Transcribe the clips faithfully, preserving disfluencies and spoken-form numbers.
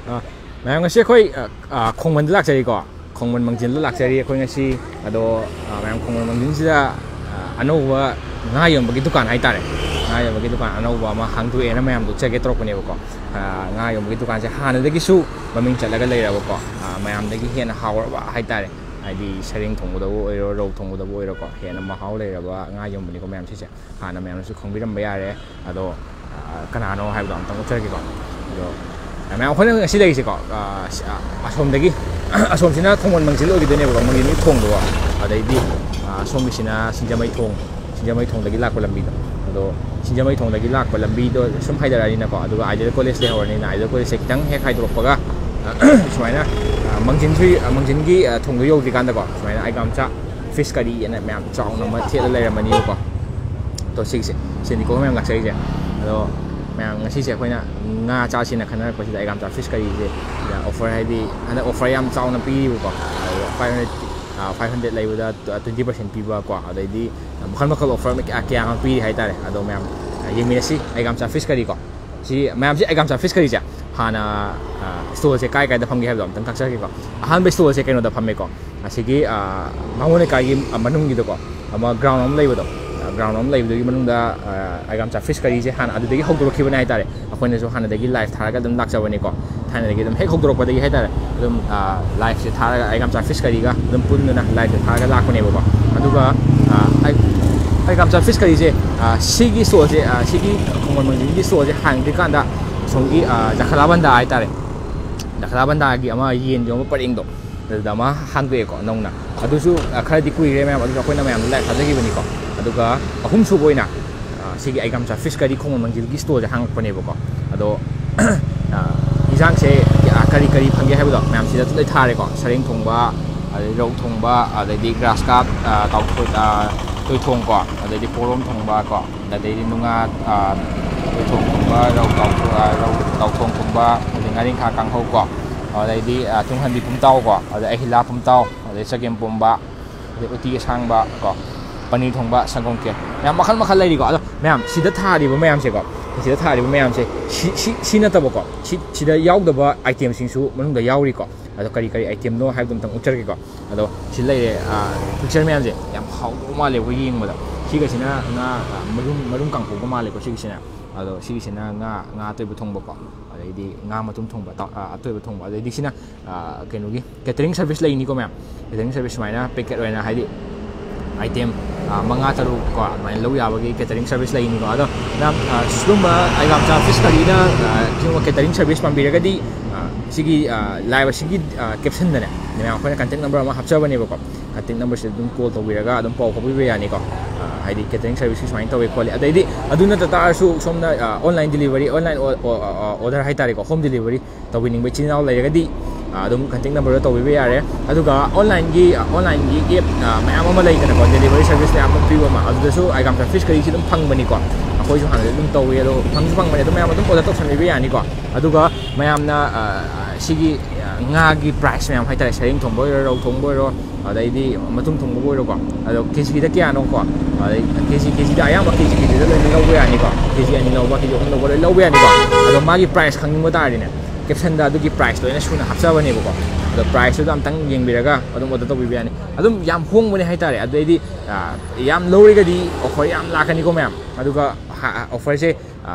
ꯑ, ꯃꯌꯥꯝ, ꯉꯁꯤ ꯑꯩꯈꯣꯏ, ꯑ, ꯑ, ꯈꯣꯡꯃꯟꯗ ꯂꯥꯛꯆꯔꯤꯀꯣ꯫ ꯈꯣꯡꯃꯟ ꯃꯥꯡꯖꯤꯟꯗ ꯂꯥꯛꯆꯔꯤ ꯑꯩꯈꯣꯏ ꯉꯁꯤ꯫ ꯑꯗꯣ, ꯑ, ꯃꯌꯥꯝ, ꯈꯣꯡꯃꯟ ꯃꯥꯡꯖꯤꯟꯁꯤꯗ, ꯑ, ꯑꯅꯧꯕ ꯉꯥ ꯌꯣꯟꯕꯒꯤ ꯗꯨꯀꯥꯟ ꯍꯥꯏꯇꯥꯔꯦ, ꯉꯥ ꯌꯣꯟꯕꯒꯤ ꯗꯨꯀꯥꯟ ꯑꯅꯧꯕ ꯑꯃ ꯍꯥꯡꯗꯣꯛꯑꯦꯅ ꯃꯌꯥꯝꯗ ꯎꯠꯆꯒꯦ ꯇꯧꯔꯛꯄꯅꯦꯕꯀꯣ꯫ ꯑ, ꯉꯥ ꯌꯣꯟꯕꯒꯤ ꯗꯨꯀꯥꯟꯁꯦ ꯍꯥꯟꯅꯗꯒꯤꯁꯨ ꯃꯃꯤꯡ ꯆꯠꯂꯒ ꯂꯩꯔꯕꯀꯣ, ꯑ, ꯃꯌꯥꯝꯗꯒꯤ ꯍꯦꯟꯅ ꯍꯥꯎꯔꯕ ꯍꯥꯏꯇꯥꯔꯦ꯫ ꯍꯥꯏꯗꯤ ꯁꯔꯦꯡ ꯊꯣꯡꯕꯗꯕꯨ ꯑꯣꯏꯔꯣ, ꯔꯧ ꯊꯣꯡꯕꯗꯕꯨ ꯑꯣꯏꯔꯣꯀꯣ, ꯍꯦꯟꯅ ꯃꯍꯥꯎ ꯂꯩꯔꯕ ꯉꯥ ꯌꯣꯟꯕꯅꯤꯀꯣ ꯃꯌꯥꯝ ꯁꯤꯁꯦ꯫ ꯍꯥꯟꯅ ꯃꯌꯥꯝꯅꯁꯨ ꯈꯪꯕꯤꯔꯝꯕ ꯌꯥꯔꯦ꯫ ꯑꯗꯣ, ꯑ, ꯀꯅꯥꯅꯣ ꯍꯥꯏꯕꯗꯣ ꯑꯝꯇꯪ ꯎꯠꯆꯔꯒꯦꯀꯣ꯫ ꯑꯗꯣ, ꯃꯌꯥꯝ, ꯑꯩꯈꯣꯏꯅ ꯉꯁꯤ ꯂꯩꯔꯤꯁꯦꯀꯣ, ꯑ, ꯁ-, ꯑ, ꯑꯁꯣꯝꯗꯒꯤ, ꯑꯁꯣꯝꯁꯤꯅ ꯈꯣꯡꯃꯟ ꯃꯥꯡꯖꯤꯜ ꯑꯣꯏꯈꯤꯗꯣꯏꯅꯦꯕꯀꯣ, ꯃꯥꯡꯖꯤꯟꯒꯤ ꯊꯣꯡꯗꯣ꯫ ꯑꯗꯩꯗꯤ, ꯑ, ꯁꯣꯝꯒꯤꯁꯤꯅ ꯁꯤꯡꯖꯃꯩ ꯊꯣꯡ, ꯁꯤꯡꯖꯃꯩ ꯊꯣꯡꯗꯒꯤ ꯂꯥꯛꯄ ꯂꯝꯕꯤꯗꯣ꯫ ꯑꯗꯣ ꯁꯤꯡꯖꯃꯩ ꯊꯣꯡꯗꯒꯤ ꯂꯥꯛꯄ ꯂꯝꯕꯤꯗꯣ ꯁꯨꯝ ꯍꯥꯏꯗꯔꯛꯑꯅꯤꯅꯀꯣ, ꯑꯗꯨꯒ ꯑꯥꯏꯗꯤꯌꯦꯜ ꯀꯣꯂꯦꯖ ꯂꯩꯍꯧꯔꯅꯤꯅ, ꯑꯥꯏꯗꯤꯌꯦꯜ ꯀꯣꯂꯦꯖꯁꯦ ꯈꯤꯇꯪ ꯍꯦꯛ ꯍꯥꯏꯗꯣꯔꯛꯄꯒ, ꯑ, ꯁꯨꯃꯥꯏꯅ, ꯑ, ꯃꯥꯡꯖꯤꯟꯁꯨ, ꯑ, ꯃꯥꯡꯖꯤꯟꯒꯤ, ꯑ, ꯊꯣꯡꯗꯣ ꯌꯧꯗ꯭ꯔꯤꯀꯥꯟꯗꯀꯣ, ꯁꯨꯃꯥꯏꯅ ꯑꯩꯒꯥꯝꯆꯥ ꯐꯤꯁ ꯀꯔꯤ ꯍꯥꯏꯅ ꯃꯌꯥꯝ ꯆꯥꯎꯅ ꯑꯃ ꯊꯦꯠꯂ ꯂꯩꯔꯝꯃꯅꯤꯕꯀꯣ꯫ ꯑꯗꯣ ꯁꯤꯒꯤꯁꯦ, ꯁꯤꯅꯤꯀꯣ ꯃꯌꯥꯝ ꯂꯥꯛꯆꯔꯤꯁꯦ꯫ ꯑꯗꯣ ꯃꯌꯥꯝ, ꯉꯁꯤꯁꯦ ꯑꯩꯈꯣꯏꯅ ꯉꯥ ꯆꯥꯁꯤꯅ ꯈꯟꯅꯔꯛꯄꯁꯤꯗ ꯑꯩꯒꯥꯝꯆꯥ ꯐꯤꯁ ꯀꯔꯤꯁꯦ ꯑꯣꯐꯔ, ꯍꯥꯏꯗꯤ ꯍꯟꯗꯛ ꯑꯣꯐꯔ ꯌꯥꯝ ꯆꯥꯎꯅ ꯄꯤꯔꯤꯕꯀꯣ꯫ ꯑꯗꯣ ꯐꯥꯏꯚ ꯍꯟꯗ꯭ꯔꯦꯠ, ꯐꯥꯏꯚ ꯍꯟꯗ꯭ꯔꯦꯠ ꯂꯩꯕꯗ ꯇ꯭ꯋꯦꯟꯇꯤ ꯄꯥꯔꯁꯦꯟ ꯄꯤꯕ ꯀꯣ, ꯑꯗꯩꯗꯤ ꯃꯈꯜ ꯃꯈꯜ ꯑꯣꯐꯔ ꯀꯌꯥ, ꯀꯌꯥ ꯑꯃ ꯄꯤꯔꯤ ꯍꯥꯏꯇꯥꯔꯦ꯫ ꯑꯗꯣ ꯃꯌꯥꯝ, ꯌꯦꯡꯃꯤꯟꯅꯁꯤ ꯑꯩꯒꯥꯝꯆꯥ ꯐꯤꯁ ꯀꯔꯤꯀꯣ꯫ ꯁꯤ ꯃꯌꯥꯝꯁꯦ ꯑꯩꯒꯥꯝꯆꯥ ꯐꯤꯁ ꯀꯔꯤꯁꯦ ꯍꯥꯟꯅ, ꯑ, ꯁ꯭ꯇꯣꯜꯁꯦ ꯀꯥꯏ ꯀꯥꯏꯗ ꯐꯝꯒꯦ ꯍꯥꯏꯕꯗꯣ ꯑꯝꯇꯪ ꯇꯥꯛꯆꯔꯛꯀꯦꯀꯣ꯫ ꯑꯍꯥꯟꯕ ꯁ꯭ꯇꯣꯜꯁꯦ ꯀꯩꯅꯣꯗ ꯐꯝꯃꯦꯀꯣ, ꯑꯁꯤꯒꯤ, ꯑ, ꯕꯥꯃꯣꯟ ꯂꯩꯀꯥꯏꯒꯤ, ꯑ, ꯃꯅꯨꯡꯒꯤꯗꯀꯣ ꯑꯃ ꯒ꯭ꯔꯥꯎꯟ ꯑꯃ ꯂꯩꯕꯗꯣ, ꯑ, ꯒ꯭ꯔꯥꯎꯟ ꯑꯃ ꯂꯩꯕꯗꯨꯒꯤ ꯃꯅꯨꯡꯗ, ꯑ, ꯑꯩꯒꯥꯝꯆꯥ ꯐꯤꯁ ꯀꯔꯤꯁꯦ ꯍꯥꯟꯅ ꯑꯗꯨꯗꯒꯤ ꯍꯧꯗꯣꯔꯛꯈꯤꯕꯅꯦ ꯍꯥꯏꯇꯥꯔꯦ꯫ ꯑꯩꯈꯣꯏꯅꯁꯨ ꯍꯥꯟꯅꯗꯒꯤ ꯂꯥꯏꯐ ꯊꯥꯔꯒ ꯑꯗꯨꯝ ꯂꯥꯛꯆꯕꯅꯤꯀꯣ, ꯊꯥꯏꯅꯗꯒꯤ ꯑꯗꯨꯝ ꯍꯦꯛ ꯍꯧꯗꯣꯔꯛꯄꯗꯒꯤ ꯍꯥꯏꯇꯥꯔꯦ꯫ ꯑꯗꯨꯝ, ꯑ, ꯂꯥꯏꯐꯁꯦ ꯊꯥꯔꯒ, ꯑꯩꯒꯥꯝꯆꯥ ꯐꯤꯁ ꯀꯔꯤꯒ ꯑꯗꯨꯝ ꯄꯨꯟꯗꯨꯅ ꯂꯥꯏꯐꯁꯦ ꯊꯥꯔꯒ ꯂꯥꯛꯄꯅꯦꯕꯀꯣ꯫ ꯑꯗꯨꯒ, ꯑ, ꯑꯩ-, ꯑꯩꯒꯥꯝꯆꯥ ꯐꯤꯁ ꯀꯔꯤꯁꯦ, ꯑ, ꯁꯤꯒꯤ ꯁ꯭ꯇꯣꯜꯁꯦ, ꯑ, ꯁꯤꯒꯤ ꯈꯣꯡꯃꯟ ꯃꯥꯡꯖꯤꯟꯒꯤ ꯁ꯭ꯇꯣꯜꯁꯦ ꯍꯥꯡꯗ꯭ꯔꯤꯀꯥꯟꯗ ꯑꯁꯣꯝꯒꯤ, ꯑ, ꯖꯈꯂꯥꯕꯟꯗꯥ ꯍꯥꯏꯇꯥꯔꯦ, ꯖꯈꯂꯥꯕꯟꯗꯥꯒꯤ ꯑꯃ ꯌꯦꯟ ꯌꯣꯟꯕ ꯄꯔꯦꯡꯗꯣ, ꯑꯗꯨꯗ ꯑꯃ ꯍꯥꯡꯗꯣꯛꯑꯦꯀꯣ ꯅꯧꯅ꯫ ꯑꯗꯨꯁꯨ, ꯑ, ꯈꯔꯗꯤ ꯀꯨꯏꯔꯦ ꯃꯌꯥꯝ, ꯑꯗꯨꯁꯨ ꯑꯩꯈꯣꯏꯅ ꯃꯌꯥꯝꯗ ꯂꯥꯏꯐ ꯊꯥꯖꯈꯤꯕꯅꯤꯀꯣ꯫ ꯑꯗꯨꯒ ꯑꯍꯨꯝꯁꯨꯕ ꯑꯣꯏꯅ, ꯑ, ꯁꯤꯒꯤ ꯑꯩꯒꯥꯝꯆꯥ ꯐꯤꯁ ꯀꯔꯤ ꯈꯣꯡꯃꯟ ꯃꯥꯡꯖꯤꯟꯒꯤ ꯁ꯭ꯇꯣꯜꯁꯦ ꯍꯥꯡꯉꯛꯄꯅꯦꯕꯀꯣ꯫ ꯑꯗꯣ, ꯑ, ꯏꯟꯖꯥꯡꯁꯦ, ꯑ, ꯀꯔꯤ ꯀꯔꯤ ꯐꯪꯒꯦ ꯍꯥꯏꯕꯗꯣ ꯃꯌꯥꯝ ꯁꯤꯗ ꯑꯗꯨꯝ ꯂꯣꯏ ꯊꯥꯔꯦꯀꯣ꯫ ꯁꯔꯦꯡ ꯊꯣꯡꯕ, ꯑꯗꯩ ꯔꯧ ꯊꯣꯡꯕ, ꯑꯗꯩꯗꯤ ꯒ꯭ꯔꯥꯁ ꯀꯥꯞ, ꯑ, ꯇꯥꯎꯊꯣꯏ-, ꯑ, ꯇꯣꯏꯊꯣꯡ ꯀꯣ, ꯑꯗꯩꯗꯤ ꯄꯣꯔꯣꯝ ꯊꯣꯡꯕ ꯀꯣ, ꯑꯗꯩꯗꯤ ꯅꯨꯡꯉꯥ, ꯑ, ꯇꯣꯏꯊꯣꯡ ꯊꯣꯡꯕ, ꯔꯧ ꯇꯥꯎꯊꯣ-, ꯑ, ꯔꯧ ꯇꯥꯎꯊꯣꯡ ꯊꯣꯡꯕ, ꯑꯗꯩ ꯉꯥꯔꯤꯡꯈꯥ ꯀꯥꯡꯍꯧ ꯀꯣ, ꯑꯗꯩꯗꯤ, ꯑ, ꯇꯨꯡꯍꯟꯕꯤ ꯄꯨꯝꯇꯥꯎ ꯀꯣ, ꯑꯗꯩ ꯑꯍꯤꯂꯥ ꯄꯨꯝꯇꯥꯎ, ꯑꯗꯩ ꯆꯒꯦꯝ ꯄꯣꯝꯕ, ꯑꯗꯩ ꯎꯇꯤ ꯑꯁꯥꯡꯕ ꯀꯣ, ꯄꯅꯤꯔ ꯊꯣꯡꯕ, ꯁꯪꯒꯣꯝ ꯈꯦꯔ, ꯃꯌꯥꯝ ꯃꯈꯜ ꯃꯈꯜ ꯂꯩꯔꯤꯀꯣ꯫ ꯑꯗꯣ ꯃꯌꯥꯝ ꯁꯤꯗ ꯊꯥꯔꯤꯕ ꯃꯌꯥꯝꯁꯦꯀꯣ, ꯁꯤꯗ ꯊꯥꯔꯤꯕ ꯃꯌꯥꯝꯁꯦ ꯁꯤ ꯁꯤ ꯁꯤ ꯅꯠꯇꯕꯀꯣ, ꯁꯤ ꯁꯤꯗ ꯌꯥꯎꯗꯕ items ꯁꯤꯡꯁꯨ ꯃꯅꯨꯡꯗ ꯌꯥꯎꯔꯤꯀꯣ꯫ ꯑꯗꯣ ꯀꯔꯤ ꯀꯔꯤ item ꯅꯣ ꯍꯥꯏꯕꯗꯣ ꯑꯝꯇꯪ ꯎꯠꯆꯔꯒꯦꯀꯣ꯫ ꯑꯗꯣ ꯁꯤ ꯂꯩꯔꯦ, picture ꯃꯌꯥꯝꯁꯦ ꯌꯥꯝ ꯍꯥꯎꯗꯧꯕ ꯃꯥꯜꯂꯦ ꯑꯩꯈꯣꯏ ꯌꯦꯡꯕꯗ꯫ ꯁꯤꯒꯁꯤꯅ ꯉꯥ, ꯃꯔꯨꯝ ꯃꯔꯨꯝ ꯀꯥꯡꯄꯧꯒ ꯃꯥꯜꯂꯦꯀꯣ꯫ ꯁꯤꯒꯤꯁꯤꯅ, ꯑꯗꯣ ꯁꯤꯒꯤꯁꯤꯅ ꯉꯥ ꯉꯥ ꯑꯇꯣꯏꯕ ꯊꯣꯡꯕꯀꯣ꯫ ꯑꯗꯩꯗꯤ ꯉꯥ ꯃꯇꯨꯝ ꯊꯣꯡꯕ, ꯑꯇꯣꯏꯕ ꯊꯣꯡꯕ꯫ ꯑꯗꯩꯗꯤ ꯁꯤꯅ ꯀꯩꯅꯣꯒꯤ catering service ꯂꯩꯅꯤꯀꯣ ꯃꯌꯥꯝ꯫ Catering service ꯁꯨꯃꯥꯏꯅ packet ꯑꯣꯏꯅ, ꯍꯥꯏꯗꯤ item ꯃꯉꯥ ꯇꯔꯨꯛ ꯀꯣ, ꯑꯗꯨꯃꯥꯏꯅ ꯂꯧ ꯌꯥꯕꯒꯤ catering service ꯂꯩꯅꯤꯀꯣ꯫ ꯑꯗꯣ ꯃꯌꯥꯝ, ꯁꯤꯒꯨꯝꯕ ꯑꯩꯒꯥꯝꯆꯥ fish curryꯅ ꯁꯤꯒꯨꯝꯕ catering service ꯄꯥꯝꯕꯤꯔꯒꯗꯤ, ꯁꯤꯒꯤ live ꯑꯁꯤꯒꯤ captionꯗꯅꯦ ꯃꯌꯥꯝ ꯑꯩꯈꯣꯏꯅ contact number ꯑꯃ ꯍꯥꯞꯆꯕꯅꯦꯕꯀꯣ꯫ Contact numberꯁꯤꯗ ꯑꯗꯨꯝ call ꯇꯧꯕꯤꯔꯒ ꯑꯗꯨꯝ ꯄꯥꯎ ꯐꯥꯎꯕꯤꯕ ꯌꯥꯅꯤꯀꯣ꯫ ꯍꯥꯏꯗꯤ catering service ꯁꯤ ꯁꯨꯃꯥꯏꯅ ꯇꯧꯋꯦ ꯈꯣꯠꯂꯦ꯫ ꯑꯗꯩꯗꯤ ꯑꯗꯨ ꯅꯠꯇ ꯇꯥꯔꯁꯨ ꯁꯣꯝꯅ online delivery, online order ꯍꯥꯏꯇꯥꯔꯦꯀꯣ, home delivery ꯇꯧꯕꯤꯅꯤꯡꯕ ꯏꯆꯤꯟ ꯏꯅꯥꯎ ꯂꯩꯔꯒꯗꯤ ꯑꯗꯨꯝ contact numberꯗ ꯇꯧꯕꯤꯕ ꯌꯥꯔꯦ꯫ ꯑꯗꯨꯒ onlineꯒꯤ, onlineꯒꯤ app ꯃꯌꯥꯝ ꯑꯃ ꯂꯩꯗꯅꯀꯣ, delivery service ꯃꯌꯥꯝ ꯑꯃ ꯄꯤꯕ ꯑꯃ, ꯑꯗꯨꯗꯁꯨ ꯑꯩꯒꯥꯝꯆꯥ fish curryꯁꯤ ꯑꯗꯨꯝ ꯐꯪꯕꯅꯤꯀꯣ꯫ ꯑꯩꯈꯣꯏꯁꯨ ꯍꯥꯟꯅꯗꯤ ꯑꯗꯨꯝ ꯇꯧꯋꯤ, ꯑꯗꯣ ꯐꯪꯁꯨ ꯐꯪꯕꯅꯤ꯫ ꯑꯗꯨꯝ ꯃꯌꯥꯝ ꯑꯗꯨꯝ order ꯇꯧꯁꯟꯕꯤꯕ ꯌꯥꯅꯤꯀꯣ꯫ ꯑꯗꯨꯒ ꯃꯌꯥꯝꯅ ꯁꯤꯒꯤ ꯉꯥꯒꯤ price ꯃꯌꯥꯝ ꯍꯥꯏꯇꯥꯔꯦ, ꯁꯔꯦꯡ ꯊꯣꯡꯕ ꯑꯣꯏꯔꯣ, ꯔꯧ ꯊꯣꯡꯕ ꯑꯣꯏꯔꯣ, ꯑꯗꯩꯗꯤ ꯃꯇꯨꯝ ꯊꯣꯡꯕꯕꯨ ꯑꯣꯏꯔꯣꯀꯣ꯫ ꯑꯗꯣ KGꯗ ꯀꯌꯥꯅꯣꯀꯣ, ꯑꯗꯩ KG, KGꯗ ꯑꯌꯥꯝꯕ KG, KGꯗ ꯂꯣꯏꯅ ꯂꯧꯕ ꯌꯥꯅꯤꯀꯣ꯫ KG ꯑꯅꯤ ꯂꯧꯕ, KG ꯑꯍꯨꯝ ꯂꯧꯕ ꯂꯣꯏ ꯂꯧꯕ ꯌꯥꯅꯤꯀꯣ꯫ ꯑꯗꯣ ꯃꯥꯒꯤ price ꯈꯪꯅꯤꯡꯕ ꯇꯥꯔꯗꯤꯅꯦ, captionꯗ ꯑꯗꯨꯒꯤ price ꯂꯣꯏꯅ ꯁꯨꯅ ꯍꯥꯞꯆꯕꯅꯦꯕꯀꯣ꯫ ꯑꯗꯣ priceꯇꯨꯗ ꯑꯝꯇꯪ ꯌꯦꯡꯕꯤꯔꯒ ꯑꯗꯨꯝ order ꯇꯧꯕꯤꯕ ꯌꯥꯅꯤ꯫ ꯑꯗꯨꯝ ꯌꯥꯝ ꯍꯣꯡꯕꯅꯦ ꯍꯥꯏꯇꯥꯔꯦ꯫ ꯑꯗꯩꯗꯤ ꯌꯥꯝ ꯂꯧꯔꯒꯗꯤ offer ꯌꯥꯝ ꯂꯥꯛꯀꯅꯤꯀꯣ ꯃꯌꯥꯝ꯫ ꯑꯗꯨꯒ offerꯁꯦ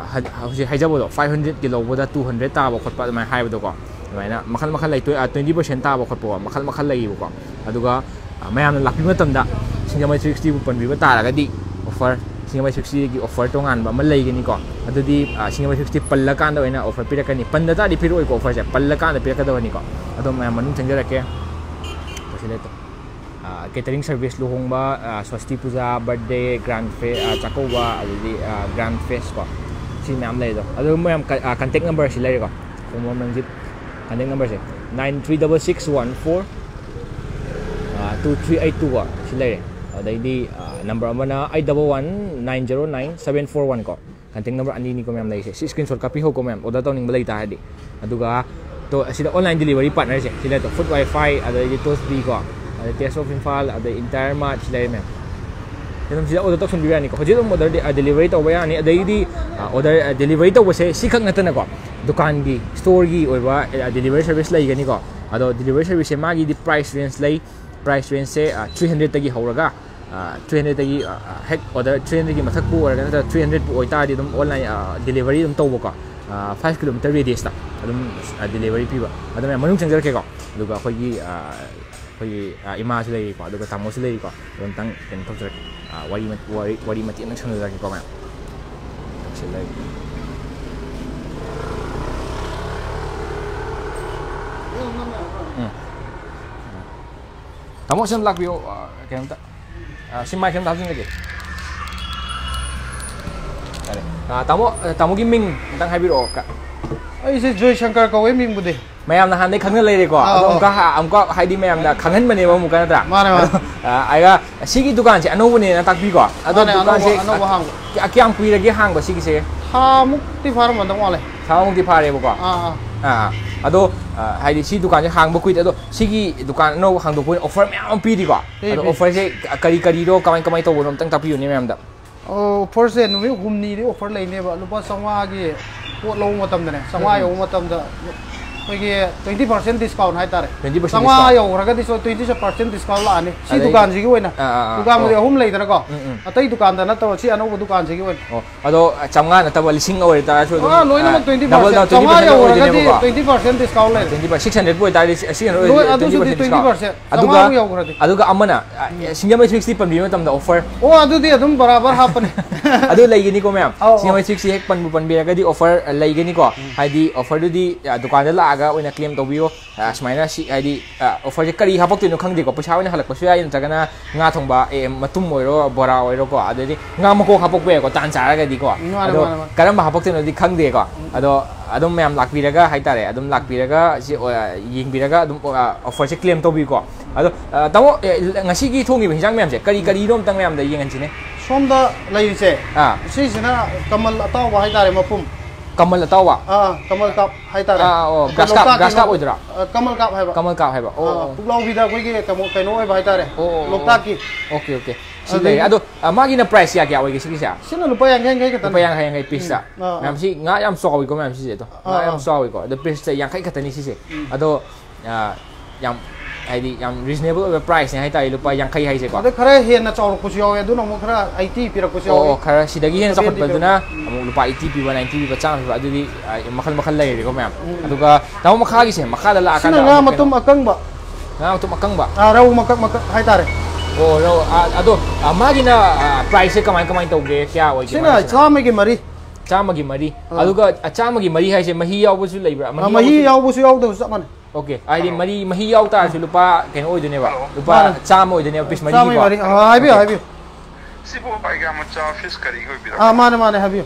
ꯍꯧꯖꯤꯛ ꯍꯥꯏꯖꯕꯗꯣ, five hundredꯀꯤ ꯂꯧꯕꯗ two hundred ꯇꯥꯕ ꯈꯣꯠꯄ ꯑꯗꯨꯃꯥꯏꯅ ꯍꯥꯏꯕꯗꯣꯀꯣ꯫ ꯑꯗꯨꯃꯥꯏꯅ ꯃꯈꯜ ꯃꯈꯜ ꯂꯩ꯫ Twenty percent ꯇꯥꯕ ꯈꯣꯠꯄ ꯃꯈꯜ ꯃꯈꯜ ꯂꯩꯌꯦꯕꯀꯣ꯫ ꯑꯗꯨꯒ ꯃꯌꯥꯝꯅ ꯂꯥꯛꯄꯤꯕ ꯃꯇꯝꯗ ꯁꯤꯡꯖꯃꯩ three sixtyꯕꯨ ꯄꯟꯕꯤꯕ ꯇꯥꯔꯒꯗꯤ offer, ꯁꯤꯡꯖꯃꯩ three sixtyꯒꯤ offer ꯇꯣꯉꯥꯟꯕ ꯑꯃ ꯂꯩꯒꯅꯤꯀꯣ꯫ ꯑꯗꯨꯗꯤ ꯁꯤꯡꯖꯃꯩ three sixty ꯄꯜꯂꯀꯥꯟꯗ ꯑꯣꯏꯅ offer ꯄꯤꯔꯛꯀꯅꯤ꯫ ꯄꯟꯗ ꯇꯥꯔꯗꯤ ꯄꯤꯔꯛꯑꯣꯏꯀꯣ, offerꯁꯦ ꯄꯜꯂꯀꯥꯟꯗ ꯄꯤꯔꯛꯀꯗꯕꯅꯤꯀꯣ꯫ ꯑꯗꯣ ꯃꯌꯥꯝ ꯃꯅꯨꯡ ꯆꯪꯖꯔꯛꯀꯦ꯫ ꯀꯣꯏꯁꯟ ꯂꯩꯇꯦ꯫ Catering service, ꯂꯨꯍꯣꯡꯕ, ꯁ꯭ꯋꯥꯁꯇꯤ ꯄꯨꯖꯥ, birthday, grand fe-, ꯆꯥꯛꯀꯧꯕ, ꯑꯗꯩꯗꯤ grand feast ꯀꯣ, ꯁꯤ ꯃꯌꯥꯝ ꯂꯩ꯫ ꯑꯗꯣ ꯑꯗꯨ ꯃꯌꯥꯝ contact numberꯁꯤ ꯂꯩꯔꯦꯀꯣ꯫ ꯈꯣꯡꯕꯝ Ranjit. Contact numberꯁꯦ nine three double six one four two three eight two ꯀꯣ, ꯁꯤ ꯂꯩꯔꯦ꯫ ꯑꯗꯩꯗꯤ number ꯑꯃꯅ eight double one nine zero nine seven four one ꯀꯣ꯫ Contact number ꯑꯅꯤꯅꯤꯀꯣ ꯃꯌꯥꯝ ꯂꯩꯔꯤꯁꯦ꯫ ꯁꯤ screenshot ꯀꯥꯞꯄꯤꯍꯧꯀꯣ ꯃꯌꯥꯝ, order ꯇꯧꯅꯤꯡꯕ ꯂꯩ ꯇꯥꯔꯗꯤ꯫ ꯑꯗꯨꯒ ꯇꯣ-, ꯑꯁꯤꯗ online delivery partnerꯁꯦ ꯁꯤ ꯂꯩꯔꯦ, Food Wi-Fi, ꯑꯗꯩꯗꯤ Toast B ꯀꯣ, ꯑꯗꯩ Taste of Imphal, ꯑꯗꯩ Entire Mart ꯁꯤ ꯂꯩꯔꯦ ꯃꯌꯥꯝ꯫ ꯑꯗꯨꯝ ꯁꯤꯗ ꯑꯣꯔꯗꯔ ꯇꯧꯁꯤꯟꯕꯤꯕ ꯌꯥꯅꯤꯀꯣ꯫ ꯍꯧꯖꯤꯛ ꯑꯗꯨꯝ ꯑꯣꯔꯗꯔ ꯗꯦꯂꯤꯚꯔꯤ ꯇꯧꯕ ꯌꯥꯅꯤ꯫ ꯑꯗꯩꯗꯤ ꯑꯣꯔꯗꯔ ꯗꯦꯂꯤꯚꯔꯤ ꯇꯧꯕꯁꯦ ꯁꯤꯈꯛ ꯅꯠꯇꯅꯀꯣ, ꯗꯨꯀꯥꯟꯒꯤ, ꯁ꯭ꯇꯣꯔꯒꯤ ꯑꯣꯏꯕ ꯗꯦꯂꯤꯚꯔꯤ ꯁꯔꯚꯤꯁ ꯂꯩꯒꯅꯤꯀꯣ꯫ ꯑꯗꯣ ꯗꯦꯂꯤꯚꯔꯤ ꯁꯔꯚꯤꯁꯁꯦ ꯃꯥꯒꯤꯗꯤ ꯄ꯭ꯔꯥꯏꯁ ꯔꯦꯟꯖ ꯂꯩ꯫ ꯄ꯭ꯔꯥꯏꯁ ꯔꯦꯟꯖꯁꯦ ꯊ꯭ꯔꯤ ꯍꯟꯗ꯭ꯔꯦꯗꯇꯒꯤ ꯍꯧꯔꯒ ꯊ꯭ꯔꯤ ꯍꯟꯗ꯭ꯔꯦꯗꯇꯒꯤ ꯍꯦꯛ ꯑꯣꯔꯗꯔ ꯊ꯭ꯔꯤ ꯍꯟꯗ꯭ꯔꯦꯗꯀꯤ ꯃꯊꯛꯄꯨ ꯑꯣꯏꯔꯒ ꯅꯠꯇ꯭ꯔꯒ ꯊ꯭ꯔꯤ ꯍꯟꯗ꯭ꯔꯦꯗꯄꯨ ꯑꯣꯏꯇꯥꯔꯗꯤ ꯑꯗꯨꯝ ꯑꯣꯟꯂꯥꯏꯟ ꯗꯦꯂꯤꯚꯔꯤ ꯑꯗꯨꯝ ꯇꯧꯕꯀꯣ꯫ ꯐꯥꯏꯚ ꯀꯤꯂꯣꯃꯤꯇꯔ ꯔꯦꯗꯤꯌꯁꯇ ꯑꯗꯨꯝ ꯗꯦꯂꯤꯚꯔꯤ ꯄꯤꯕ꯫ ꯑꯗꯨ ꯃꯌꯥꯝ ꯃꯅꯨꯡ ꯆꯪꯖꯔꯛꯀꯦꯀꯣ꯫ ꯑꯗꯨꯒ ꯑꯩꯈꯣꯏꯒꯤ ꯑꯩꯈꯣꯏꯒꯤ ꯏꯃꯥꯁꯨ ꯂꯩꯔꯤꯀꯣ, ꯑꯗꯨꯒ ꯇꯥꯃꯣꯁꯨ ꯂꯩꯔꯤꯀꯣ꯫ ꯑꯗꯨ ꯑꯝꯇꯪ ꯀꯩꯅꯣ ꯇꯧꯖꯔꯛꯀꯦ꯫ ꯋꯥꯔꯤ ꯋꯥꯔꯤ ꯋꯥꯔꯤ ꯃꯇꯦꯛ ꯑꯃꯇꯪ ꯁꯥꯟꯅꯖꯔꯛꯀꯦꯀꯣ ꯃꯌꯥꯝ꯫ ꯁꯤ ꯂꯩ꯫ ꯎꯝ꯫ ꯇꯥꯃꯣ ꯁꯨꯝ ꯂꯥꯛꯄꯤꯌꯣ꯫ ꯀꯩꯅꯣꯝꯇ꯫ ꯁꯤ ꯃꯥꯏꯛ ꯑꯝꯇ ꯍꯥꯞꯆꯤꯟꯖꯒꯦ꯫ ꯌꯥꯔꯦ꯫ ꯇꯥꯃꯣ, ꯇꯥꯃꯣꯒꯤ ꯃꯤꯡ ꯑꯝꯇꯪ ꯍꯥꯏꯕꯤꯔꯛꯑꯣ꯫ ꯑꯩꯁꯦ ꯖꯣꯏꯁꯪꯀꯔ ꯀꯧꯋꯦ ꯃꯤꯡꯕꯨꯗꯤ꯫ ꯃꯌꯥꯝꯅ ꯍꯥꯟꯅꯗꯩ ꯈꯪꯅ ꯂꯩꯔꯦꯀꯣ꯫ ꯑꯥ, ꯑꯗꯣ ꯑꯥ꯫ ꯑꯃꯨꯛꯀ ꯍꯥ-, ꯑꯃꯨꯛꯀ ꯍꯥꯏꯗꯤ ꯃꯌꯥꯝꯅ ꯈꯪꯍꯟꯕꯅꯦꯕ ꯑꯃꯨꯛꯀ, ꯅꯠꯇ꯭ꯔꯥ? ꯃꯥꯅꯦ, ꯃꯥꯅꯦ꯫ ꯑꯗꯣ, ꯑ, ꯑꯩꯒ ꯁꯤꯒꯤ ꯗꯨꯀꯥꯟꯁꯦ ꯑꯅꯧꯕꯅꯦꯅ ꯇꯥꯛꯄꯤꯀꯣ꯫ ꯑꯗꯣ ꯃꯥꯅꯦ, ꯑꯅꯧꯕ, ꯗꯨꯀꯥꯟꯁꯦ ꯑꯅꯧꯕ ꯍꯥꯡꯕ꯫ ꯀꯌꯥ-, ꯀꯌꯥꯝ ꯀꯨꯏꯔꯒꯦ ꯍꯥꯡꯕ ꯁꯤꯒꯤꯁꯦ? ꯊꯥꯃꯨꯛꯇꯤ ꯐꯥꯔꯝꯃꯗꯧ ꯃꯥꯜꯂꯦ꯫ ꯊꯥꯃꯨꯛꯇꯤ ꯐꯥꯔꯦꯕꯀꯣ꯫ ꯑꯥ, ꯑꯥ꯫ ꯑꯥ, ꯑꯥ꯫ ꯑꯗꯣ, ꯑ, ꯍꯥꯏꯗꯤ ꯁꯤ ꯗꯨꯀꯥꯟꯁꯦ ꯍꯥꯡꯕ ꯀꯨꯏꯗꯦ꯫ ꯑꯗꯣ ꯁꯤꯒꯤ ꯗꯨꯀꯥꯟ ꯑꯅꯧꯕ ꯍꯥꯡꯗꯣꯛꯄ ꯑꯣꯏꯅ ꯑꯣꯐꯔ ꯃꯌꯥꯝ ꯑꯃ ꯄꯤꯔꯤꯀꯣ꯫ ꯄꯤ, ꯑꯗꯣ ꯄꯤ꯫ ꯑꯣꯐꯔꯁꯦ ꯀꯔꯤ ꯀꯔꯤꯅꯣ, ꯀꯃꯥꯏ, ꯀꯃꯥꯏ ꯇꯧꯕꯅꯣ ꯑꯝꯇꯪ ꯇꯥꯛꯄꯤꯌꯨꯅꯦ ꯃꯌꯥꯝꯗ꯫ ꯑꯣ, ꯑꯣꯐꯔꯁꯦ ꯅꯨꯃꯤꯠ ꯍꯨꯝꯅꯤꯗꯤ ꯑꯣꯐꯔ ꯂꯩꯅꯦꯕ꯫ ꯂꯨꯄꯥ ꯆꯥꯝꯃꯉꯥꯒꯤ ꯄꯣꯠ ꯂꯧꯕ ꯃꯇꯝꯗꯅꯦ, ꯆꯥꯝꯃꯉꯥ ꯎꯝ, ꯎꯝ꯫ ꯌꯧꯕ ꯃꯇꯝꯗ ꯑꯩꯈꯣꯏꯒꯤ twenty percent discount ꯍꯥꯏꯇꯥꯔꯦ꯫ Twenty percent ꯆꯥꯝꯃꯉꯥ discount꯫ ꯌꯧꯈ꯭ꯔꯒꯗꯤ ꯁꯣ-, twenty percent discount ꯂꯥꯛꯑꯅꯤ꯫ ꯁꯤ ꯑꯗꯩ ꯗꯨꯀꯥꯟꯁꯤꯒꯤ ꯑꯣꯏꯅ꯫ ꯑꯥ, ꯑꯥ, ꯑꯥ꯫ ꯗꯨꯀꯥꯟꯕꯨꯗꯤ ꯑꯣ꯫ ꯑꯍꯨꯝ ꯂꯩꯗꯅꯀꯣ꯫ ꯎꯝ, ꯎꯝ꯫ ꯑꯇꯩ ꯗꯨꯀꯥꯟꯗ ꯅꯠꯇꯕ ꯁꯤ ꯑꯅꯧꯕ ꯗꯨꯀꯥꯟꯁꯤꯒꯤ ꯑꯣꯏꯅ꯫ ꯑꯣ, ꯑꯗꯣ ꯆꯥꯝꯃꯉꯥ ꯅꯠꯇꯕ ꯂꯤꯁꯤꯡ ꯑꯣꯏꯇꯥꯔꯁꯨ ꯑꯗꯨꯝ, ꯑꯥ, ꯂꯣꯏꯅꯃꯛ ꯑꯥ, twenty percent꯫ Double down twenty percent ꯆꯥꯝꯃꯉꯥ ꯌꯧꯈ꯭ꯔꯒꯗꯤ ꯑꯣꯏꯗꯣꯏꯅꯦꯕꯀꯣ꯫ Twenty percent discount ꯂꯩꯔꯦ꯫ Twenty percent, six hundred ꯑꯣꯏꯇꯥꯔꯗꯤ six hundred ꯂꯣꯏ, ꯑꯣꯏꯔꯗꯤ ꯑꯗꯨꯁꯨ twenty percent discount꯫ Twenty percent꯫ ꯑꯗꯨꯒ, ꯆꯥꯝꯃꯉꯥ ꯌꯧꯈ꯭ꯔꯗꯤ꯫ ꯑꯗꯨꯒ ꯑꯃꯅ, ꯑ, ꯎꯝ꯫ Single ꯃꯊ꯭ꯔꯤꯛꯁꯇꯤ ꯄꯟꯕꯤꯕ ꯃꯇꯝꯗ offer꯫ ꯑꯣ, ꯑꯗꯨꯗꯤ ꯑꯗꯨꯝ ꯕꯔꯥꯕꯔ ꯍꯥꯞꯄꯅꯤ꯫ ꯑꯗꯨ ꯂꯩꯒꯅꯤꯀꯣ ꯃꯌꯥꯝ꯫ ꯑꯧ, ꯑꯧ꯫ Single ꯃꯊ꯭ꯔꯤꯛꯁꯤ ꯍꯦꯛ ꯄꯟꯕꯨ ꯄꯟꯕꯤꯔꯒꯗꯤ offer ꯂꯩꯒꯅꯤꯀꯣ꯫ ꯎꯝ꯫ ꯍꯥꯏꯗꯤ offerꯗꯨꯗꯤ, ꯑ, ꯗꯨꯀꯥꯟꯗ ꯂꯥꯛꯑꯒ ꯑꯣꯏꯅ claim ꯇꯧꯕꯤꯌꯣ꯫ ꯑ, ꯁꯨꯃꯥꯏꯅ ꯁꯤ, ꯍꯥꯏꯗꯤ, ꯑ, offerꯁꯦ ꯀꯔꯤ ꯍꯥꯄꯛꯇꯣꯏꯅꯣ ꯈꯪꯗꯦꯀꯣ꯫ ꯄꯩꯁꯥ ꯑꯣꯏꯅ ꯍꯜꯂꯛꯄꯁꯨ ꯌꯥꯏ, ꯅꯠꯇ꯭ꯔꯒꯅ ꯉꯥ ꯊꯣꯡꯕ, ꯑꯦ, ꯃꯇꯨꯝ ꯑꯣꯏꯔꯣ, ꯕꯣꯔꯥ ꯑꯣꯏꯔꯣꯀꯣ, ꯑꯗꯩꯗꯤ ꯉꯥ ꯃꯀꯣꯛ ꯍꯥꯄꯛꯄ ꯌꯥꯏꯀꯣ, ꯇꯥꯟ ꯆꯥꯔꯒꯗꯤꯀꯣ꯫ ꯃꯥꯅꯦ, ꯑꯗꯣ ꯃꯥꯅꯦ, ꯃꯥꯅꯦ꯫ ꯀꯔꯝꯕ ꯍꯥꯄꯛꯇꯣꯏꯅꯣꯗꯤ ꯈꯪꯗꯦꯀꯣ꯫ ꯎꯝ꯫ ꯑꯗꯣ ꯑꯗꯨꯝ ꯃꯌꯥꯝ ꯂꯥꯛꯄꯤꯔꯒ ꯍꯥꯏꯇꯥꯔꯦ, ꯑꯗꯨꯝ ꯂꯥꯛꯄꯤꯔꯒ ꯁꯤ, ꯑ, ꯌꯦꯡꯕꯤꯔꯒ ꯑꯗꯨꯝ, ꯑ, offerꯁꯦ claim ꯇꯧꯕꯤꯌꯨꯀꯣ꯫ ꯑꯗꯣ, ꯑ, ꯇꯥꯃꯣ, ꯑꯦ, ꯉꯁꯤꯒꯤ ꯊꯣꯡꯉꯤꯕ ꯍꯤꯟꯖꯥꯡ ꯃꯌꯥꯝꯁꯦ ꯀꯔꯤ ꯀꯔꯤꯅꯣ ꯑꯝꯇꯪ ꯃꯌꯥꯝꯗ ꯌꯦꯡꯍꯟꯁꯤꯅꯦ꯫ ꯁꯣꯝꯗ ꯂꯩꯔꯤꯁꯦ, ꯑꯥ꯫ ꯁꯤꯁꯤꯅ ꯀꯃꯜ ꯑꯇꯥꯎꯕ ꯍꯥꯏꯇꯥꯔꯦ, ꯃꯄꯨꯝ꯫ ꯀꯃꯜ ꯑꯇꯥꯎꯕ? ꯑꯥ, ꯀꯃꯜ ꯀꯥꯞ ꯍꯥꯏꯇꯥꯔꯦ꯫ ꯑꯥ, ꯑꯣ, ꯑꯩꯈꯣꯏ grass carp, ꯂꯣꯛꯇꯥꯛꯀꯤ grass carp ꯂꯣꯛ-, ꯑꯣꯏꯗꯣꯏꯔꯥ? ꯑ, ꯀꯃꯜ ꯀꯥꯞ ꯍꯥꯏꯕ꯫ ꯀꯃꯜ ꯀꯥꯞ ꯍꯥꯏꯕ꯫ ꯑꯣ, ꯑꯥ, ꯑꯣ꯫ ꯄꯨꯛꯂꯥꯎꯕꯤꯗ ꯑꯩꯈꯣꯏꯒꯤ ꯀꯩꯅꯣ, ꯀꯩꯅꯣ ꯑꯣꯏꯕ ꯍꯥꯏꯇꯥꯔꯦ, ꯑꯣ, ꯑꯣ, ꯑꯣ꯫ ꯂꯣꯛꯇꯥꯛꯀꯤ꯫ OK, OK꯫ ꯁꯤ ꯂꯩꯔꯦ꯫ ꯑꯗꯣ, ꯑ, ꯃꯥꯒꯤꯅ price ꯀꯌꯥ ꯀꯌꯥ ꯑꯣꯏꯒꯦ ꯁꯤꯒꯤꯁꯦ? ꯁꯤꯅ ꯂꯨꯄꯥ ꯌꯥꯡꯈꯩ ꯌꯥꯡꯈꯩ ꯈꯛꯇꯅꯤ꯫ ꯂꯨꯄꯥ ꯌꯥꯡꯈꯩ ꯌꯥꯡꯈꯩ piece ꯇ꯫ ꯎꯝ, ꯑꯥ, ꯃꯌꯥꯝ, ꯑꯥ꯫ ꯁꯤ ꯉꯥ ꯌꯥꯝ ꯆꯥꯎꯋꯤꯀꯣ ꯃꯌꯥꯝ ꯁꯤꯁꯦ꯫ ꯑꯗꯣ ꯑꯥ, ꯉꯥ ꯌꯥꯝ ꯑꯥ꯫ ꯆꯥꯎꯋꯤꯀꯣ꯫ ꯑꯗꯣ piece ꯇ ꯌꯥꯡꯈꯩ ꯈꯛꯇꯅꯤ ꯁꯤꯁꯦ꯫ ꯎꯝ꯫ ꯑꯗꯣ, ꯑ, ꯌꯥꯝ, ꯍꯥꯏꯗꯤ, ꯌꯥꯝ reasonable ꯑꯣꯏꯕ price ꯅꯦ ꯍꯥꯏꯇꯥꯔꯦ, ꯂꯨꯄꯥ ꯌꯥꯡꯈꯩ ꯍꯥꯏꯁꯦꯀꯣ꯫ ꯑꯗꯩ ꯈꯔ ꯍꯦꯟꯅ ꯆꯥꯎꯔꯛꯄꯁꯨ ꯌꯥꯎꯋꯦ, ꯑꯗꯨꯅ ꯑꯃꯨꯛ ꯈꯔ eighty ꯄꯤꯔꯛꯄꯁꯨ ꯑꯣ, ꯌꯥꯎꯋꯦ꯫ ꯑꯣ, ꯈꯔ ꯁꯤꯗꯒꯤ ꯍꯦꯟꯅ ꯆꯥꯎꯈꯠꯄꯗꯨꯅ ꯑꯃꯨꯛ ꯂꯨꯄꯥ eighty ꯄꯤꯕ, ninety ꯄꯤꯕ, ꯆꯥꯝꯃ ꯄꯤꯕ, ꯑꯗꯨꯗꯤ, ꯑ, ꯃꯈꯜ ꯃꯈꯜ ꯂꯩꯔꯦꯀꯣ ꯃꯌꯥꯝ꯫ ꯎꯝ꯫ ꯑꯗꯨꯒ ꯇꯥꯃꯣ, ꯃꯈꯥꯒꯤꯁꯦ, ꯃꯈꯥꯗ ꯂꯥꯛꯑꯀꯥꯟꯗ ꯁꯤꯅ ꯉꯥ ꯑꯃꯨꯛ ꯀꯩꯅꯣ, ꯃꯇꯨꯝ ꯑꯀꯪꯕ꯫ ꯉꯥ ꯃꯇꯨꯝ ꯑꯀꯪꯕ꯫ ꯑꯥ, ꯔꯧ ꯃꯀꯛ ꯃꯀꯛ ꯍꯥꯏꯇꯥꯔꯦ꯫ ꯑꯣ, ꯔꯧ꯫ ꯑꯥ, ꯑꯗꯣ, ꯑꯥ, ꯃꯥꯒꯤꯅ, ꯑꯥ, price ꯁꯦ ꯀꯃꯥꯏ, ꯀꯃꯥꯏ ꯇꯧꯒꯦ? ꯀꯌꯥ ꯑꯣꯏꯒꯦ ꯁꯤꯅ ꯃꯥꯒꯤꯁꯤꯅ? ꯆꯥꯝꯃꯒꯤ ꯃꯔꯤ꯫ ꯆꯥꯝꯃꯒꯤ ꯃꯔꯤ꯫ ꯑꯥ꯫ ꯑꯗꯨꯒ, ꯑꯥ, ꯆꯥꯝꯃꯒꯤ ꯃꯔꯤ ꯍꯥꯏꯁꯦ ꯃꯍꯤ ꯌꯥꯎꯕꯁꯨ ꯂꯩꯕ꯭ꯔꯥ? ꯑꯥ, ꯃꯍꯤ ꯃꯍꯤ ꯌꯥꯎꯕꯁꯨ ꯌꯥꯎꯗꯕꯁꯨ ꯆꯞ ꯃꯥꯟꯅꯩ꯫ Okay, ꯍꯥꯏꯗꯤ ꯃꯔꯤ, ꯃꯍꯤ ꯌꯥꯎ ꯇꯥꯔꯁꯨ ꯂꯨꯄꯥ ꯀꯩꯅꯣ ꯑꯣꯏꯗꯣꯏꯅꯦꯕ? ꯍꯜꯂꯣ꯫ ꯂꯨꯄꯥ ꯃꯥꯅꯦ꯫ ꯆꯥꯝꯃ ꯑꯣꯏꯗꯣꯏꯅꯦꯕ, piece ꯆꯥꯝꯃꯒꯤ ꯃꯔꯤꯒꯤꯀꯣ? ꯃꯔꯤ꯫ ꯑꯥ, ꯍꯥꯏꯕꯤꯌꯨ, Okay꯫ ꯍꯥꯏꯕꯤꯌꯨ꯫ ꯁꯤꯕꯨ ꯄꯥꯏꯒꯥ ꯃꯆꯥ fish curry ꯒꯤ ꯑꯣꯏꯕꯤꯔꯕ꯭ꯔꯥ? ꯑꯥ, ꯃꯥꯅꯦ, ꯃꯥꯅꯦ, ꯍꯥꯏꯕꯤꯌꯨ꯫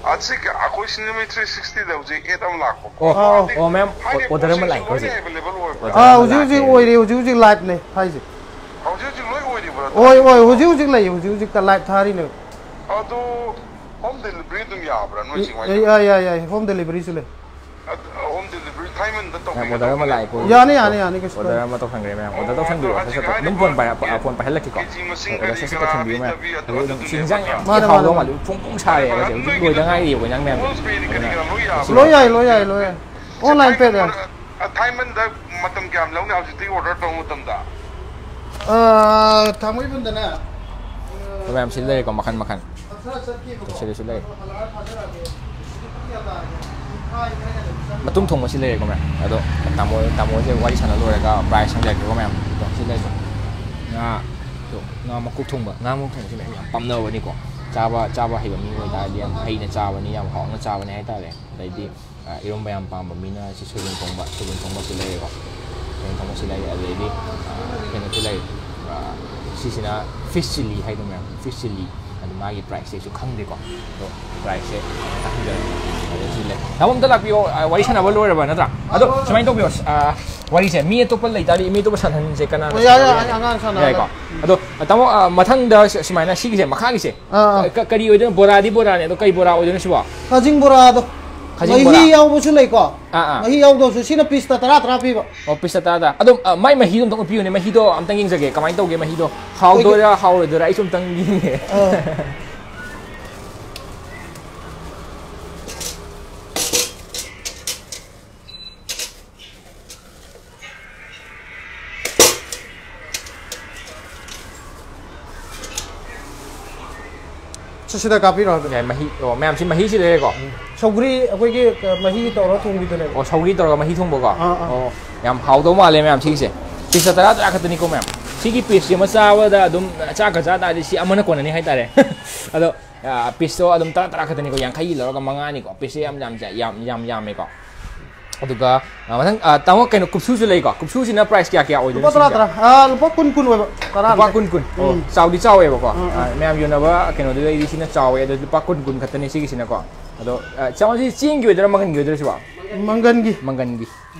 ꯑꯥ, ꯁꯤ ꯀ-, ꯑꯩꯈꯣꯏ ꯁꯤꯅꯦꯃꯥ three sixty ꯗ ꯍꯧꯖꯤꯛ ad ꯑꯃ ꯂꯥꯛꯄꯀꯣ꯫ ꯑꯣ, ꯑꯣ, ꯑꯣ, ꯃꯦꯝ, ꯍꯥꯏꯗꯤ order ꯑꯃ ꯄꯣꯠꯁꯤꯡꯁꯦ ꯂꯥꯛꯑꯦꯀꯣ ꯂꯣꯏꯅ ꯍꯧꯖꯤꯛ꯫ Available ꯑꯣꯏꯕ꯭ꯔꯥ? Order ꯑꯥ, ꯑꯃ ꯍꯧꯖꯤꯛ, ꯍꯧꯖꯤꯛ ꯂꯥꯛꯑꯦ꯫ ꯑꯣꯏꯔꯤ, ꯍꯧꯖꯤꯛ, ꯍꯧꯖꯤꯛ live ꯅꯦ ꯍꯥꯏꯁꯦ꯫ ꯍꯧꯖꯤꯛ, ꯍꯧꯖꯤꯛ ꯂꯣꯏ ꯑꯣꯏꯔꯤꯕ꯭ꯔꯥ? ꯑꯣꯏ, ꯑꯣꯏ, ꯍꯧꯖꯤꯛ, ꯍꯧꯖꯤꯛ ꯂꯩ, ꯍꯧꯖꯤꯛ, ꯍꯧꯖꯤꯛꯇ live ꯊꯥꯔꯤꯅꯦ꯫ ꯑꯗꯨ home delivery ꯑꯗꯨꯝ ꯌꯥꯕ꯭ꯔꯥ ꯅꯣꯏ ꯆꯤꯡ ꯌꯥꯏ, ꯍꯣꯏꯗ? ꯌꯥꯏ, ꯌꯥꯏ, ꯌꯥꯏ, home delivery ꯁꯨ ꯂꯩ꯫ ꯑꯗ, home delivery ꯊꯥꯏꯃꯟꯗ ꯇꯧꯕꯤꯒꯗꯧꯕꯅꯦ꯫ Order ꯑꯃ ꯂꯥꯛꯑꯦꯀꯣ꯫ ꯌꯥꯅꯤ, ꯌꯥꯅꯤ, ꯌꯥꯅꯤ, ꯀꯩꯁꯨ order ꯀꯥꯏꯗꯦ꯫ ꯑꯃ ꯇꯧꯁꯟꯈ꯭ꯔꯦ ꯃꯌꯥꯝ꯫ Order ꯑꯣ, ꯇꯧꯁꯟꯕꯤꯔꯣ, ꯑꯗꯣ ꯁꯠ ꯍꯧꯖꯤꯛ ꯁꯠ ꯇꯧ-, ꯑꯗꯨꯝ ꯍꯥꯏꯔꯤꯕ phone ꯄꯥꯏꯔ-, ꯀꯦꯖꯤ ꯐꯣꯟ ꯄꯥꯏꯍꯜꯂꯛꯀꯦꯀꯣ꯫ ꯃꯁꯤꯡ ꯑꯗꯨꯒ ꯀꯔꯤ ꯁꯠ ꯁꯠ ꯀꯔꯥ ꯇꯧꯁꯟꯕꯤꯌꯨ ꯃꯌꯥꯝ꯫ ꯃꯤꯗꯕꯤ ꯑꯗꯨ ꯑꯗꯨ ꯑꯗꯨ ꯑꯗꯨ ꯏꯟꯁꯥꯡꯁꯦ ꯌꯥꯝ ꯊꯤ ꯍꯥꯎꯗꯧ ꯃꯥꯜꯂꯦ꯫ ꯐꯣꯡ ꯐꯣꯡ ꯁꯥꯔꯦ ꯍꯥꯏꯕꯁꯦ꯫ ꯍꯧꯖꯤꯛ ꯂꯣꯏꯗ ꯉꯥꯏꯔꯤꯕ ꯏꯟꯁꯥꯡ ꯃꯌꯥꯝꯁꯦ꯫ ꯂꯣꯏ ꯌꯥꯏ, ꯂꯣꯏ ꯌꯥꯏ, ꯂꯣꯏ ꯌꯥꯏ꯫ Online pay ꯌꯥꯏ꯫ ꯑ, ꯊꯥꯏꯃꯟꯗ ꯃꯇꯝ ꯀꯌꯥꯝ ꯂꯧꯅꯤ ꯍꯧꯖꯤꯛꯇꯒꯤ order ꯇꯧꯕ ꯃꯇꯝꯗ? ꯑ, ꯊꯥꯡꯃꯩꯕꯟꯗꯅꯦ꯫ ꯑ, ꯃꯌꯥꯝ ꯁꯤ ꯂꯩꯔꯦꯀꯣ, ꯃꯈꯟ ꯃꯈꯟ꯫ ꯈꯔ ꯆꯠꯈꯤꯕꯀꯣ꯫ ꯁꯤꯗꯁꯨ ꯂꯩ꯫ ꯑꯗꯣ ꯍꯜꯂꯛꯑ ꯊꯥꯖꯔꯛꯑꯒꯦ꯫ ꯍꯧꯖꯤꯛꯇꯤ ꯄꯨꯡ ꯀꯌꯥ ꯇꯥꯔꯒꯦ? ꯄꯨꯡꯈꯥꯏ ꯈꯔ ꯍꯦꯜꯂꯦ ꯆꯪꯉꯦ꯫ ꯃꯇꯨꯝ ꯊꯣꯡꯕꯁꯤ ꯂꯩꯔꯦꯀꯣ, ꯃꯌꯥꯝ꯫ ꯑꯗꯣ ꯇꯥꯃꯣ, ꯇꯥꯃꯣꯁꯦ ꯋꯥꯔꯤ ꯁꯥꯟꯅ ꯂꯣꯏꯔꯒ price ꯍꯪꯖꯔꯛꯀꯦꯀꯣ, ꯃꯌꯥꯝ꯫ ꯑꯗꯣ ꯁꯤ ꯂꯩꯔꯦ꯫ ꯉꯥ, ꯑꯗꯣ ꯉꯥ ꯃꯀꯣꯛ ꯊꯣꯡꯕ, ꯉꯥ ꯃꯀꯣꯛ ꯊꯣꯡꯕꯁꯤ ꯃꯌꯥꯝ ꯌꯥꯝ ꯄꯥꯝꯅꯕꯅꯤꯀꯣ꯫ ꯆꯥꯕ, ꯆꯥꯕ ꯍꯩꯕ ꯃꯤ ꯑꯣꯏꯇꯥꯔꯗꯤ ꯌꯥꯝ ꯍꯩꯅ ꯆꯥꯕꯅꯤ, ꯌꯥꯝ ꯍꯥꯎꯅ ꯆꯥꯕꯅꯤ ꯍꯥꯏꯇꯥꯔꯦ꯫ ꯑꯗꯩꯗꯤ ꯑ, ꯏꯔꯣꯝꯕ ꯌꯥꯝ ꯄꯥꯝꯕ ꯃꯤꯅ ꯁꯤ ꯁꯣꯏꯕꯨꯝ ꯊꯣꯡꯕ, ꯁꯣꯏꯕꯨꯝ ꯊꯣꯡꯕꯁꯨ ꯂꯩꯔꯦꯀꯣ꯫ ꯁꯣꯏꯕꯨꯝ ꯊꯣꯡꯕꯁꯨ ꯂꯩꯔꯦ꯫ ꯑꯗꯩꯗꯤ, ꯑ, ꯀꯩꯅꯣꯁꯨ ꯂꯩꯔꯦ꯫ ꯑ, ꯁꯤꯁꯤꯅ fish chilli ꯍꯥꯏꯗꯣ, ꯃꯌꯥꯝ꯫ Fish chilli꯫ ꯑꯗꯨ ꯃꯥꯒꯤ price ꯁꯦ ꯑꯩꯁꯨ ꯈꯪꯗꯦꯀꯣ꯫ ꯑꯗꯣ price ꯁꯦ ꯑꯝꯇ ꯍꯪꯖꯔꯛꯀꯦ꯫ ꯑꯗꯣ ꯁꯤ ꯂꯩ꯫ ꯇꯥꯃꯣ, ꯑꯝꯇ ꯂꯥꯛꯄꯤꯌꯣ꯫ ꯑ, ꯋꯥꯔꯤ ꯁꯥꯟꯅꯕ ꯂꯣꯏꯔꯕ ꯅꯠꯇ꯭ꯔꯥ? ꯑꯗꯣ ꯁꯨꯃꯥꯏꯅ ꯇꯧꯕꯤꯌꯣ꯫ ꯑ, ꯋꯥꯔꯤꯁꯦ ꯃꯤ ꯑꯇꯣꯞꯄ ꯂꯩꯇꯥꯔꯗꯤ ꯃꯤ ꯑꯇꯣꯞꯄ ꯁꯥꯟꯅꯍꯟꯁꯦ꯫ ꯀꯅꯥꯅ ꯑꯣ, ꯌꯥꯏ, ꯁꯥꯟꯅꯕ ꯌꯥꯏ, ꯌꯥꯏ? ꯑꯉꯥꯡ ꯁꯥꯟꯅꯍꯜꯂꯣ꯫ ꯌꯥꯏꯀꯣ꯫ ꯎꯝ꯫ ꯑꯗꯣ, ꯑ, ꯇꯥꯃꯣ, ꯑ, ꯃꯊꯪꯗ ꯁ-, ꯁꯨꯃꯥꯏꯅ ꯁꯤꯒꯤꯁꯦ ꯃꯈꯥꯒꯤꯁꯦ꯫ ꯑꯥ, ꯑꯥ꯫ ꯀ-, ꯀꯔꯤ ꯑꯣꯏꯗꯣꯏꯅꯣ? ꯕꯣꯔꯥꯗꯤ ꯕꯣꯔꯥꯅꯦ꯫ ꯑꯗꯣ ꯀꯩ ꯕꯣꯔꯥ ꯑꯣꯏꯗꯣꯏꯅꯣ ꯁꯤꯕꯣ? ꯀꯥꯖꯤꯡ ꯕꯣꯔꯥꯗꯣ꯫ ꯈꯥꯖꯤꯡ ꯃꯍꯤ ꯕꯣꯔꯥ꯫ ꯌꯥꯎꯕꯁꯨ ꯂꯩꯀꯣ? ꯑꯥ, ꯑꯥ꯫ ꯃꯍꯤ ꯌꯥꯎꯗꯕꯁꯨ, ꯁꯤꯅ ꯄꯤꯁꯇ ꯇꯔꯥ ꯇꯔꯥ ꯄꯤꯕ꯫ ꯑꯣ, ꯄꯤꯁꯇ ꯇꯔꯥ ꯇꯔꯥ꯫ ꯑꯗꯨꯝ, ꯑ, ꯃꯥꯏ ꯃꯍꯤꯗꯣ ꯑꯝꯇꯪ ꯎꯠꯄꯤꯌꯨꯅꯦ꯫ ꯃꯍꯤꯗꯣ ꯑꯝꯇꯪ ꯌꯦꯡꯖꯒꯦ꯫ ꯀꯃꯥꯏꯅ ꯇꯧꯒꯦ ꯃꯍꯤꯗꯣ? ꯍꯥꯎꯗꯣꯏꯔꯥ, ꯍꯥꯎꯔꯣꯏꯗꯣꯏꯔꯥ? ꯑꯩꯁꯨ ꯑꯝꯇꯪ ꯌꯦꯡꯒꯦ꯫ ꯑꯥ꯫ ꯁꯤ ꯁꯤꯗ ꯀꯥꯞꯄꯤꯔꯣ ꯍꯥꯏꯕ꯫ ꯌꯥꯏ, ꯃꯍꯤ, ꯑꯣ, ꯃꯌꯥꯝꯁꯤ ꯃꯍꯤꯁꯤ ꯂꯩꯔꯦꯀꯣ? ꯁꯧꯒ꯭ꯔꯤ ꯑꯩꯈꯣꯏꯒꯤ, ꯑ, ꯃꯍꯤ ꯇꯧꯔ ꯊꯣꯡꯕꯤꯗꯨꯅꯦꯕ꯫ ꯑꯣ, ꯁꯧꯒ꯭ꯔꯤ ꯇꯧꯔꯒ ꯃꯍꯤ ꯊꯣꯡꯕꯀꯣ? ꯑꯥ, ꯑꯥ꯫ ꯑꯣ, ꯌꯥꯝ ꯍꯥꯎꯗꯧ ꯃꯥꯜꯂꯦ ꯃꯌꯥꯝ ꯁꯤꯒꯤꯁꯦ꯫ ꯄꯤꯁ ꯇꯔꯥ ꯇꯔꯥ ꯈꯛꯇꯅꯤꯀꯣ ꯃꯌꯥꯝ꯫ ꯁꯤꯒꯤ ꯄꯤꯁꯁꯤ ꯑꯃ ꯆꯥꯕꯗ ꯑꯗꯨꯝ ꯆꯥꯛꯀ ꯆꯥ ꯇꯥꯔꯗꯤ ꯁꯤ ꯑꯃꯅ ꯀꯣꯟꯅꯅꯤ ꯍꯥꯏꯇꯥꯔꯦ꯫ ꯑꯗꯣ, ꯑ, ꯄꯤꯁꯇꯣ ꯑꯗꯨꯝ ꯇꯔꯥ ꯇꯔꯥ ꯈꯛꯇꯅꯤꯀꯣ, ꯌꯥꯡꯈꯩꯒꯤ ꯂꯧꯔꯒ ꯃꯉꯥꯅꯤꯀꯣ꯫ ꯄꯤꯁꯁꯦ ꯌꯥꯝ, ꯌꯥꯝ, ꯌꯥꯝ, ꯌꯥꯝ ꯌꯥꯝꯃꯦꯀꯣ꯫ ꯑꯗꯨꯒ, ꯑ, ꯃꯊꯪ, ꯑ, ꯇꯥꯃꯣ, ꯀꯩꯅꯣ, ꯀꯨꯞꯁꯨꯁꯨ ꯂꯩꯀꯣ? ꯀꯨꯞꯁꯨꯁꯤꯅ price ꯀꯌꯥ ꯀꯌꯥ ꯑꯣꯏꯗꯣꯏꯅꯣ ꯂꯨꯄꯥ ꯇꯔꯥ ꯁꯤꯒꯤꯁꯦ? ꯇꯔꯥ꯫ ꯑꯥ, ꯂꯨꯄꯥ ꯀꯨꯟ ꯀꯨꯟ ꯑꯣꯏꯕ꯫ ꯇꯔꯥ ꯂꯨꯄꯥ ꯂꯨꯄꯥ꯫ ꯀꯨꯟ ꯀꯨꯟ꯫ ꯑꯣ, ꯎꯝ꯫ ꯆꯥꯎꯗꯤ ꯆꯥꯎꯋꯦꯕꯀꯣ꯫ ꯎꯝ, ꯎꯝ꯫ ꯑ, ꯃꯌꯥꯝ ꯌꯣꯟꯅꯕ ꯀꯩꯅꯣꯗꯨꯗꯩꯗꯤ ꯁꯤꯅ ꯆꯥꯎꯋꯦ꯫ ꯑꯗꯣ ꯂꯨꯄꯥ ꯀꯨꯟ ꯀꯨꯟ ꯈꯛꯇꯅꯦ ꯁꯤꯒꯤꯁꯤꯅꯀꯣ꯫ ꯑꯗꯣ, ꯑ, ꯆꯥꯃꯁꯤ ꯆꯦꯡꯒꯤ ꯑꯣꯏꯗꯣꯏꯔꯥ, ꯃꯪꯒꯟꯒꯤ ꯑꯣꯏꯗꯣꯏꯔꯥ ꯁꯤꯕꯣ? ꯃꯪꯒꯟꯒꯤ꯫ ꯃꯪꯒꯟꯒꯤ꯫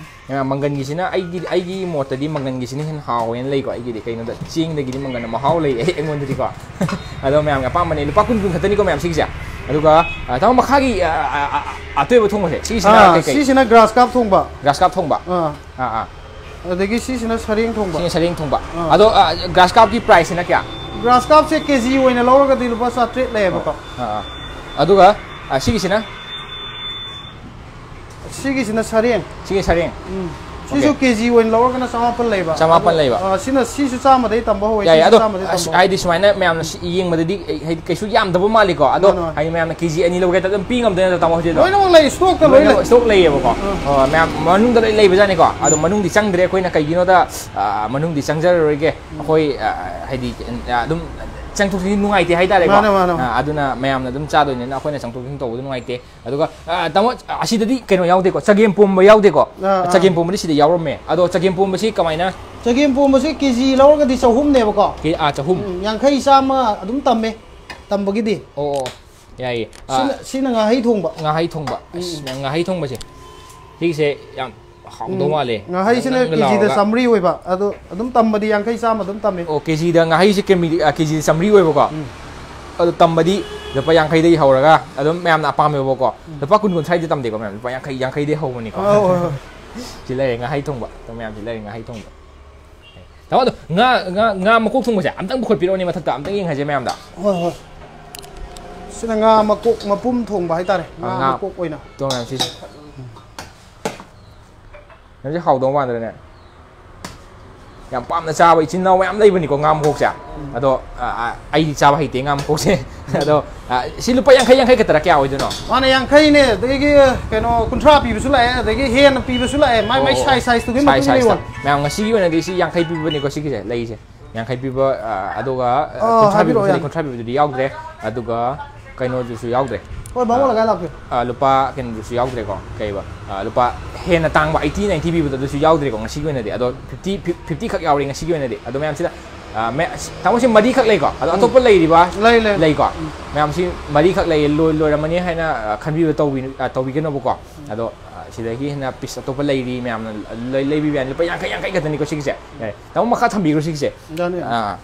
ꯑ, ꯃꯪꯒꯟꯒꯤꯁꯤꯅ ꯑꯩꯒꯤ, ꯑꯩꯒꯤ ꯃꯣꯠꯇꯗꯤ ꯃꯪꯒꯟꯒꯤꯁꯤꯅ ꯍꯦꯟꯅ ꯍꯥꯎꯋꯦꯅ ꯂꯩꯀꯣ꯫ ꯑꯩꯒꯤꯗꯤ ꯀꯩꯅꯣꯗ ꯆꯦꯡꯗꯒꯤꯗꯤ ꯃꯪꯒꯟꯅ ꯃꯍꯥꯎ ꯂꯩ ꯑꯩ, ꯑꯩꯉꯣꯟꯗꯗꯤꯀꯣ꯫ ꯑꯗꯣ ꯃꯌꯥꯝꯒꯤ ꯑꯄꯥꯝꯕꯅꯦ꯫ ꯂꯨꯄꯥ ꯀꯨꯟ ꯀꯨꯟ ꯈꯛꯇꯅꯤꯀꯣ ꯃꯌꯥꯝ ꯁꯤꯒꯤꯁꯦ꯫ ꯑꯗꯨꯒ, ꯑ, ꯇꯥꯃꯣ, ꯃꯈꯥꯒꯤ, ꯑ, ꯑ, ꯑ, ꯑ, ꯑꯇꯣꯏꯕ ꯊꯣꯡꯕꯁꯦ, ꯁꯤꯒꯤꯁꯤꯅ ꯑꯥ, ꯀꯩꯀꯩ? ꯁꯤꯁꯤꯅ grass carp ꯊꯣꯡꯕ꯫ Grass carp ꯊꯣꯡꯕ꯫ ꯑꯥ꯫ ꯑꯥ, ꯑꯥ꯫ ꯑꯗꯒꯤ ꯁꯤꯁꯤꯅ ꯁꯔꯦꯡ ꯊꯣꯡꯕ꯫ ꯁꯤꯅ ꯁꯔꯦꯡ ꯊꯣꯡꯕ꯫ ꯑꯥ꯫ ꯑꯗꯣ, ꯑ, grass carpꯀꯤ priceꯁꯤꯅ ꯀꯌꯥ? Grass carpꯁꯦ ꯀꯦ ꯖꯤ ꯑꯣꯏꯅ ꯂꯧꯔꯒꯗꯤ ꯂꯨꯄꯥ ꯆꯥꯇ꯭ꯔꯦꯠ ꯂꯩꯌꯦꯕꯀꯣ꯫ ꯑꯥ, ꯑꯥ꯫ ꯑꯗꯨꯒ, ꯑ, ꯁꯤꯒꯤꯁꯤꯅ? ꯁꯤꯒꯤꯁꯤꯅ ꯁꯔꯦꯡ꯫ ꯁꯤꯒꯤ ꯁꯔꯦꯡ? ꯎꯝ꯫ ꯑꯣꯀꯦ꯫ ꯁꯤꯁꯨ ꯀꯦ ꯖꯤ ꯑꯣꯏꯅ ꯂꯧꯔꯒꯅ ꯆꯃꯥꯄꯜ ꯂꯩꯕ꯫ ꯆꯃꯥꯄꯜ ꯑꯗꯣ, ꯂꯩꯕ꯫ ꯑ, ꯁꯤꯅ, ꯁꯤꯁꯨ ꯆꯥꯝꯃꯗꯩ ꯇꯝꯕ ꯍꯧꯋꯦ, ꯌꯥꯏ, ꯁꯤꯁꯨ ꯑꯗꯣ, ꯆꯥꯝꯃꯗꯩ ꯑꯁ, ꯇꯝꯕ ꯍꯧꯋꯦ꯫ ꯍꯥꯏꯗꯤ ꯁꯨꯃꯥꯏꯅ ꯃꯌꯥꯝꯅ ꯁꯤ ꯌꯦꯡꯕꯗꯗꯤ, ꯑꯩ, ꯍꯥꯏꯗꯤ ꯀꯩꯁꯨ ꯌꯥꯝꯗꯕ ꯃꯥꯜꯂꯤꯀꯣ꯫ ꯑꯗꯣ, ꯃꯥꯅꯦ, ꯃꯥꯅꯦ꯫ ꯍꯥꯏꯗꯤ ꯃꯌꯥꯝꯅ ꯀꯦ ꯖꯤ ꯑꯅꯤ ꯂꯧꯒꯦ ꯍꯥꯏꯗ ꯑꯗꯨꯝ ꯄꯤ ꯉꯝꯗꯣꯏ ꯅꯠꯇ꯭ꯔꯣ, ꯇꯥꯃꯣ, ꯍꯧꯖꯤꯛ ꯑꯗꯨꯝ? ꯂꯣꯏꯅꯃꯛ ꯂꯩ, stockꯇ ꯂꯣꯏ ꯂꯣꯏꯅꯃꯛ ꯂꯩ꯫ Stock ꯂꯩꯌꯦꯕꯀꯣ꯫ ꯎꯝ꯫ ꯑꯣ, ꯃꯌꯥꯝ ꯃꯅꯨꯡꯗ ꯂꯣꯏ ꯂꯩꯕꯖꯥꯠꯅꯤꯀꯣ꯫ ꯑꯗꯣ ꯎꯝ꯫ ꯃꯅꯨꯡꯗꯤ ꯆꯪꯗ꯭ꯔꯦ ꯑꯩꯈꯣꯏꯅ, ꯀꯩꯒꯤꯅꯣꯗ, ꯑ, ꯃꯅꯨꯡꯗꯤ ꯆꯪꯖꯔꯔꯣꯏꯒꯦ꯫ ꯎꯝ꯫ ꯑꯩꯈꯣꯏ, ꯑ, ꯍꯥꯏꯗꯤ, ꯑ, ꯑꯗꯨꯝ ꯆꯪꯊꯣꯛ ꯆꯪꯁꯤꯟ ꯅꯨꯡꯉꯥꯏꯇꯦ ꯍꯥꯏꯇꯥꯔꯦꯀꯣ꯫ ꯃꯥꯅꯦ, ꯃꯥꯅꯦ, ꯃꯥꯅꯦ꯫ ꯑ, ꯑꯗꯨꯅ ꯃꯌꯥꯝꯅ ꯑꯗꯨꯝ ꯆꯥꯗꯣꯏꯅꯤꯅ ꯑꯩꯈꯣꯏꯅ ꯆꯪꯊꯣꯛ ꯆꯪꯁꯤꯟ ꯇꯧꯕꯗꯣ ꯅꯨꯡꯉꯥꯏꯇꯦ꯫ ꯑꯗꯨꯒ, ꯑ, ꯇꯥꯃꯣ, ꯑꯁꯤꯗꯗꯤ ꯀꯩꯅꯣ ꯌꯥꯎꯗꯦꯀꯣ, ꯆꯒꯦꯝ ꯄꯣꯝꯕ ꯌꯥꯎꯗꯦꯀꯣ? ꯑꯥ, ꯑꯥ꯫ ꯆꯒꯦꯝ ꯄꯣꯝꯕꯗꯤ ꯁꯤꯗ ꯌꯥꯎꯔꯝꯃꯦ꯫ ꯑꯗꯣ ꯆꯒꯦꯝ ꯄꯣꯝꯕꯁꯤ ꯀꯃꯥꯏꯅ? ꯆꯒꯦꯝ ꯄꯣꯝꯕꯁꯤ ꯀꯦ ꯖꯤ ꯂꯧꯔꯒꯗꯤ ꯆꯍꯨꯝꯅꯦꯕꯀꯣ꯫ ꯀꯦ-, ꯑꯥ, ꯆꯍꯨꯝ꯫ ꯎꯝ, ꯌꯥꯡꯈꯩ, ꯆꯥꯝꯃ ꯑꯗꯨꯝ ꯇꯝꯃꯦ, ꯇꯝꯕꯒꯤꯗꯤ꯫ ꯑꯣ, ꯑꯣ, ꯌꯥꯏꯌꯦ꯫ ꯑꯥ, ꯁꯤꯅ, ꯁꯤꯅ ꯉꯥꯍꯩ ꯊꯣꯡꯕ꯫ ꯉꯥꯍꯩ ꯊꯣꯡꯕ꯫ ꯑꯁ, ꯎꯝ, ꯎꯝ꯫ ꯉꯥꯍꯩ ꯊꯣꯡꯕꯁꯦ, ꯁꯤꯒꯤꯁꯦ ꯌꯥꯝ ꯍꯥꯎꯗꯧ ꯎꯝ꯫ ꯃꯥꯜꯂꯦ꯫ ꯉꯥꯍꯩꯁꯤꯅ ꯅꯪ, ꯅꯪꯒ ꯀꯦ ꯖꯤꯗ ꯂꯥꯎꯔꯒ꯫ ꯆꯥꯝꯃꯔꯤ ꯑꯣꯏꯕ, ꯑꯗꯣ ꯑꯗꯨꯝ ꯇꯝꯕꯗꯤ ꯌꯥꯡꯈꯩ, ꯆꯥꯝꯃ ꯑꯗꯨꯝ ꯇꯝꯃꯦ꯫ ꯑꯣ, ꯀꯦ ꯖꯤꯗ ꯉꯥꯍꯩꯁꯦ ꯀꯦ-, ꯑ, ꯀꯦ ꯖꯤꯗ ꯆꯥꯝꯃꯔꯤ ꯑꯣꯏꯕꯀꯣ? ꯎꯝ꯫ ꯑꯗꯣ ꯇꯝꯕꯗꯤ ꯂꯨꯄꯥ ꯌꯥꯡꯈꯩꯗꯒꯤ ꯍꯧꯔꯒ ꯑꯗꯨꯝ ꯃꯌꯥꯝꯅ ꯑꯄꯥꯝꯃꯦꯕꯀꯣ꯫ ꯂꯨꯄꯥ ꯀꯨꯟ, ꯀꯨꯟꯊ꯭ꯔꯥꯗꯤ ꯇꯝꯗꯦꯀꯣ ꯃꯌꯥꯝ, ꯂꯨꯄꯥ ꯌꯥꯡꯈꯩ, ꯌꯥꯡꯈꯩꯗꯒꯤ ꯍꯧꯕꯅꯤꯀꯣ꯫ ꯍꯣꯏ, ꯍꯣꯏ, ꯍꯣꯏ꯫ ꯁꯤ ꯂꯩꯔꯦ ꯉꯥꯍꯩ ꯊꯣꯡꯕ꯫ ꯑꯗꯣ ꯃꯌꯥꯝ ꯁꯤ ꯂꯩꯔꯦ ꯉꯥꯍꯩ ꯊꯣꯡꯕ꯫ ꯇꯥꯃꯣ, ꯑꯗꯣ ꯉꯥ, ꯉꯥ, ꯉꯥ ꯃꯀꯣꯛ ꯊꯣꯡꯕꯁꯦ ꯑꯝꯇꯪ ꯄꯨꯈꯠꯄꯤꯔꯛꯑꯣꯅꯦ ꯃꯊꯛꯇ, ꯑꯝꯇꯪ ꯌꯦꯡꯍꯟꯁꯦ ꯃꯌꯥꯝꯗ꯫ ꯍꯣꯏ, ꯍꯣꯏ꯫ ꯁꯤꯅ ꯉꯥ ꯃꯀꯣꯛ ꯃꯄꯨꯝ ꯊꯣꯡꯕ ꯍꯥꯏꯇꯥꯔꯦ꯫ ꯑ, ꯉꯥ ꯉꯥ ꯃꯀꯣꯛ ꯑꯣꯏꯅ꯫ ꯇꯣ ꯃꯌꯥꯝ ꯁꯤꯁꯦ꯫ ꯃꯌꯥꯝꯁꯦ ꯍꯥꯎꯗꯧ ꯃꯥꯟꯗ꯭ꯔꯅꯦ? ꯌꯥꯝ ꯄꯥꯝꯅ ꯆꯥꯕ ꯏꯆꯤꯟ ꯏꯅꯥꯎ ꯃꯌꯥꯝ ꯂꯩꯕꯅꯤꯀꯣ ꯉꯥ ꯃꯀꯣꯛꯁꯦ꯫ ꯑꯗꯣ, ꯑ, ꯑ, ꯑꯩꯗꯤ ꯆꯥꯕ ꯍꯩꯇꯦ ꯉꯥ ꯃꯀꯣꯛꯁꯦ꯫ ꯑꯗꯣ, ꯑ, ꯁꯤ ꯂꯨꯄꯥ ꯌꯥꯡꯈꯩ, ꯌꯥꯡꯈꯩ ꯈꯛꯇꯔ, ꯀꯌꯥ ꯑꯣꯏꯗꯣꯏꯅꯣ? ꯃꯥꯅ ꯌꯥꯡꯈꯩꯅꯦ, ꯑꯗꯒꯤ ꯀꯩꯅꯣ ꯀꯨꯟꯊ꯭ꯔꯥ ꯄꯤꯕꯁꯨ ꯂꯥꯛꯑꯦ, ꯑꯗꯒꯤ ꯍꯦꯟꯅ ꯄꯤꯕꯁꯨ ꯂꯥꯛꯑꯦ, ꯃꯥꯏ, ꯃꯥꯏ ꯑꯣ, size, size ꯇꯨꯒꯤ size, ꯃꯇꯨꯡ ꯏꯟꯅ size ꯇ꯫ ꯌꯣꯜꯂꯦ꯫ ꯃꯌꯥꯝ ꯉꯁꯤꯒꯤ ꯑꯣꯏꯅꯗꯤ ꯁꯤ ꯌꯥꯡꯈꯩ ꯄꯤꯕꯅꯤꯀꯣ ꯁꯤꯒꯤꯁꯦ ꯂꯩꯁꯦ꯫ ꯌꯥꯡꯈꯩ ꯄꯤꯕ, ꯑ, ꯑꯗꯨꯒ, ꯑ, ꯑꯥ, ꯀꯨꯟꯊ꯭ꯔꯥ ꯍꯥꯏꯕꯤꯔꯛꯑꯣ, ꯄꯤꯕꯗꯨꯗꯤ, ꯌꯥꯅꯤ꯫ ꯀꯨꯟꯊ꯭ꯔꯥ ꯄꯤꯕꯗꯨꯗꯤ ꯌꯥꯎꯗ꯭ꯔꯦ꯫ ꯑꯗꯨꯒ ꯀꯩꯅꯣꯗꯨꯁꯨ ꯌꯥꯎꯗ꯭ꯔꯦ꯫ ꯍꯣꯏ, ꯕꯥꯃꯣꯟ ꯑ, ꯂꯩꯀꯥꯏ ꯂꯥꯛꯄꯤꯌꯨ꯫ ꯑ, ꯂꯨꯄꯥ ꯀꯩꯅꯣꯗꯨꯁꯨ ꯌꯥꯎꯗ꯭ꯔꯦꯀꯣ, ꯀꯩꯕ, ꯑ, ꯂꯨꯄꯥ ꯍꯦꯟꯅ ꯇꯥꯡꯕ eighty ninety ꯄꯤꯕꯗꯣ ꯑꯗꯨꯁꯨ ꯌꯥꯎꯗ꯭ꯔꯦꯀꯣ ꯉꯁꯤꯒꯤ ꯑꯣꯏꯅꯗꯤ꯫ ꯑꯗꯣ fifty, fif-, fifty ꯈꯛ ꯌꯥꯎꯔꯦ ꯉꯁꯤꯒꯤ ꯑꯣꯏꯅꯗꯤ꯫ ꯑꯗꯣ ꯃꯌꯥꯝꯁꯤꯗ, ꯑ, ꯃꯌꯥ-, ꯑꯁ, ꯇꯥꯃꯣꯁꯤ ꯃꯔꯤꯈꯛ ꯂꯩꯀꯣ? ꯑꯗꯣ ꯎꯝ꯫ ꯑꯇꯣꯞꯄ ꯂꯩꯔꯤꯕ? ꯂꯩ, ꯂꯩ꯫ ꯂꯩꯀꯣ? ꯎꯝ꯫ ꯃꯌꯥꯝꯁꯤ ꯃꯔꯤꯈꯛ ꯂꯩꯌꯦ, ꯂꯣꯏ-, ꯂꯣꯏꯔꯝꯃꯅꯤ ꯍꯥꯏꯅ, ꯑ, ꯈꯟꯕꯤꯕ ꯇꯧꯕꯤ-, ꯑ, ꯇꯧꯕꯤꯒꯅꯨꯕꯀꯣ꯫ ꯑꯗꯣ, ꯑ, ꯁꯤꯗꯒꯤ ꯍꯦꯟꯅ piece ꯑꯇꯣꯞꯄ ꯂꯩꯔꯤ, ꯃꯌꯥꯝꯅ ꯂꯩ-, ꯂꯩꯕꯤꯕ ꯌꯥꯅꯤ꯫ ꯂꯨꯄꯥ ꯌꯥꯡꯈꯩ, ꯌꯥꯡꯈꯩ ꯈꯛꯇꯅꯤꯀꯣ ꯁꯤꯒꯤꯁꯦ꯫ ꯌꯥꯔꯦ꯫ ꯇꯥꯃꯣ, ꯃꯈꯥ ꯊꯝꯕꯤꯈ꯭ꯔꯣ ꯁꯤꯒꯤꯁꯦ꯫ ꯌꯥꯅꯤ, ꯌꯥꯅꯤ꯫ ꯑꯥ,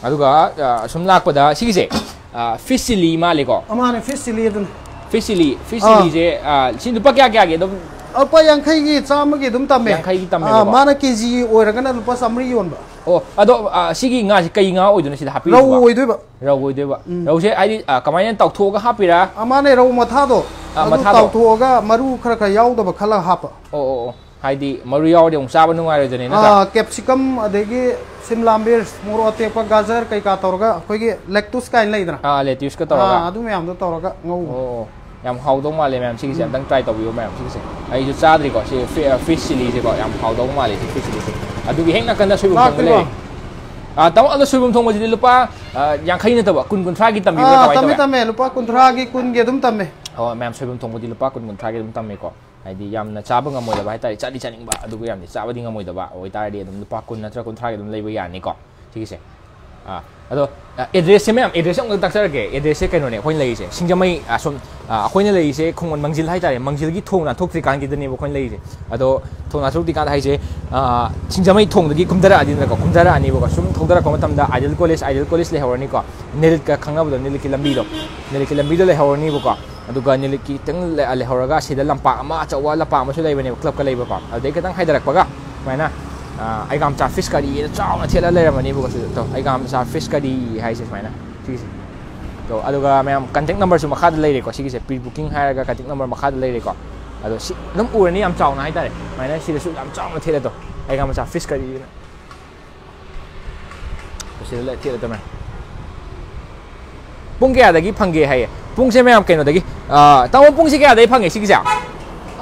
ꯑꯗꯨꯒ, ꯑ, ꯁꯨꯝ ꯂꯥꯛꯄꯗ ꯁꯤꯒꯤꯁꯦ, ꯑ, fish chilli ꯃꯥꯜꯂꯦꯀꯣ? ꯑ, ꯃꯥꯅꯦ, fish chilli ꯑꯗꯨꯅꯤ꯫ Fish chilli, fish ꯑꯥ꯫ Chilliꯁꯦ, ꯑ, ꯁꯤ ꯂꯨꯄꯥ ꯀꯌꯥ ꯀꯌꯥꯒꯤ ꯑꯗꯨꯝ? ꯂꯨꯄꯥ ꯌꯥꯡꯈꯩꯒꯤ, ꯆꯥꯝꯃꯒꯤ ꯑꯗꯨꯝ ꯇꯝꯃꯦ꯫ ꯌꯥꯡꯈꯩꯒꯤ ꯑꯥ, ꯇꯝꯃꯦꯕꯀꯣ? ꯃꯥꯅ ꯀꯦꯖꯤ ꯑꯣꯏꯔꯒꯅ ꯂꯨꯄꯥ ꯆꯥꯝꯃꯔꯤ ꯌꯣꯟꯕ꯫ ꯑꯣ, ꯑꯗꯣ, ꯑ, ꯁꯤꯒꯤ ꯉꯥꯁꯦ ꯀꯩ ꯉꯥ ꯑꯣꯏꯗꯣꯏꯅꯣ ꯁꯤꯗ ꯍꯥꯞꯄꯤꯔꯤꯁꯤꯕꯣ? ꯔꯧ ꯑꯣꯏꯗꯣꯏꯕ꯫ ꯔꯧ ꯑꯣꯏꯗꯣꯏꯕ꯫ ꯎꯝ꯫ ꯔꯧꯁꯦ ꯍꯥꯏꯗꯤ, ꯑ, ꯀꯃꯥꯏꯅ ꯇꯥꯎꯊꯣꯛꯑꯒ ꯍꯥꯞꯄꯤꯔꯥ? ꯑ, ꯃꯥꯅꯦ, ꯔꯧ ꯃꯊꯥꯗꯣ꯫ ꯑ, ꯑꯗꯨ ꯃꯊꯥꯗꯣ꯫ ꯇꯥꯎꯊꯣꯛꯑꯒ ꯃꯔꯨ ꯈꯔ ꯈꯔ ꯌꯥꯎꯗꯕ ꯈꯜꯂꯒ ꯍꯥꯞꯄ꯫ ꯑꯣ, ꯑꯣ, ꯑꯣ꯫ ꯍꯥꯏꯗꯤ ꯃꯔꯨ ꯌꯥꯎꯔꯗꯤ ꯑꯃꯨꯛ ꯆꯥꯕ ꯅꯨꯡꯉꯥꯏꯔꯣꯏꯗꯣꯏꯅꯤ, ꯅꯠꯇ꯭ꯔꯥ? ꯑꯥ, capsicum, ꯑꯗꯒꯤ ꯁꯤꯝꯂꯥ ꯃꯤꯔꯆ, ꯃꯣꯔꯣꯛ ꯑꯇꯦꯛꯄ, ꯒꯥꯖꯔ ꯀꯩꯀꯥ ꯇꯧꯔꯒ ꯑꯩꯈꯣꯏꯒꯤ lettuce ꯀꯥꯏꯅ ꯂꯩꯗꯅ? ꯑꯥ, lettuce ꯀ ꯇꯧꯔꯒ꯫ ꯑꯥ, ꯑꯗꯨ ꯃꯌꯥꯝꯗꯣ ꯇꯧꯔꯒ ꯉꯧꯕ꯫ ꯑꯣ, ꯑꯣ꯫ ꯌꯥꯝ ꯍꯥꯎꯗꯧ ꯃꯥꯜꯂꯦ ꯃꯌꯥꯝ ꯁꯤꯒꯤꯁꯦ꯫ ꯎꯝ꯫ ꯑꯝꯇꯪ try ꯇꯧꯕꯤꯌꯨ ꯃꯌꯥꯝ ꯁꯤꯒꯤꯁꯦ꯫ ꯑꯩꯁꯨ ꯆꯥꯗ꯭ꯔꯤꯀꯣ ꯁꯤ ꯐꯤ-, ꯑ, fish chilliꯁꯦꯀꯣ꯫ ꯌꯥꯝ ꯍꯥꯎꯗꯧ ꯃꯥꯜꯂꯦ ꯁꯤ fish chilliꯁꯦ꯫ ꯑꯗꯨꯒꯤ ꯍꯦꯛ ꯅꯥꯀꯟꯗ ꯁꯣꯏꯕꯨꯝ ꯊꯣꯡꯕ ꯂꯥꯛꯇ꯭ꯔꯤꯕꯣ? ꯂꯩꯔꯦ꯫ ꯑꯥ, ꯇꯥꯃꯣ, ꯑꯗꯣ ꯁꯣꯏꯕꯨꯝ ꯊꯣꯡꯕꯁꯤꯗꯤ ꯂꯨꯄꯥ, ꯑ, ꯌꯥꯡꯈꯩ ꯅꯠꯇꯕ ꯀꯨꯟ, ꯀꯨꯟꯊ꯭ꯔꯥꯒꯤ ꯇꯝꯕꯤꯕ꯭ꯔꯥ? ꯑꯥ, ꯀꯃꯥꯏꯅ ꯇꯝꯃꯦ, ꯇꯧꯋꯦ? ꯇꯝꯃꯦ꯫ ꯂꯨꯄꯥ ꯀꯨꯟꯊ꯭ꯔꯥꯒꯤ, ꯀꯨꯟꯒꯤ ꯑꯗꯨꯝ ꯇꯝꯃꯦ꯫ ꯑꯣ, ꯃꯌꯥꯝ, ꯁꯣꯏꯕꯨꯝ ꯊꯣꯡꯕꯗꯤ ꯂꯨꯄꯥ ꯀꯨꯟ, ꯀꯨꯟꯊ꯭ꯔꯥꯒꯤ ꯑꯗꯨꯝ ꯇꯝꯃꯦꯀꯣ꯫ ꯍꯥꯏꯗꯤ ꯌꯥꯝꯅ ꯆꯥꯕ ꯉꯝꯃꯣꯏꯗꯕ ꯍꯥꯏꯇꯥꯔꯦ, ꯆꯥꯗꯤ ꯆꯥꯅꯤꯡꯕ, ꯑꯗꯨꯒ ꯌꯥꯝꯅ ꯆꯥꯕꯗꯤ ꯉꯝꯃꯣꯏꯗꯕ ꯑꯣꯏꯇꯥꯔꯗꯤ ꯑꯗꯨꯝ ꯂꯨꯄꯥ ꯀꯨꯟ ꯅꯠꯇ꯭ꯔꯒ ꯀꯨꯟꯊ꯭ꯔꯥꯒꯤ ꯑꯗꯨꯝ ꯂꯩꯕ ꯌꯥꯅꯤꯀꯣ ꯁꯤꯒꯤꯁꯦ꯫ ꯑꯥ, ꯑꯗꯣ ꯑꯦꯗ꯭ꯔꯦꯁꯁꯦ, ꯃꯌꯥꯝ, ꯑꯦꯗ꯭ꯔꯦꯁꯁꯦ ꯑꯃꯨꯛꯇ ꯇꯥꯛꯆꯔꯛꯀꯦ꯫ ꯑꯦꯗ꯭ꯔꯦꯁꯁꯦ ꯀꯩꯅꯣꯅꯦ, ꯑꯩꯈꯣꯏꯅ ꯂꯩꯔꯤꯁꯦ ꯁꯤꯡꯖꯃꯩ, ꯑꯁꯣꯝ, ꯑꯩꯈꯣꯏꯅ ꯂꯩꯔꯤꯁꯦ ꯈꯣꯡꯃꯟ ꯃꯪꯖꯤꯜ ꯍꯥꯏꯇꯥꯔꯦ꯫ ꯃꯪꯖꯤꯜꯒꯤ ꯊꯣꯡ ꯅꯥꯟꯊꯣꯛꯇ꯭ꯔꯤꯀꯥꯟꯒꯤꯗꯅꯦꯕ ꯑꯩꯈꯣꯏꯅ ꯂꯩꯔꯤꯁꯦ꯫ ꯑꯗꯣ ꯊꯣꯡ ꯅꯥꯟꯊꯣꯛꯇ꯭ꯔꯤꯀꯥꯟꯗ ꯍꯥꯏꯁꯦ, ꯁꯤꯡꯖꯃꯩ ꯊꯣꯡꯗꯒꯤ ꯀꯨꯝꯊꯔꯛꯑꯅꯤꯗꯅꯀꯣ꯫ ꯀꯨꯝꯊꯔꯛꯑꯅꯤꯕꯀꯣ, ꯁꯨꯝ ꯊꯧꯗꯔꯛꯄ ꯃꯇꯝꯗ ꯑꯥꯏꯗꯤꯌꯦꯜ ꯀꯣꯂꯦꯖ, ꯑꯥꯏꯗꯤꯌꯦꯜ ꯀꯣꯂꯦꯖ ꯂꯩꯍꯧꯔꯅꯤꯀꯣ꯫ ꯅꯦꯔꯤꯠꯀ ꯈꯪꯅꯕꯗꯣ, ꯅꯦꯔꯤꯠꯀꯤ ꯂꯝꯕꯤꯗꯣ, ꯅꯦꯔꯤꯠꯀꯤ ꯂꯝꯕꯤꯗꯣ ꯂꯩꯍꯧꯔꯅꯤꯕꯀꯣ꯫ ꯑꯗꯨꯒ ꯅꯦꯔꯤꯠꯀꯤ ꯈꯤꯇꯪ ꯂꯩꯍꯧꯔꯒ ꯁꯤꯗ ꯂꯝꯄꯥꯛ ꯑꯃ ꯑꯆꯧꯕ, ꯂꯝꯄꯥꯛ ꯑꯃꯁꯨ ꯂꯩꯕꯅꯦꯕ, ꯀ꯭ꯂꯕꯀ ꯂꯩꯕꯀꯣ꯫ ꯑꯗꯨꯗꯩ ꯈꯤꯇꯪ ꯍꯥꯏꯊꯔꯛꯄꯒ ꯁꯨꯃꯥꯏꯅ ꯑꯩꯒꯥꯝꯆꯥ ꯐꯤꯁ ꯀꯔꯤꯅ ꯆꯥꯎꯅ ꯊꯦꯠꯂ ꯂꯩꯔꯝꯃꯅꯤꯕꯀꯣ꯫ ꯁꯤꯗ ꯇꯧ, ꯑꯩꯒꯥꯝꯆꯥ ꯐꯤꯁ ꯀꯔꯤ ꯍꯥꯏꯁꯦ ꯁꯨꯃꯥꯏꯅ, ꯁꯤꯒꯤꯁꯦ꯫ ꯇꯣ, ꯑꯗꯨꯒ ꯃꯌꯥꯝ, ꯀꯟꯇꯦꯛ ꯅꯝꯕꯔꯁꯨ ꯃꯈꯥꯗ ꯂꯩꯔꯦꯀꯣ꯫ ꯁꯤꯒꯤꯁꯦ ꯄ꯭ꯔꯤ ꯕꯨꯀꯤꯡ ꯍꯥꯏꯔꯒ ꯀꯟꯇꯦꯛ ꯅꯝꯕꯔ ꯃꯈꯥꯗ ꯂꯩꯔꯦꯀꯣ꯫ ꯑꯗꯣ ꯁꯤ ꯑꯗꯨꯝ ꯎꯔꯅꯤ, ꯌꯥꯝ ꯆꯥꯎꯅ ꯍꯥꯏꯇꯥꯔꯦ꯫ ꯁꯨꯃꯥꯏꯅ ꯁꯤꯗꯁꯨ ꯌꯥꯝ ꯆꯥꯎꯅ ꯊꯦꯠꯂꯦ꯫ ꯇꯣ, ꯑꯩꯒꯥꯝꯆꯥ ꯐꯤꯁ ꯀꯔꯤꯅ ꯁꯤꯗ ꯂꯩ-, ꯊꯦꯠꯂꯦ꯫ ꯇꯣ, ꯃꯌꯥꯝ, ꯄꯨꯡ ꯀꯌꯥꯗꯒꯤ ꯐꯪꯒꯦ ꯍꯥꯏꯌꯦ? ꯄꯨꯡꯁꯦ, ꯃꯌꯥꯝ, ꯀꯩꯅꯣꯗꯒꯤ, ꯑꯥ, ꯇꯥꯃꯣ, ꯄꯨꯡꯁꯦ ꯀꯌꯥꯗꯒꯤ ꯐꯪꯉꯦ ꯁꯤꯒꯤꯁꯦ?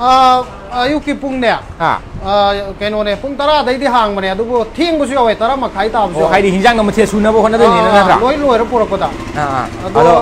ꯑꯥ, ꯑꯌꯨꯛꯀꯤ ꯄꯨꯡꯅꯦ, ꯑꯥ꯫ ꯑꯥ, ꯀꯩꯅꯣꯅꯦ, ꯄꯨꯡ ꯇꯔꯥꯗꯩꯗꯤ ꯍꯥꯡꯕꯅꯦ, ꯑꯗꯨꯕꯨ ꯊꯦꯡꯕꯁꯨ ꯌꯥꯎꯋꯦ, ꯇꯔꯥ ꯃꯈꯥꯏ ꯇꯥꯕꯁꯨ ꯑꯣ, ꯌꯥꯎꯋꯦ꯫ ꯍꯥꯏꯗꯤ ꯍꯤꯟꯖꯥꯡꯗꯣ ꯃꯊꯦꯜ ꯁꯨꯅꯕ ꯍꯣꯠꯅꯗꯣꯏꯅꯤꯅ, ꯑꯥ, ꯑꯥ, ꯅꯠꯇ꯭ꯔꯥ? ꯂꯣꯏ ꯂꯣꯏꯔ ꯄꯨꯔꯛꯄꯗ꯫ ꯑꯥ, ꯑꯥ꯫ ꯑꯗꯣ ꯑꯗꯣ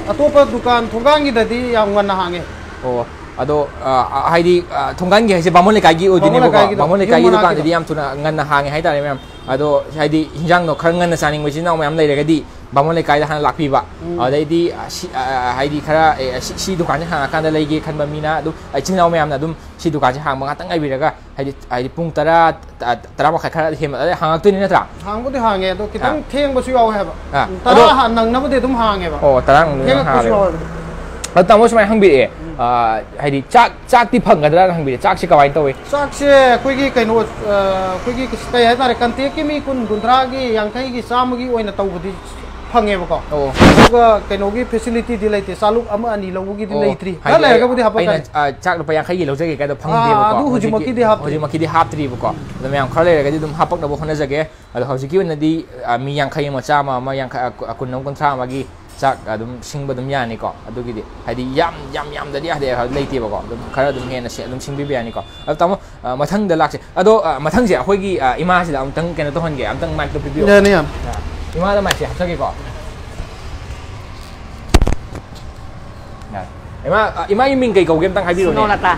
ꯑꯇꯣꯞꯄ ꯗꯨꯀꯥꯟ ꯊꯣꯡꯒꯥꯟꯒꯤꯗꯗꯤ ꯌꯥꯝ ꯉꯟꯅ ꯍꯥꯡꯉꯦ꯫ ꯑꯣ, ꯑꯗꯣ, ꯑꯥ, ꯍꯥꯏꯗꯤ, ꯑꯥ, ꯊꯣꯡꯒꯥꯟꯒꯤ ꯍꯥꯏꯁꯦ ꯕꯥꯃꯣꯟ ꯂꯩꯀꯥꯏꯒꯤ ꯕꯥꯃꯣꯟ ꯑꯣꯏꯗꯣꯏꯅꯦꯕꯀꯣ? ꯂꯩꯀꯥꯏꯒꯤꯗꯣ, ꯕꯥꯃꯣꯟ ꯌꯨꯝ ꯂꯩꯀꯥꯏꯒꯤ ꯃꯅꯥꯛꯀꯤꯗꯣ꯫ ꯗꯨꯀꯥꯟꯗꯗꯤ ꯌꯥꯝ ꯊꯨꯅ, ꯉꯟꯅ ꯍꯥꯡꯉꯦ ꯍꯥꯏꯇꯥꯔꯦ, ꯃꯌꯥꯝ꯫ ꯑꯗꯣ ꯍꯥꯏꯗꯤ ꯍꯤꯟꯖꯥꯡꯗꯣ ꯈꯔ ꯉꯟꯅ ꯆꯥꯅꯤꯡꯕ ꯏꯆꯤꯟ ꯏꯅꯥꯎ ꯃꯌꯥꯝ ꯂꯩꯔꯒꯗꯤ ꯕꯥꯃꯣꯟ ꯂꯩꯀꯥꯏꯗ ꯍꯥꯟꯅ ꯂꯥꯛꯄꯤꯕ꯫ ꯎꯝ꯫ ꯑꯗꯩꯗꯤ, ꯑ, ꯁꯤ, ꯑ, ꯍꯥꯏꯗꯤ ꯈꯔ, ꯑꯦ, ꯁꯤ, ꯁꯤ ꯗꯨꯀꯥꯟꯁꯦ ꯍꯥꯡꯉꯀꯥꯟꯗ ꯂꯩꯒꯦ ꯈꯟꯕ ꯃꯤꯅ ꯑꯗꯨꯝ, ꯏꯆꯤꯟ ꯏꯅꯥꯎ ꯃꯌꯥꯝꯅ ꯑꯗꯨꯝ ꯁꯤ ꯗꯨꯀꯥꯟꯁꯦ ꯍꯥꯡꯕ ꯉꯥꯛꯇꯪ ꯉꯥꯏꯕꯤꯔꯒ, ꯍꯥꯏꯗꯤ, ꯍꯥꯏꯗꯤ ꯄꯨꯡ ꯇꯔꯥ, ꯇ-, ꯇꯔꯥ ꯃꯈꯥꯏ ꯈꯔ ꯍꯦꯟꯕ ꯑꯗꯨꯋꯥꯏꯗ ꯍꯥꯡꯉꯛꯇꯣꯏꯅꯤ ꯅꯠꯇ꯭ꯔꯥ? ꯍꯥꯡꯕꯨꯗꯤ ꯍꯥꯡꯉꯦ, ꯑꯗꯣ ꯈꯤꯇꯪ ꯑꯥ꯫ ꯊꯦꯡꯕꯁꯨ ꯌꯥꯎꯋꯦ ꯍꯥꯏꯕ꯫ ꯑꯥ, ꯇꯔꯥ ꯑꯗꯣ ꯍꯥꯟ-, ꯅꯪꯅꯕꯗꯤ ꯑꯗꯨꯝ ꯍꯥꯡꯉꯦꯕ꯫ ꯑꯣ, ꯇꯔꯥ ꯅꯪꯅꯕ ꯊꯦꯡꯉꯛꯄꯁꯨ ꯍꯥꯡꯉꯦ꯫ ꯌꯥꯎꯋꯦꯕ꯫ ꯑꯗꯣ ꯇꯥꯃꯣ ꯁꯨꯃꯥꯏꯅ ꯍꯪꯕꯤꯔꯛꯑꯦ, ꯎꯝ꯫ ꯑꯥ, ꯍꯥꯏꯗꯤ ꯆꯥꯛ, ꯆꯥꯛꯇꯤ ꯐꯪꯒꯗ꯭ꯔꯥꯅ ꯍꯪꯕꯤꯔꯛꯑꯦ꯫ ꯆꯥꯛꯁꯦ ꯀꯃꯥꯏꯅ ꯇꯧꯋꯤ? ꯆꯥꯛꯁꯦ ꯑꯩꯈꯣꯏꯒꯤ ꯀꯩꯅꯣ, ꯑꯥ, ꯑꯩꯈꯣꯏꯒꯤ ꯀꯩ ꯍꯥꯏꯇꯥꯔꯦ, ꯀꯟꯇꯦꯛꯀꯤ ꯃꯤ ꯀꯨꯟ, ꯀꯨꯟꯊ꯭ꯔꯥꯒꯤ, ꯌꯥꯡꯈꯩꯒꯤ, ꯆꯥꯝꯃꯒꯤ ꯑꯣꯏꯅ ꯇꯧꯕꯗꯤ ꯐꯪꯉꯦꯕꯀꯣ꯫ ꯑꯣ꯫ ꯑꯗꯨꯒ ꯀꯩꯅꯣꯒꯤ ꯐꯦꯁꯤꯂꯤꯇꯤꯗꯤ ꯂꯩꯇꯦ, ꯆꯥꯂꯨꯛ ꯑꯃ ꯑꯅꯤ ꯂꯧꯕꯒꯤꯗꯤ ꯑꯣ, ꯂꯩꯇ꯭ꯔꯤ꯫ ꯍꯥꯏꯗꯤ ꯈꯔ ꯂꯩꯔꯒꯕꯨꯗꯤ ꯑꯩꯅ, ꯍꯥꯄꯛꯀꯅꯤ꯫ ꯑꯥ, ꯆꯥꯛ ꯂꯨꯄꯥ ꯌꯥꯡꯈꯩꯒꯤ ꯂꯧꯖꯒꯦ ꯀꯥꯏꯗꯣ ꯐꯪꯗꯦꯕꯀꯣ꯫ ꯑꯥ, ꯑꯗꯨ ꯍꯧꯖꯤꯛꯀꯤ, ꯍꯧꯖꯤꯛꯃꯛꯀꯤꯗꯤ ꯍꯥꯞꯇ꯭ꯔꯤ꯫ ꯍꯧꯖꯤꯛꯃꯛꯀꯤꯗꯤ ꯍꯥꯞꯇ꯭ꯔꯤꯕꯀꯣ꯫ ꯑꯗꯣ ꯃꯌꯥꯝ ꯈꯔ ꯂꯩꯔꯒꯗꯤ ꯑꯗꯨꯝ ꯍꯥꯄꯛꯅꯕ ꯍꯣꯠꯅꯖꯒꯦ꯫ ꯑꯗꯣ ꯍꯧꯖꯤꯛꯀꯤ ꯑꯣꯏꯅꯗꯤ, ꯑꯥ, ꯃꯤ ꯌꯥꯡꯈꯩ ꯑꯃ, ꯆꯥꯝꯃ ꯑꯃ, ꯌꯥꯡꯈꯩ, ꯑꯥ, ꯀꯨꯟ ꯑꯃ, ꯀꯨꯟꯊ꯭ꯔꯥ ꯑꯃꯒꯤ ꯆꯥꯛ ꯑꯗꯨꯝ ꯁꯤꯡꯕ ꯑꯗꯨꯝ ꯌꯥꯅꯤꯀꯣ꯫ ꯑꯗꯨꯒꯤꯗꯤ ꯍꯥꯏꯗꯤ ꯌꯥꯝ, ꯌꯥꯝ ꯌꯥꯝꯗꯗꯤ ꯍꯥꯏꯗꯤ ꯂꯩꯇꯦꯕꯀꯣ꯫ ꯑꯗꯨꯝ ꯈꯔ ꯑꯗꯨꯝ ꯍꯦꯟꯅ ꯁꯤ-, ꯑꯗꯨꯝ ꯁꯤꯡꯕꯤꯕ ꯌꯥꯅꯤꯀꯣ꯫ ꯑꯗꯣ ꯇꯥꯃꯣ, ꯑ, ꯃꯊꯪꯗ ꯂꯥꯛꯁꯦ꯫ ꯑꯗꯣ, ꯑ, ꯃꯊꯪꯁꯦ ꯑꯩꯈꯣꯏꯒꯤ, ꯑ, ꯏꯃꯥꯁꯤꯗ ꯑꯃꯨꯛꯇꯪ ꯀꯩꯅꯣ ꯇꯧꯍꯟꯒꯦ, ꯑꯃꯨꯛꯇꯪ ꯃꯥꯏꯛꯇꯣ ꯄꯤꯕꯤꯌꯣ꯫ ꯌꯥꯅꯤ, ꯌꯥꯅꯤ꯫ ꯑ, ꯏꯃꯥꯗ ꯃꯥꯏꯛꯁꯦ ꯍꯥꯞꯆꯒꯦꯀꯣ꯫ ꯌꯥꯔꯦ꯫ ꯏꯃꯥ, ꯑ, ꯏꯃꯥꯒꯤ ꯃꯤꯡ ꯀꯩ ꯀꯧꯒꯦ ꯑꯝꯇꯪ ꯍꯥꯏꯕꯤꯔꯣꯅꯦ꯫ ꯁꯨꯅꯣꯂꯇꯥ꯫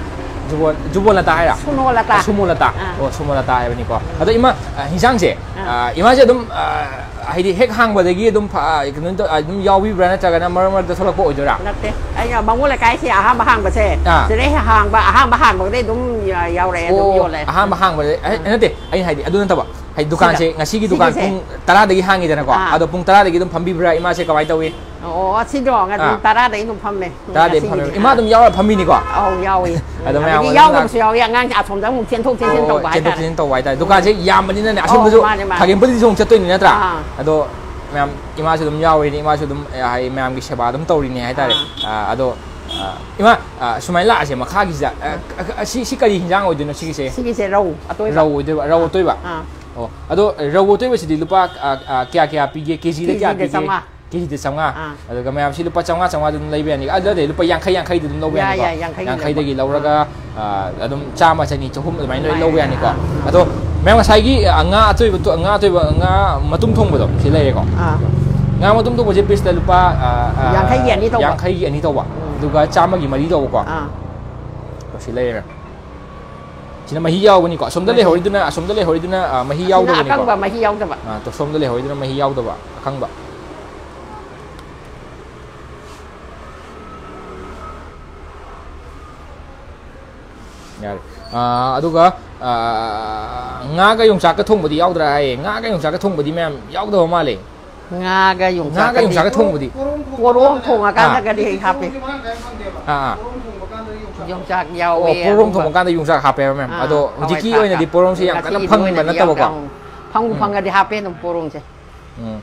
ꯖꯨꯕꯣꯟ-, ꯖꯨꯕꯣꯟꯂꯇꯥ ꯍꯥꯏꯔ? ꯁꯨꯅꯣꯂꯇꯥ꯫ ꯑ, ꯁꯨꯃꯣꯂꯇꯥ꯫ ꯑ, ꯑꯣ, ꯁꯨꯃꯣꯂꯇꯥ ꯍꯥꯏꯕꯅꯤꯀꯣ꯫ ꯑ꯫ ꯑꯗꯣ ꯏꯃꯥ, ꯑ, ꯍꯤꯟꯖꯥꯡꯁꯦ, ꯑ꯫ ꯑ, ꯏꯃꯥꯁꯦ ꯑꯗꯨꯝ, ꯑ, ꯍꯥꯏꯗꯤ ꯍꯦꯛ ꯍꯥꯡꯕꯗꯒꯤ ꯑꯗꯨꯝ ꯐ-, ꯀꯩꯅꯣ ꯇꯧ-, ꯑꯗꯨꯝ ꯌꯥꯎꯕꯤꯕ꯭ꯔꯥ, ꯅꯠꯇ꯭ꯔꯒꯅ ꯃꯔꯛ ꯃꯔꯛꯇ ꯊꯣꯛꯂꯛꯄ ꯑꯣꯏꯗꯣꯏꯔꯥ? ꯅꯠꯇꯦ, ꯑꯩꯅ ꯕꯥꯃꯣꯟ ꯂꯩꯀꯥꯏꯁꯦ ꯑꯍꯥꯟꯕ ꯍꯥꯡꯕꯁꯦ, ꯑꯥ꯫ ꯁꯤꯗꯩ ꯍꯦꯛ ꯍꯥꯡꯕ, ꯑꯍꯥꯟꯕ ꯍꯥꯡꯕꯗꯩ ꯑꯗꯨꯝ ꯌ-, ꯌꯥꯎꯔꯛꯑꯦ, ꯑꯗꯨꯝ ꯑꯣ, ꯌꯣꯜꯂꯦ꯫ ꯑꯍꯥꯟꯕ ꯍꯥꯡꯕꯗ, ꯑꯩ, ꯅꯠꯇꯦ, ꯑꯩꯅ ꯍꯥꯏꯗꯤ ꯑꯗꯨ ꯅꯠꯇꯕ, ꯍꯥꯏꯗꯤ ꯗꯨꯀꯥꯟꯁꯦ, ꯁꯤꯗ꯫ ꯉꯁꯤꯒꯤ ꯗꯨꯀꯥꯟ ꯁꯤꯒꯤꯁꯦ꯫ ꯄꯨꯡ ꯇꯔꯥꯗꯒꯤ ꯍꯥꯡꯉꯤꯗꯅꯀꯣ, ꯑꯥ꯫ ꯑꯗꯣ ꯄꯨꯡ ꯇꯔꯥꯗꯒꯤ ꯑꯗꯨꯝ ꯐꯝꯕꯤꯕ꯭ꯔꯥ, ꯏꯃꯥꯁꯦ ꯀꯃꯥꯏꯅ ꯇꯧꯏ? ꯑꯣ, ꯁꯤꯗꯣ ꯑꯗꯨꯝ ꯑꯥ꯫ ꯇꯔꯥꯗꯒꯤ ꯑꯗꯨꯝ ꯐꯝꯃꯦ꯫ ꯇꯔꯥꯗꯒꯤ ꯑꯗꯨꯝ ꯁꯤꯒꯤꯗꯤ꯫ ꯐꯝꯃꯤꯕ꯫ ꯏꯃꯥ ꯑꯗꯨꯝ ꯌꯥꯎꯔ ꯐꯝꯃꯤꯅꯤꯀꯣ? ꯑꯧ, ꯌꯥꯎꯏ꯫ ꯑꯗꯣ ꯎꯝ, ꯃꯌꯥꯝ ꯑꯗꯒꯤ ꯑꯗꯨꯝ ꯌꯥꯎꯗꯕꯁꯨ ꯂꯥꯛ-, ꯌꯥꯎꯏ, ꯑꯉꯥꯡꯁꯦ ꯑꯁꯣꯝꯗ ꯑꯃꯨꯛ ꯆꯦꯟꯊꯣꯛ ꯆꯦꯟꯁꯤꯟ ꯑꯣ, ꯇꯧꯕ ꯆꯦꯟꯊꯣꯛ ꯍꯥꯏꯇꯥꯔꯦ꯫ ꯆꯦꯟꯁꯤꯟ ꯇꯧꯕ ꯍꯥꯏꯇꯥꯔꯦ꯫ ꯑꯧ, ꯗꯨꯀꯥꯟꯁꯦ ꯌꯥꯝꯕꯅꯤꯅꯅꯦ, ꯑꯁꯣꯝꯗꯁꯨ ꯃꯥꯅꯦ, ꯃꯥꯅꯦ꯫ ꯊꯥꯒꯦꯝꯄꯗꯤꯁꯨ ꯑꯃꯨꯛ ꯆꯠꯇꯣꯏꯅꯤ ꯅꯠꯇ꯭ꯔꯥ? ꯑꯥ꯫ ꯑꯗꯣ ꯃꯌꯥꯝ, ꯏꯃꯥꯁꯨ ꯑꯗꯨꯝ ꯌꯥꯎꯔꯤꯅꯤ, ꯏꯃꯥꯁꯨ ꯑꯗꯨꯝ, ꯑ, ꯍꯥꯏꯗꯤ ꯃꯌꯥꯝꯒꯤ ꯁꯦꯕꯥ ꯑꯗꯨꯝ ꯇꯧꯔꯤꯅꯤ ꯍꯥꯏꯇꯥꯔꯦ꯫ ꯑꯥ꯫ ꯑ, ꯑꯗꯣ, ꯑ, ꯏꯃꯥ, ꯑ, ꯁꯨꯃꯥꯏꯅ ꯂꯥꯛꯑꯁꯦ ꯃꯈꯥꯒꯤꯁꯤꯗ꯫ ꯑ, ꯑ, ꯑ, ꯁꯤ, ꯁꯤ ꯀꯔꯤ ꯍꯤꯟꯖꯥꯡ ꯑꯣꯏꯗꯣꯏꯅꯣ ꯁꯤꯒꯤꯁꯦ? ꯁꯤꯒꯤꯁꯦ ꯔꯧ ꯑꯇꯣꯏꯕ꯫ ꯔꯧ ꯑꯣꯏꯗꯣꯏꯕ, ꯔꯧ ꯑꯇꯣꯏꯕ꯫ ꯑꯥ꯫ ꯑꯣ, ꯑꯗꯣ ꯔꯧ ꯑꯇꯣꯏꯕꯁꯤꯗꯤ ꯂꯨꯄꯥ, ꯑ, ꯑ, ꯀꯌꯥ, ꯀꯌꯥ ꯄꯤꯒꯦ? ꯀꯦꯖꯤꯗ ꯀꯌꯥ ꯀꯦꯖꯤꯗ ꯄꯤꯒꯦ? ꯆꯥꯝꯃꯉꯥ꯫ ꯀꯦꯖꯤꯗ ꯆꯥꯝꯃꯉꯥ꯫ ꯑꯥ꯫ ꯑꯗꯨꯒ ꯃꯌꯥꯝꯁꯤ ꯂꯨꯄꯥ ꯆꯥꯝꯃꯉꯥ, ꯆꯥꯝꯃꯉꯥ ꯑꯗꯨꯝ ꯂꯩꯕ ꯌꯥꯅꯤ꯫ ꯑꯗꯨꯗꯤ ꯂꯨꯄꯥ ꯌꯥꯡꯈꯩ, ꯌꯥꯡꯈꯩꯗꯤ ꯑꯗꯨꯝ ꯂꯧꯕ ꯌꯥꯏ, ꯌꯥꯅꯤꯀꯣ? ꯌꯥꯏ, ꯌꯥꯡꯈꯩꯒꯤ ꯌꯥꯡꯈꯩꯗꯒꯤ ꯂꯧꯕ꯫ ꯂꯧꯔꯒ, ꯑꯥ, ꯑꯗꯨꯝ ꯆꯥꯝꯃ, ꯆꯅꯤ, ꯆꯍꯨꯝ ꯑꯗꯨꯃꯥꯏꯅ ꯂꯣꯏ ꯑꯗꯨꯃꯥꯏꯅ꯫ ꯂꯧꯕ ꯌꯥꯅꯤꯀꯣ? ꯑꯥ꯫ ꯑꯗꯣ ꯃꯌꯥꯝ ꯉꯁꯥꯏꯒꯤ, ꯑ, ꯉꯥ ꯑꯇꯣꯏꯕ ꯇꯣ-, ꯉꯥ ꯑꯇꯣꯏꯕ, ꯉꯥ ꯃꯇꯨꯝ ꯊꯣꯡꯕꯗꯣ ꯁꯤ ꯂꯩꯔꯦꯀꯣ? ꯑꯥ꯫ ꯉꯥ ꯃꯇꯨꯝ ꯊꯣꯡꯕꯁꯦ ꯄꯤꯁꯇ ꯂꯨꯄꯥ, ꯑ, ꯑ, ꯌꯥꯡꯈꯩꯒꯤ ꯑꯅꯤ ꯇꯧꯕ꯫ ꯌꯥꯡꯈꯩꯒꯤ ꯑꯅꯤ ꯇꯧꯕ꯫ ꯎꯝ꯫ ꯑꯗꯨꯒ ꯆꯥꯝꯃꯒꯤ ꯃꯔꯤ ꯇꯧꯕꯀꯣ? ꯑꯥ꯫ ꯑꯣ, ꯁꯤ ꯂꯩꯔꯦ꯫ ꯁꯤꯅ ꯃꯍꯤ ꯌꯥꯎꯕꯅꯤꯀꯣ? ꯑꯁꯣꯝꯗ ꯃꯍꯤ꯫ ꯂꯩꯍꯧꯔꯤꯗꯨꯅ, ꯑꯁꯣꯝꯗ ꯂꯩꯍꯧꯔꯤꯗꯨꯅ, ꯑ, ꯃꯍꯤ ꯑꯁꯤꯅ ꯌꯥꯎꯗꯕꯅꯤꯀꯣ? ꯑꯀꯪꯕ, ꯃꯍꯤ ꯌꯥꯎꯗꯕ꯫ ꯑ, ꯇꯣ-, ꯁꯣꯝꯗ ꯂꯩꯍꯧꯔꯤꯗꯨꯅ ꯃꯍꯤ ꯌꯥꯎꯗꯕ, ꯑꯀꯪꯕ꯫ ꯌꯥꯔꯦ꯫ ꯑ, ꯑꯗꯨꯒ, ꯑ, ꯉꯥꯒ ꯌꯣꯡꯆꯥꯛꯀ ꯊꯣꯡꯕꯗꯤ ꯌꯥꯎꯗ꯭ꯔꯥ ꯍꯥꯏꯌꯦ꯫ ꯉꯥꯒ ꯌꯣꯡꯆꯥꯛꯀ ꯊꯣꯡꯕꯗꯤ ꯃꯌꯥꯝ ꯌꯥꯎꯗꯕ ꯃꯥꯜꯂꯦ꯫ ꯉꯥꯒ ꯉꯥꯒ ꯌꯣꯡꯆꯥꯛꯀꯗꯤ꯫ ꯌꯣꯡꯆꯥꯛꯀ ꯊꯣꯡꯕꯗꯤ? ꯄꯣꯔꯣꯝ ꯊꯣꯡꯉꯀꯥꯟꯗꯒꯗꯤ ꯍꯦꯛ ꯍꯥꯞꯄꯦ꯫ ꯌꯣꯡꯆꯥꯛ ꯑꯣ, ꯌꯥꯎꯋꯦ꯫ ꯄꯣꯔꯣꯝ ꯑꯗꯨꯒ ꯊꯣꯡꯕ ꯀꯥꯟꯗ ꯌꯣꯡꯆꯥꯛ ꯍꯥꯞꯄꯦꯕ, ꯃꯦꯝ꯫ ꯑꯥ, ꯑꯗꯣ ꯍꯋꯥꯏ ꯍꯧꯖꯤꯛꯀꯤ ꯊ꯭ꯔꯥꯛ꯫ ꯑꯣꯏꯅꯗꯤ ꯄꯣꯔꯣꯝꯁꯦ ꯌꯥꯝ ꯀꯟꯅ ꯉꯁꯤꯒꯤ ꯐꯪꯕ ꯑꯣꯏꯅꯗꯤ ꯅꯠꯇꯕꯀꯣ? ꯌꯥꯎꯗꯦ꯫ ꯑꯪ, ꯐꯪꯕꯨ ꯎꯝ꯫ ꯐꯪꯉꯗꯤ ꯍꯥꯞꯄꯦ ꯑꯗꯨꯝ ꯄꯣꯔꯣꯝꯁꯦ꯫ ꯎꯝ꯫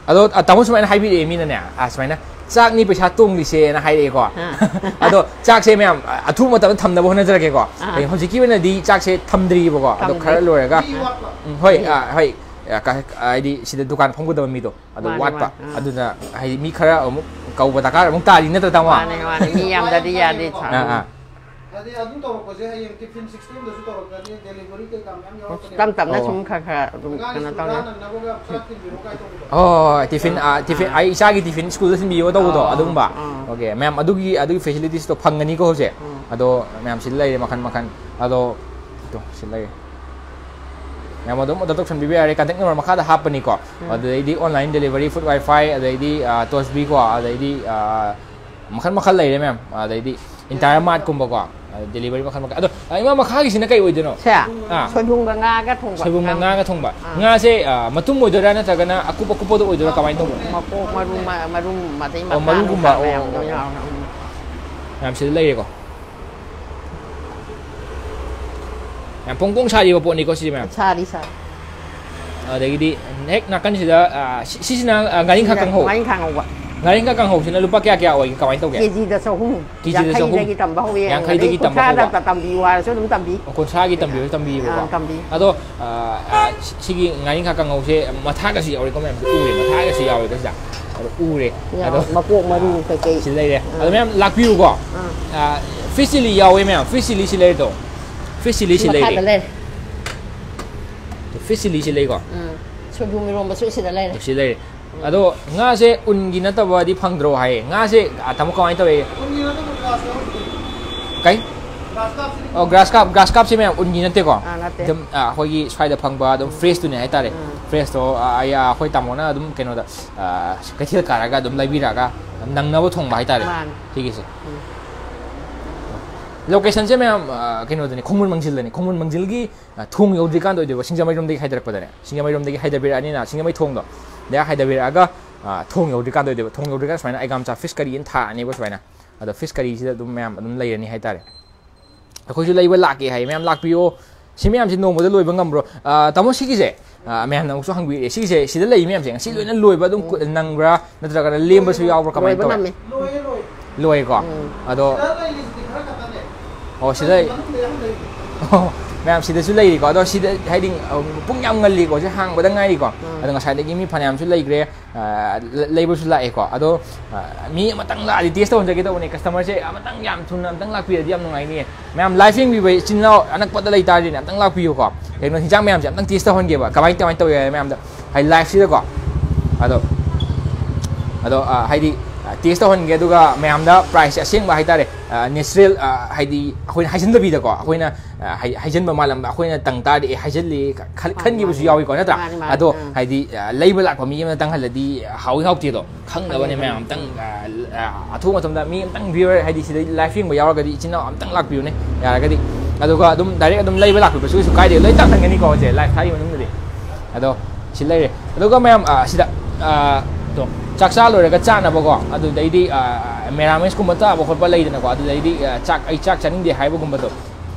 ꯑꯗꯣ, ꯑ, ꯇꯥꯃꯣ ꯁꯨꯃꯥꯏꯅ ꯍꯥꯏꯕꯤꯔꯛꯑꯦ ꯃꯤꯅꯅꯦ, ꯑ, ꯁꯨꯃꯥꯏꯅ, "ꯆꯥꯛꯅꯤ ꯄꯩꯁꯥ ꯇꯣꯡꯂꯤꯁꯦꯅ" ꯍꯥꯏꯔꯛꯑꯦꯀꯣ꯫ ꯑꯥ꯫ ꯑꯗꯣ ꯆꯥꯛꯁꯦ, ꯃꯌꯥꯝ, ꯑ, ꯑꯊꯨꯕ ꯃꯇꯝꯗ ꯊꯝꯅꯕ ꯍꯣꯠꯅꯖꯔꯛꯀꯦꯀꯣ꯫ ꯑꯥ꯫ ꯍꯌꯦꯡ ꯍꯧꯖꯤꯛꯀꯤ ꯑꯣꯏꯅꯗꯤ ꯆꯥꯛꯁꯦ ꯊꯝꯗ꯭ꯔꯤꯕꯀꯣ꯫ ꯑꯗꯣ ꯊꯝꯗ꯭ꯔꯤ꯫ ꯈꯔ ꯂꯣꯏꯔꯒ, ꯃꯤ ꯋꯥꯠꯄ꯫ ꯎꯝ, ꯍꯣꯏ, ꯑ, ꯍꯣꯏ, ꯑ, ꯀ-, ꯍꯥꯏꯗꯤ ꯁꯤꯗ ꯗꯨꯀꯥꯟ ꯐꯝꯒꯗꯕ ꯃꯤꯗꯣ꯫ ꯑꯗꯨ ꯃꯥꯅꯦ, ꯋꯥꯠꯄ꯫ ꯃꯥꯅꯦ, ꯑꯥ꯫ ꯑꯗꯨꯅ ꯍꯥꯏꯗꯤ ꯃꯤ ꯈꯔ ꯑꯃꯨꯛ ꯀꯧꯕ ꯗꯔꯀꯥꯔ ꯑꯃꯨꯛ ꯇꯥꯔꯤ ꯅꯠꯇ꯭ꯔꯥ, ꯇꯥꯃꯣ? ꯃꯥꯅꯦ, ꯃꯥꯅꯦ꯫ ꯃꯤ ꯌꯥꯝꯗꯗꯤ ꯌꯥꯗꯦ, ꯊꯥ꯫ ꯑꯥ, ꯑꯥ꯫ ꯍꯥꯏꯗꯤ ꯑꯗꯨꯝ ꯇꯧꯔꯛꯄꯁꯦ ꯍꯌꯦꯡ ꯇꯤꯐꯤꯟ ꯁꯤꯛꯁꯇꯤꯟꯗꯁꯨ ꯇꯧꯔꯛꯀꯅꯤ, ꯗꯦꯂꯤꯚꯔꯤ ꯀꯩꯀꯥ ꯃꯌꯥꯝ ꯌꯥꯎꯔꯛꯀꯅꯤ꯫ ꯇꯞ ꯇꯞꯅ ꯑꯣ꯫ ꯁꯨꯝ ꯈꯔ ꯈꯔ ꯑꯗꯨꯝ ꯑꯉꯥꯡ ꯀꯩꯅꯣ ꯁ꯭ꯀꯨꯜ ꯇꯧꯅ꯫ ꯀꯥꯅꯅꯕꯒ ꯈꯔ ꯊꯤꯟꯕꯤꯔꯣ ꯀꯥꯏ ꯇꯧꯕꯗꯣ꯫ ꯍꯣꯏ, ꯍꯣꯏ, ꯍꯣꯏ, ꯇꯤꯐꯤꯟ, ꯑꯥ, ꯇꯤꯐꯤꯟ, ꯑꯥ꯫ ꯑꯩ ꯏꯆꯥꯒꯤ ꯇꯤꯐꯤꯟ ꯁ꯭ꯀꯨꯜꯗ ꯊꯤꯟꯕꯤꯌꯣ ꯇꯧꯕꯗꯣ, ꯑꯥ, ꯑꯗꯨꯒꯨꯝꯕ꯫ ꯑꯥ꯫ ꯑꯣꯀꯦ, ꯃꯌꯥꯝ, ꯑꯗꯨꯒꯤ, ꯑꯗꯨꯒꯤ ꯐꯦꯁꯤꯂꯤꯇꯤꯁꯇꯣ ꯐꯪꯒꯅꯤꯀꯣ ꯍꯧꯖꯤꯛ꯫ ꯎꯝ꯫ ꯑꯗꯣ ꯃꯌꯥꯝ ꯁꯤꯗ ꯂꯩꯔꯦ ꯃꯈꯟ ꯃꯈꯟ꯫ ꯑꯗꯣ, ꯇꯣ, ꯁꯤꯗ ꯂꯩꯔꯦ꯫ ꯃꯌꯥꯝ ꯑꯗꯨꯝ ꯑꯣꯔꯗꯔ ꯇꯧꯁꯟꯕꯤꯕ ꯌꯥꯔꯦ, ꯀꯟꯇꯦꯛ ꯅꯝꯕꯔ ꯃꯈꯥꯗ ꯍꯥꯞꯄꯅꯤꯀꯣ꯫ ꯑꯗꯨꯗꯩꯗꯤ ꯑꯣꯟꯂꯥꯏꯟ ꯗꯦꯂꯤꯚꯔꯤ, ꯐꯨꯗ ꯋꯥꯏꯐꯥꯏ, ꯑꯗꯩꯗꯤ ꯇꯣꯁꯕꯤꯀꯣ, ꯑꯗꯩꯗꯤ ꯃꯈꯜ ꯃꯈꯜ ꯂꯩꯔꯦ ꯃꯌꯥꯝ꯫ ꯑꯗꯩꯗꯤ ꯏꯟꯇꯥꯌꯔ ꯃꯥꯔꯠꯀꯨꯝꯕꯀꯣ, ꯗꯦꯂꯤꯚꯔꯤ ꯃꯈꯜ ꯃꯈꯜ꯫ ꯑꯗꯣ ꯏꯃꯥ, ꯃꯈꯥꯒꯤ ꯁꯤꯅ ꯀꯩ ꯑꯣꯏꯗꯣꯏꯅꯣ? ꯁꯦ, ꯁꯣꯏꯕꯨꯝꯒ ꯉꯥꯒ ꯊꯣꯡꯕ꯫ ꯁꯣꯏꯕꯨꯝꯒ ꯉꯥꯒ ꯊꯣꯡꯕ꯫ ꯉꯥꯁꯦ ꯃꯇꯨꯝ ꯑꯣꯏꯗꯣꯏꯔꯥ ꯅꯠꯇ꯭ꯔꯒꯅ ꯑꯀꯨꯞ ꯑꯀꯨꯞꯄꯗ ꯑꯣꯏꯗꯣꯏꯔꯥ, ꯀꯃꯥꯏꯅ ꯇꯧꯕꯅꯣ? ꯃꯀꯣꯛ, ꯃꯔꯨ, ꯃꯔꯨꯝ, ꯑꯗꯩ ꯑꯣ, ꯃꯔꯨꯒꯨꯝꯕ꯫ ꯑꯣ, ꯑꯣ, ꯑꯣ꯫ ꯃꯌꯥꯝ ꯁꯤꯗ ꯂꯩꯔꯦꯀꯣ꯫ ꯌꯥꯝ ꯐꯣꯡ ꯐꯣꯡ ꯁꯥꯔꯤꯕ ꯄꯣꯠꯅꯤꯀꯣ ꯁꯤꯁꯦ ꯃꯌꯥꯝ꯫ ꯁꯥꯔꯤ, ꯁꯥꯔꯤ꯫ ꯑꯗꯒꯤꯗꯤ ꯍꯦꯛ ꯅꯥꯀꯟꯁꯤꯗ, ꯁꯤꯁꯤꯅ ꯉꯥꯔꯤꯡꯈꯥ ꯀꯥꯡꯍꯧ꯫ ꯉꯥꯔꯤꯡꯈꯥ ꯀꯥꯡꯍꯧ꯫ ꯉꯥꯔꯤꯡꯈꯥ ꯀꯥꯡꯍꯧꯁꯤꯅ ꯂꯨꯄꯥ ꯀꯌꯥ ꯀꯌꯥ ꯑꯣꯏꯒꯦ, ꯀꯃꯥꯏꯅ ꯇꯧꯒꯦ? ꯀꯦꯖꯤꯗ ꯆꯍꯨꯝ꯫ ꯀꯦꯖꯤꯗ ꯆꯍꯨꯝ꯫ ꯌꯥꯡꯈꯩꯗꯒꯤ ꯇꯝꯕ ꯍꯧꯋꯦ꯫ ꯌꯥꯡꯈꯩꯗꯒꯤ ꯇꯝꯕ ꯍꯧꯕ꯫ ꯀꯨꯟꯊ꯭ꯔꯥꯗ ꯇꯝꯕꯤꯌꯨ ꯍꯥꯏꯔꯁꯨ ꯑꯗꯨꯝ ꯇꯝꯕꯤ꯫ ꯑꯣ, ꯀꯨꯟꯊ꯭ꯔꯥꯒꯤ ꯇꯝꯕꯤꯌꯨ, ꯇꯝꯕꯤꯌꯦꯕꯀꯣ꯫ ꯑꯥ, ꯇꯝꯕꯤ꯫ ꯑꯗꯣ ꯁꯤꯒꯤ ꯉꯥꯔꯤꯡꯈꯥ ꯀꯥꯡꯍꯧꯁꯦ ꯃꯊꯥꯒꯁꯨ ꯌꯥꯎꯔꯦꯀꯣ ꯃꯌꯥꯝꯁꯦ, ꯎꯔꯦ, ꯃꯊꯥꯒꯁꯨ ꯌꯥꯎꯔꯦꯀꯣ ꯁꯤꯗ꯫ ꯑꯗꯣ ꯎꯔꯦ꯫ ꯑꯗꯣ ꯃꯀꯣꯛ ꯃꯔꯨ ꯀꯩꯀꯩ꯫ ꯁꯤ ꯂꯩꯔꯦ꯫ ꯑꯗꯣ ꯃꯌꯥꯝ ꯂꯥꯛꯄꯤꯌꯨꯀꯣ꯫ ꯐꯤꯁ ꯆꯤꯂꯤ ꯌꯥꯎꯋꯦ ꯃꯌꯥꯝ, ꯐꯤꯁ ꯆꯤꯂꯤ ꯁꯤ ꯂꯩꯔꯦ ꯇꯣ꯫ ꯐꯤꯁ ꯆꯤꯂꯤ ꯁꯤ ꯂꯩꯔꯦ꯫ ꯃꯈꯥꯗ ꯂꯩꯔꯦ꯫ ꯐꯤꯁ ꯆꯤꯂꯤ ꯁꯤ ꯂꯩꯀꯣ꯫ ꯁꯣꯏꯕꯨꯝ ꯏꯔꯣꯝꯕꯁꯨ ꯁꯤꯗ ꯂꯩꯔꯦ꯫ ꯁꯤ ꯂꯩꯔꯦ꯫ ꯑꯗꯣ ꯉꯥꯁꯦ ꯎꯟꯒꯤ ꯅꯠꯇꯕꯗꯤ ꯐꯪꯗ꯭ꯔꯣ ꯍꯥꯏꯌꯦ꯫ ꯉꯥꯁꯦ, ꯇꯥꯃꯣ, ꯀꯃꯥꯏꯅ ꯇꯧꯋꯦ? ꯀꯩ? ꯑꯣ, ꯒ꯭ꯔꯥꯁ ꯀꯥꯞ, ꯒ꯭ꯔꯥꯁ ꯀꯥꯞꯁꯦ ꯃꯌꯥꯝ ꯎꯟꯒꯤ ꯅꯠꯇꯦꯀꯣ꯫ ꯑꯥ, ꯅꯠꯇꯦ꯫ ꯑꯗꯨꯝ ꯑꯩꯈꯣꯏꯒꯤ ꯁ꯭ꯋꯥꯏꯗ ꯐꯪꯕ ꯑꯗꯨꯝ ꯐ꯭ꯔꯦꯁꯇꯨꯅꯦ ꯍꯥꯏꯇꯥꯔꯦ꯫ ꯐ꯭ꯔꯦꯁꯇꯣ ꯑꯩꯈꯣꯏ ꯇꯥꯃꯣꯅ ꯑꯗꯨꯝ ꯀꯩꯅꯣꯗ, ꯀꯩꯊꯦꯜ ꯀꯥꯔꯒ ꯑꯗꯨꯝ ꯂꯩꯕꯤꯔꯛꯑꯒ ꯅꯪꯅꯕ ꯊꯣꯡꯕ ꯍꯥꯏꯇꯥꯔꯦ꯫ ꯃꯥꯅꯦ꯫ ꯁꯤꯒꯤꯁꯦ꯫ ꯂꯣꯀꯦꯁꯟꯁꯦ ꯃꯌꯥꯝ, ꯀꯩꯅꯣꯗꯅꯤ, ꯈꯣꯡꯃꯟ ꯃꯥꯡꯖꯤꯜꯗꯅꯤ꯫ ꯈꯣꯡꯃꯟ ꯃꯥꯡꯖꯤꯜꯒꯤ ꯊꯣꯡ ꯌꯧꯗ꯭ꯔꯤꯀꯥꯟꯗ ꯑꯣꯏꯗꯣꯏꯕ, ꯁꯤꯡꯖꯃꯩꯔꯣꯝꯗꯒꯤ ꯍꯥꯏꯗꯔꯛꯄꯗꯅꯦ꯫ ꯁꯤꯡꯖꯃꯩꯔꯣꯝꯗꯒꯤ ꯍꯥꯏꯗꯕꯤꯔꯛꯑꯅꯤꯅ, ꯁꯤꯡꯖꯃꯩ ꯊꯣꯡꯗꯣ ꯑꯗꯩ ꯍꯥꯏꯗꯕꯤꯔꯛꯑꯒ ꯊꯣꯡ ꯌꯧꯗ꯭ꯔꯤꯀꯥꯟꯗ ꯑꯣꯏꯗꯣꯏꯕ꯫ ꯊꯣꯡ ꯌꯧꯗ꯭ꯔꯤꯀꯥꯟꯗ ꯁꯨꯃꯥꯏꯅ ꯑꯩꯒꯥꯝꯆꯥ ꯐꯤꯁ ꯀꯔꯤ ꯑꯅ ꯊꯥꯔꯅꯦꯕ ꯁꯨꯃꯥꯏꯅ꯫ ꯑꯗꯣ ꯐꯤꯁ ꯀꯔꯤꯁꯤꯗ ꯑꯗꯨꯝ ꯃꯌꯥꯝ ꯑꯗꯨꯝ ꯂꯩꯔꯅꯤ ꯍꯥꯏꯇꯥꯔꯦ꯫ ꯑꯩꯈꯣꯏꯁꯨ ꯂꯩꯕ ꯂꯥꯛꯀꯦ ꯍꯥꯏ꯫ ꯃꯌꯥꯝ ꯂꯥꯛꯄꯤꯌꯣ꯫ ꯁꯤ ꯃꯌꯥꯝꯁꯤ ꯅꯣꯡꯃꯗ ꯂꯣꯏꯕ ꯉꯝꯕ꯭ꯔꯣ? ꯇꯥꯃꯣ, ꯁꯤꯒꯤꯁꯦ ꯃꯌꯥꯝꯅ ꯑꯃꯨꯛꯁꯨ ꯍꯪꯕꯤꯔꯛꯑꯦ, ꯁꯤꯒꯤꯁꯦ, ꯁꯤꯗ ꯂꯩ ꯃꯌꯥꯝꯁꯦ ꯉꯁꯤ ꯂꯣꯏꯅ ꯂꯣꯏꯕ ꯑꯗꯨꯝ ꯅꯪꯕ꯭ꯔꯥ, ꯅꯠꯇ꯭ꯔꯒꯅ ꯂꯦꯝꯕꯁꯨ ꯌꯥꯎꯕ꯭ꯔꯥ, ꯀꯃꯥꯏꯅ ꯂꯣꯏꯕ ꯇꯧꯋꯦ? ꯉꯝꯃꯤ꯫ ꯂꯣꯏꯀꯣ꯫ ꯑꯗꯣ, ꯑꯣ, ꯁꯤꯗ, ꯑꯣ, ꯃꯌꯥꯝ ꯁꯤꯗꯁꯨ ꯂꯩꯔꯤꯀꯣ꯫ ꯑꯗꯣ ꯁꯤꯗ ꯍꯥꯏꯗꯤ ꯄꯨꯡ ꯌꯥꯝ ꯉꯜꯂꯤꯀꯣ, ꯁꯤ ꯍꯥꯡꯕꯗ ꯉꯥꯏꯔꯤꯀꯣ꯫ ꯑꯗꯣ ꯉꯁꯥꯏꯗꯒꯤ ꯃꯤ ꯐꯅꯌꯥꯝꯁꯨ ꯂꯩꯈ꯭ꯔꯦ꯫ ꯂꯩꯕꯁꯨ ꯂꯥꯛꯑꯦꯀꯣ꯫ ꯑꯗꯣ ꯃꯤ ꯑꯃꯇꯪ ꯂꯥꯛꯑꯗꯤ ꯇꯦꯁ ꯇꯧꯍꯟꯖꯒꯦ ꯇꯧꯕꯅꯦ꯫ ꯀꯁꯇꯃꯔꯁꯦ ꯑꯃꯇꯪ ꯌꯥꯝ ꯊꯨꯅ ꯑꯃꯇꯪ ꯂꯥꯛꯄꯤꯔꯗꯤ ꯌꯥꯝ ꯅꯨꯡꯉꯥꯏꯅꯤꯌꯦ꯫ ꯃꯌꯥꯝ ꯂꯥꯏꯐ ꯌꯦꯡꯕꯤꯕ ꯏꯆꯤꯟ ꯏꯅꯥꯎ ꯑꯅꯛꯄꯗ ꯂꯩ ꯇꯥꯔꯗꯤꯅꯦ, ꯑꯝꯇꯪ ꯂꯥꯛꯄꯤꯌꯨꯀꯣ꯫ ꯀꯩꯅꯣ, ꯍꯤꯟꯖꯥꯡ ꯃꯌꯥꯝꯁꯦ ꯑꯝꯇꯪ ꯇꯦꯁ ꯇꯧꯍꯟꯒꯦꯕ, ꯀꯃꯥꯏ ꯀꯃꯥꯏꯅ ꯇꯧꯋꯤ ꯍꯥꯏ ꯃꯌꯥꯝꯗ, ꯍꯥꯏꯗꯤ ꯂꯥꯏꯐꯁꯤꯗꯀꯣ꯫ ꯑꯗꯣ, ꯑꯗꯣ ꯍꯥꯏꯗꯤ ꯇꯦꯁ ꯇꯧꯍꯟꯒꯦ, ꯑꯗꯨꯒ ꯃꯌꯥꯝꯗ ꯄ꯭ꯔꯥꯏꯁꯁꯦ ꯑꯁꯦꯡꯕ ꯍꯥꯏꯇꯥꯔꯦ, ꯅꯦꯆꯔꯦꯜ, ꯍꯥꯏꯗꯤ ꯑꯩꯈꯣꯏꯅ ꯍꯥꯏꯖꯟꯗꯕꯤꯗꯀꯣ, ꯑꯩꯈꯣꯏꯅ, ꯑ, ꯍꯥꯏ-, ꯍꯥꯏꯖꯟꯕ ꯃꯥꯜꯂꯝꯕ, ꯑꯩꯈꯣꯏꯅ ꯇꯪ ꯇꯥꯔꯗꯤ, "ꯑꯦ, ꯍꯥꯏꯖꯜꯂꯤ" ꯈ-, ꯈꯟ-, ꯃꯥꯅꯤ, ꯈꯟꯈꯤꯕꯁꯨ ꯃꯥꯅꯤ꯫ ꯌꯥꯎꯏꯀꯣ, ꯅꯠꯇ꯭ꯔꯥ? ꯃꯥꯅꯤ, ꯃꯥꯅꯤ, ꯑꯗꯣ ꯎꯝ꯫ ꯍꯥꯏꯗꯤ, ꯑ, ꯂꯩꯕ ꯂꯥꯛꯄ ꯃꯤ ꯑꯃꯅ ꯇꯪꯍꯜꯂꯗꯤ ꯍꯥꯎꯏ ꯍꯥꯎꯇꯦꯗꯣ ꯈꯪꯅꯕꯅꯦ ꯈꯪꯉꯦ, ꯃꯌꯥꯝ ꯈꯪꯉꯦ꯫ ꯑꯝꯇꯪ, ꯑ, ꯑ, ꯑꯊꯨꯕ ꯃꯇꯝꯗ ꯃꯤ ꯑꯝꯇꯪ viewer, ꯍꯥꯏꯗꯤ ꯁꯤꯗ live ꯌꯦꯡꯕ ꯌꯥꯎꯔꯒꯗꯤ ꯏꯆꯤꯟ ꯏꯅꯥꯎ ꯑꯝꯇꯪ ꯂꯥꯛꯄꯤꯌꯨꯅꯦ, ꯌꯥꯔꯒꯗꯤ꯫ ꯑꯗꯨꯒ ꯑꯗꯨꯝ direct ꯑꯗꯨꯝ ꯂꯩꯕ ꯂꯥꯛꯄꯤꯕꯁꯨ ꯀꯩꯁꯨ ꯀꯥꯏꯗꯦ, ꯂꯣꯏ ꯇꯪꯍꯟꯒꯅꯤꯀꯣ ꯍꯧꯖꯤꯛ live ꯊꯥꯔꯤ ꯃꯅꯨꯡꯗꯗꯤ꯫ ꯑꯗꯣ ꯁꯤ ꯂꯩꯔꯦ꯫ ꯑꯗꯨꯒ ꯃꯌꯥꯝ, ꯑ, ꯁꯤꯗ, ꯑ, ꯇꯣ, ꯆꯥꯛ ꯆꯥ ꯂꯣꯏꯔꯒ ꯆꯥꯅꯕꯀꯣ, ꯑꯗꯨꯗꯩꯗꯤ, ꯑ, ꯃꯦꯔꯥꯃꯦꯁꯀꯨꯝꯕ ꯇꯥꯕ ꯈꯣꯠꯄ ꯂꯩꯗꯅꯀꯣ, ꯑꯗꯨꯗꯩꯗꯤ, ꯑ, ꯆꯥꯛ, "ꯑꯩ ꯆꯥꯛ ꯆꯥꯅꯤꯡꯗꯦ" ꯍꯥꯏꯕꯒꯨꯝꯕꯗꯣ,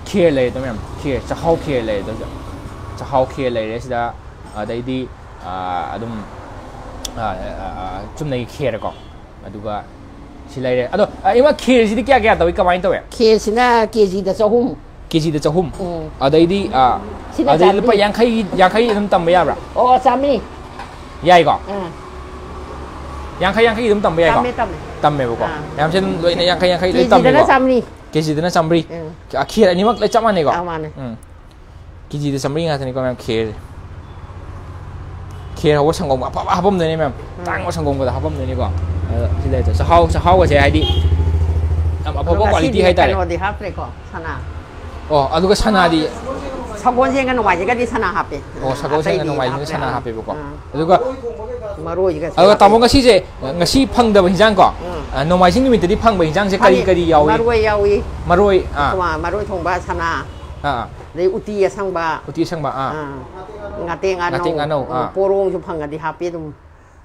ꯈꯦꯔ ꯂꯩꯔꯦꯗꯣ ꯃꯌꯥꯝ, ꯈꯦꯔ, ꯆꯥꯛꯍꯥꯎ ꯈꯦꯔ ꯂꯩꯔꯦꯗꯣ ꯁꯤꯗ꯫ ꯆꯥꯛꯍꯥꯎ ꯈꯦꯔ ꯂꯩꯔꯦ ꯁꯤꯗ, ꯑꯗꯩꯗꯤ, ꯑ, ꯑꯗꯨꯝ, ꯑ, ꯑ, ꯑ, ꯆꯨꯝꯅꯒꯤ ꯈꯦꯔꯀꯣ, ꯑꯗꯨꯒ ꯁꯤ ꯂꯩꯔꯦ꯫ ꯑꯗꯣ, ꯑ, ꯏꯃꯥ, ꯈꯦꯔꯁꯤꯗꯤ ꯀꯌꯥ ꯀꯌꯥ ꯇꯧꯏ, ꯀꯃꯥꯏꯅ ꯇꯧꯋꯦ? ꯈꯦꯔꯁꯤꯅ ꯀꯦꯖꯤꯗ ꯆꯍꯨꯝ꯫ ꯀꯦꯖꯤꯗ ꯆꯍꯨꯝ? ꯎꯝ꯫ ꯑꯗꯩꯗꯤ, ꯑ, ꯁꯤꯅ ꯑꯗꯩ ꯂꯨꯄꯥ ꯆꯥꯝꯃꯔꯤ꯫ ꯌꯥꯡꯈꯩ, ꯌꯥꯡꯈꯩ ꯑꯗꯨꯝ ꯇꯝꯕ ꯌꯥꯕ꯭ꯔꯥ? ꯑꯣ, ꯆꯥꯝꯃꯔꯤ꯫ ꯌꯥꯏꯀꯣ? ꯑꯥ꯫ ꯌꯥꯡꯈꯩ, ꯌꯥꯡꯈꯩ ꯑꯗꯨꯝ ꯇꯝꯕ ꯌꯥꯏꯀꯣ? ꯇꯝꯃꯦ, ꯇꯝꯃꯦ꯫ ꯇꯝꯃꯦꯕꯀꯣ꯫ ꯑꯥ꯫ ꯃꯌꯥꯝꯁꯦ ꯑꯗꯨꯝ ꯂꯣꯏꯅ ꯌꯥꯡꯈꯩ, ꯌꯥꯡꯈꯩ ꯂꯣꯏ ꯀꯦꯖꯤꯗꯅ ꯇꯝꯃꯦꯀꯣ? ꯆꯥꯝꯃꯔꯤ꯫ ꯀꯦꯖꯤꯗꯅ ꯆꯥꯝꯃꯔꯤ꯫ ꯎꯝ꯫ ꯑ, ꯈꯦꯔ ꯑꯅꯤꯃꯛ ꯂꯣꯏ ꯆꯞ ꯃꯥꯟꯅꯩꯀꯣ? ꯑꯥ, ꯃꯥꯟꯅꯩ꯫ ꯎꯝ꯫ ꯀꯦꯖꯤꯗ ꯆꯥꯝꯃꯔꯤ ꯉꯥꯛꯇꯅꯤꯀꯣ ꯃꯌꯥꯝ ꯈꯦꯔꯁꯦ꯫ ꯈꯦꯔ ꯍꯧꯕ ꯁꯪꯒꯣꯝ ꯑꯐꯕ ꯍꯥꯄꯝꯗꯣꯏꯅꯦ ꯃꯌꯥꯝ꯫ ꯎꯝ꯫ ꯇꯥꯡꯕ ꯁꯪꯒꯣꯝꯒꯗ ꯍꯥꯄꯝꯗꯣꯏꯅꯤꯀꯣ꯫ ꯑꯗꯣ ꯁꯤ ꯂꯩꯔꯦ꯫ ꯆꯥꯛꯍꯥꯎ, ꯆꯥꯛꯍꯥꯎꯒꯁꯦ ꯍꯥꯏꯗꯤ ꯌꯥꯝ ꯑꯗꯣ ꯑꯐꯕ ꯉꯁꯤꯗꯤ quality ꯍꯥꯏꯇꯥꯔꯦ꯫ ꯀꯩꯅꯣꯗꯤ ꯍꯥꯞꯇ꯭ꯔꯦꯀꯣ, ꯁꯅꯥ꯫ ꯑꯣ, ꯑꯗꯨꯒ ꯁꯅꯥꯗꯤ? ꯁꯒꯣꯜꯁꯦꯟꯒ ꯅꯣꯡꯃꯥꯏꯖꯤꯡꯒꯗꯤ ꯁꯅꯥ ꯍꯥꯞꯄꯦ꯫ ꯑꯣ, ꯁꯒꯣꯜꯁꯦꯟꯒ ꯑꯇꯩꯗꯤ ꯅꯣꯡꯃꯥꯏꯖꯤꯡꯒ ꯍꯥꯞꯇ꯭ꯔꯦ꯫ ꯁꯅꯥ ꯑꯥ꯫ ꯍꯥꯞꯄꯦꯕꯀꯣ꯫ ꯑꯥ꯫ ꯑꯗꯨꯒ ꯃꯔꯣꯏꯒꯁꯦ ꯑꯗꯨꯒ ꯍꯥꯞꯄꯦ꯫ ꯇꯥꯃꯣ ꯉꯁꯤꯁꯦ, ꯉꯁꯤ ꯐꯪꯗꯕ ꯍꯤꯟꯖꯥꯡ ꯀꯣ? ꯎꯝ꯫ ꯑ, ꯅꯣꯡꯃꯥꯏꯖꯤꯡ ꯅꯨꯃꯤꯠꯇꯗꯤ ꯐꯪꯕ ꯍꯤꯟꯖꯥꯡꯁꯦ ꯀꯔꯤ ꯐꯪꯉꯤ꯫ ꯀꯔꯤ ꯌꯥꯎꯏ? ꯃꯔꯣꯏ ꯌꯥꯎꯏ꯫ ꯃꯔꯣꯏ, ꯑꯥ꯫ ꯃꯔꯣꯏ ꯊꯣꯡꯕ, ꯁꯅꯥ꯫ ꯑꯥ, ꯑꯥ꯫ ꯑꯗꯩ ꯎꯇꯤ ꯑꯁꯪꯕ꯫ ꯎꯇꯤ ꯑꯁꯪꯕ, ꯑꯥ꯫ ꯑꯥ꯫ ꯉꯥꯇꯦꯛ ꯉꯥꯅꯧ꯫ ꯉꯥꯇꯦꯛ ꯉꯥꯅꯧ, ꯎꯝ, ꯑꯥ꯫ ꯄꯣꯔꯣꯡꯁꯨ ꯐꯪꯉꯗꯤ ꯍꯥꯞꯄꯤ ꯑꯗꯨꯝ꯫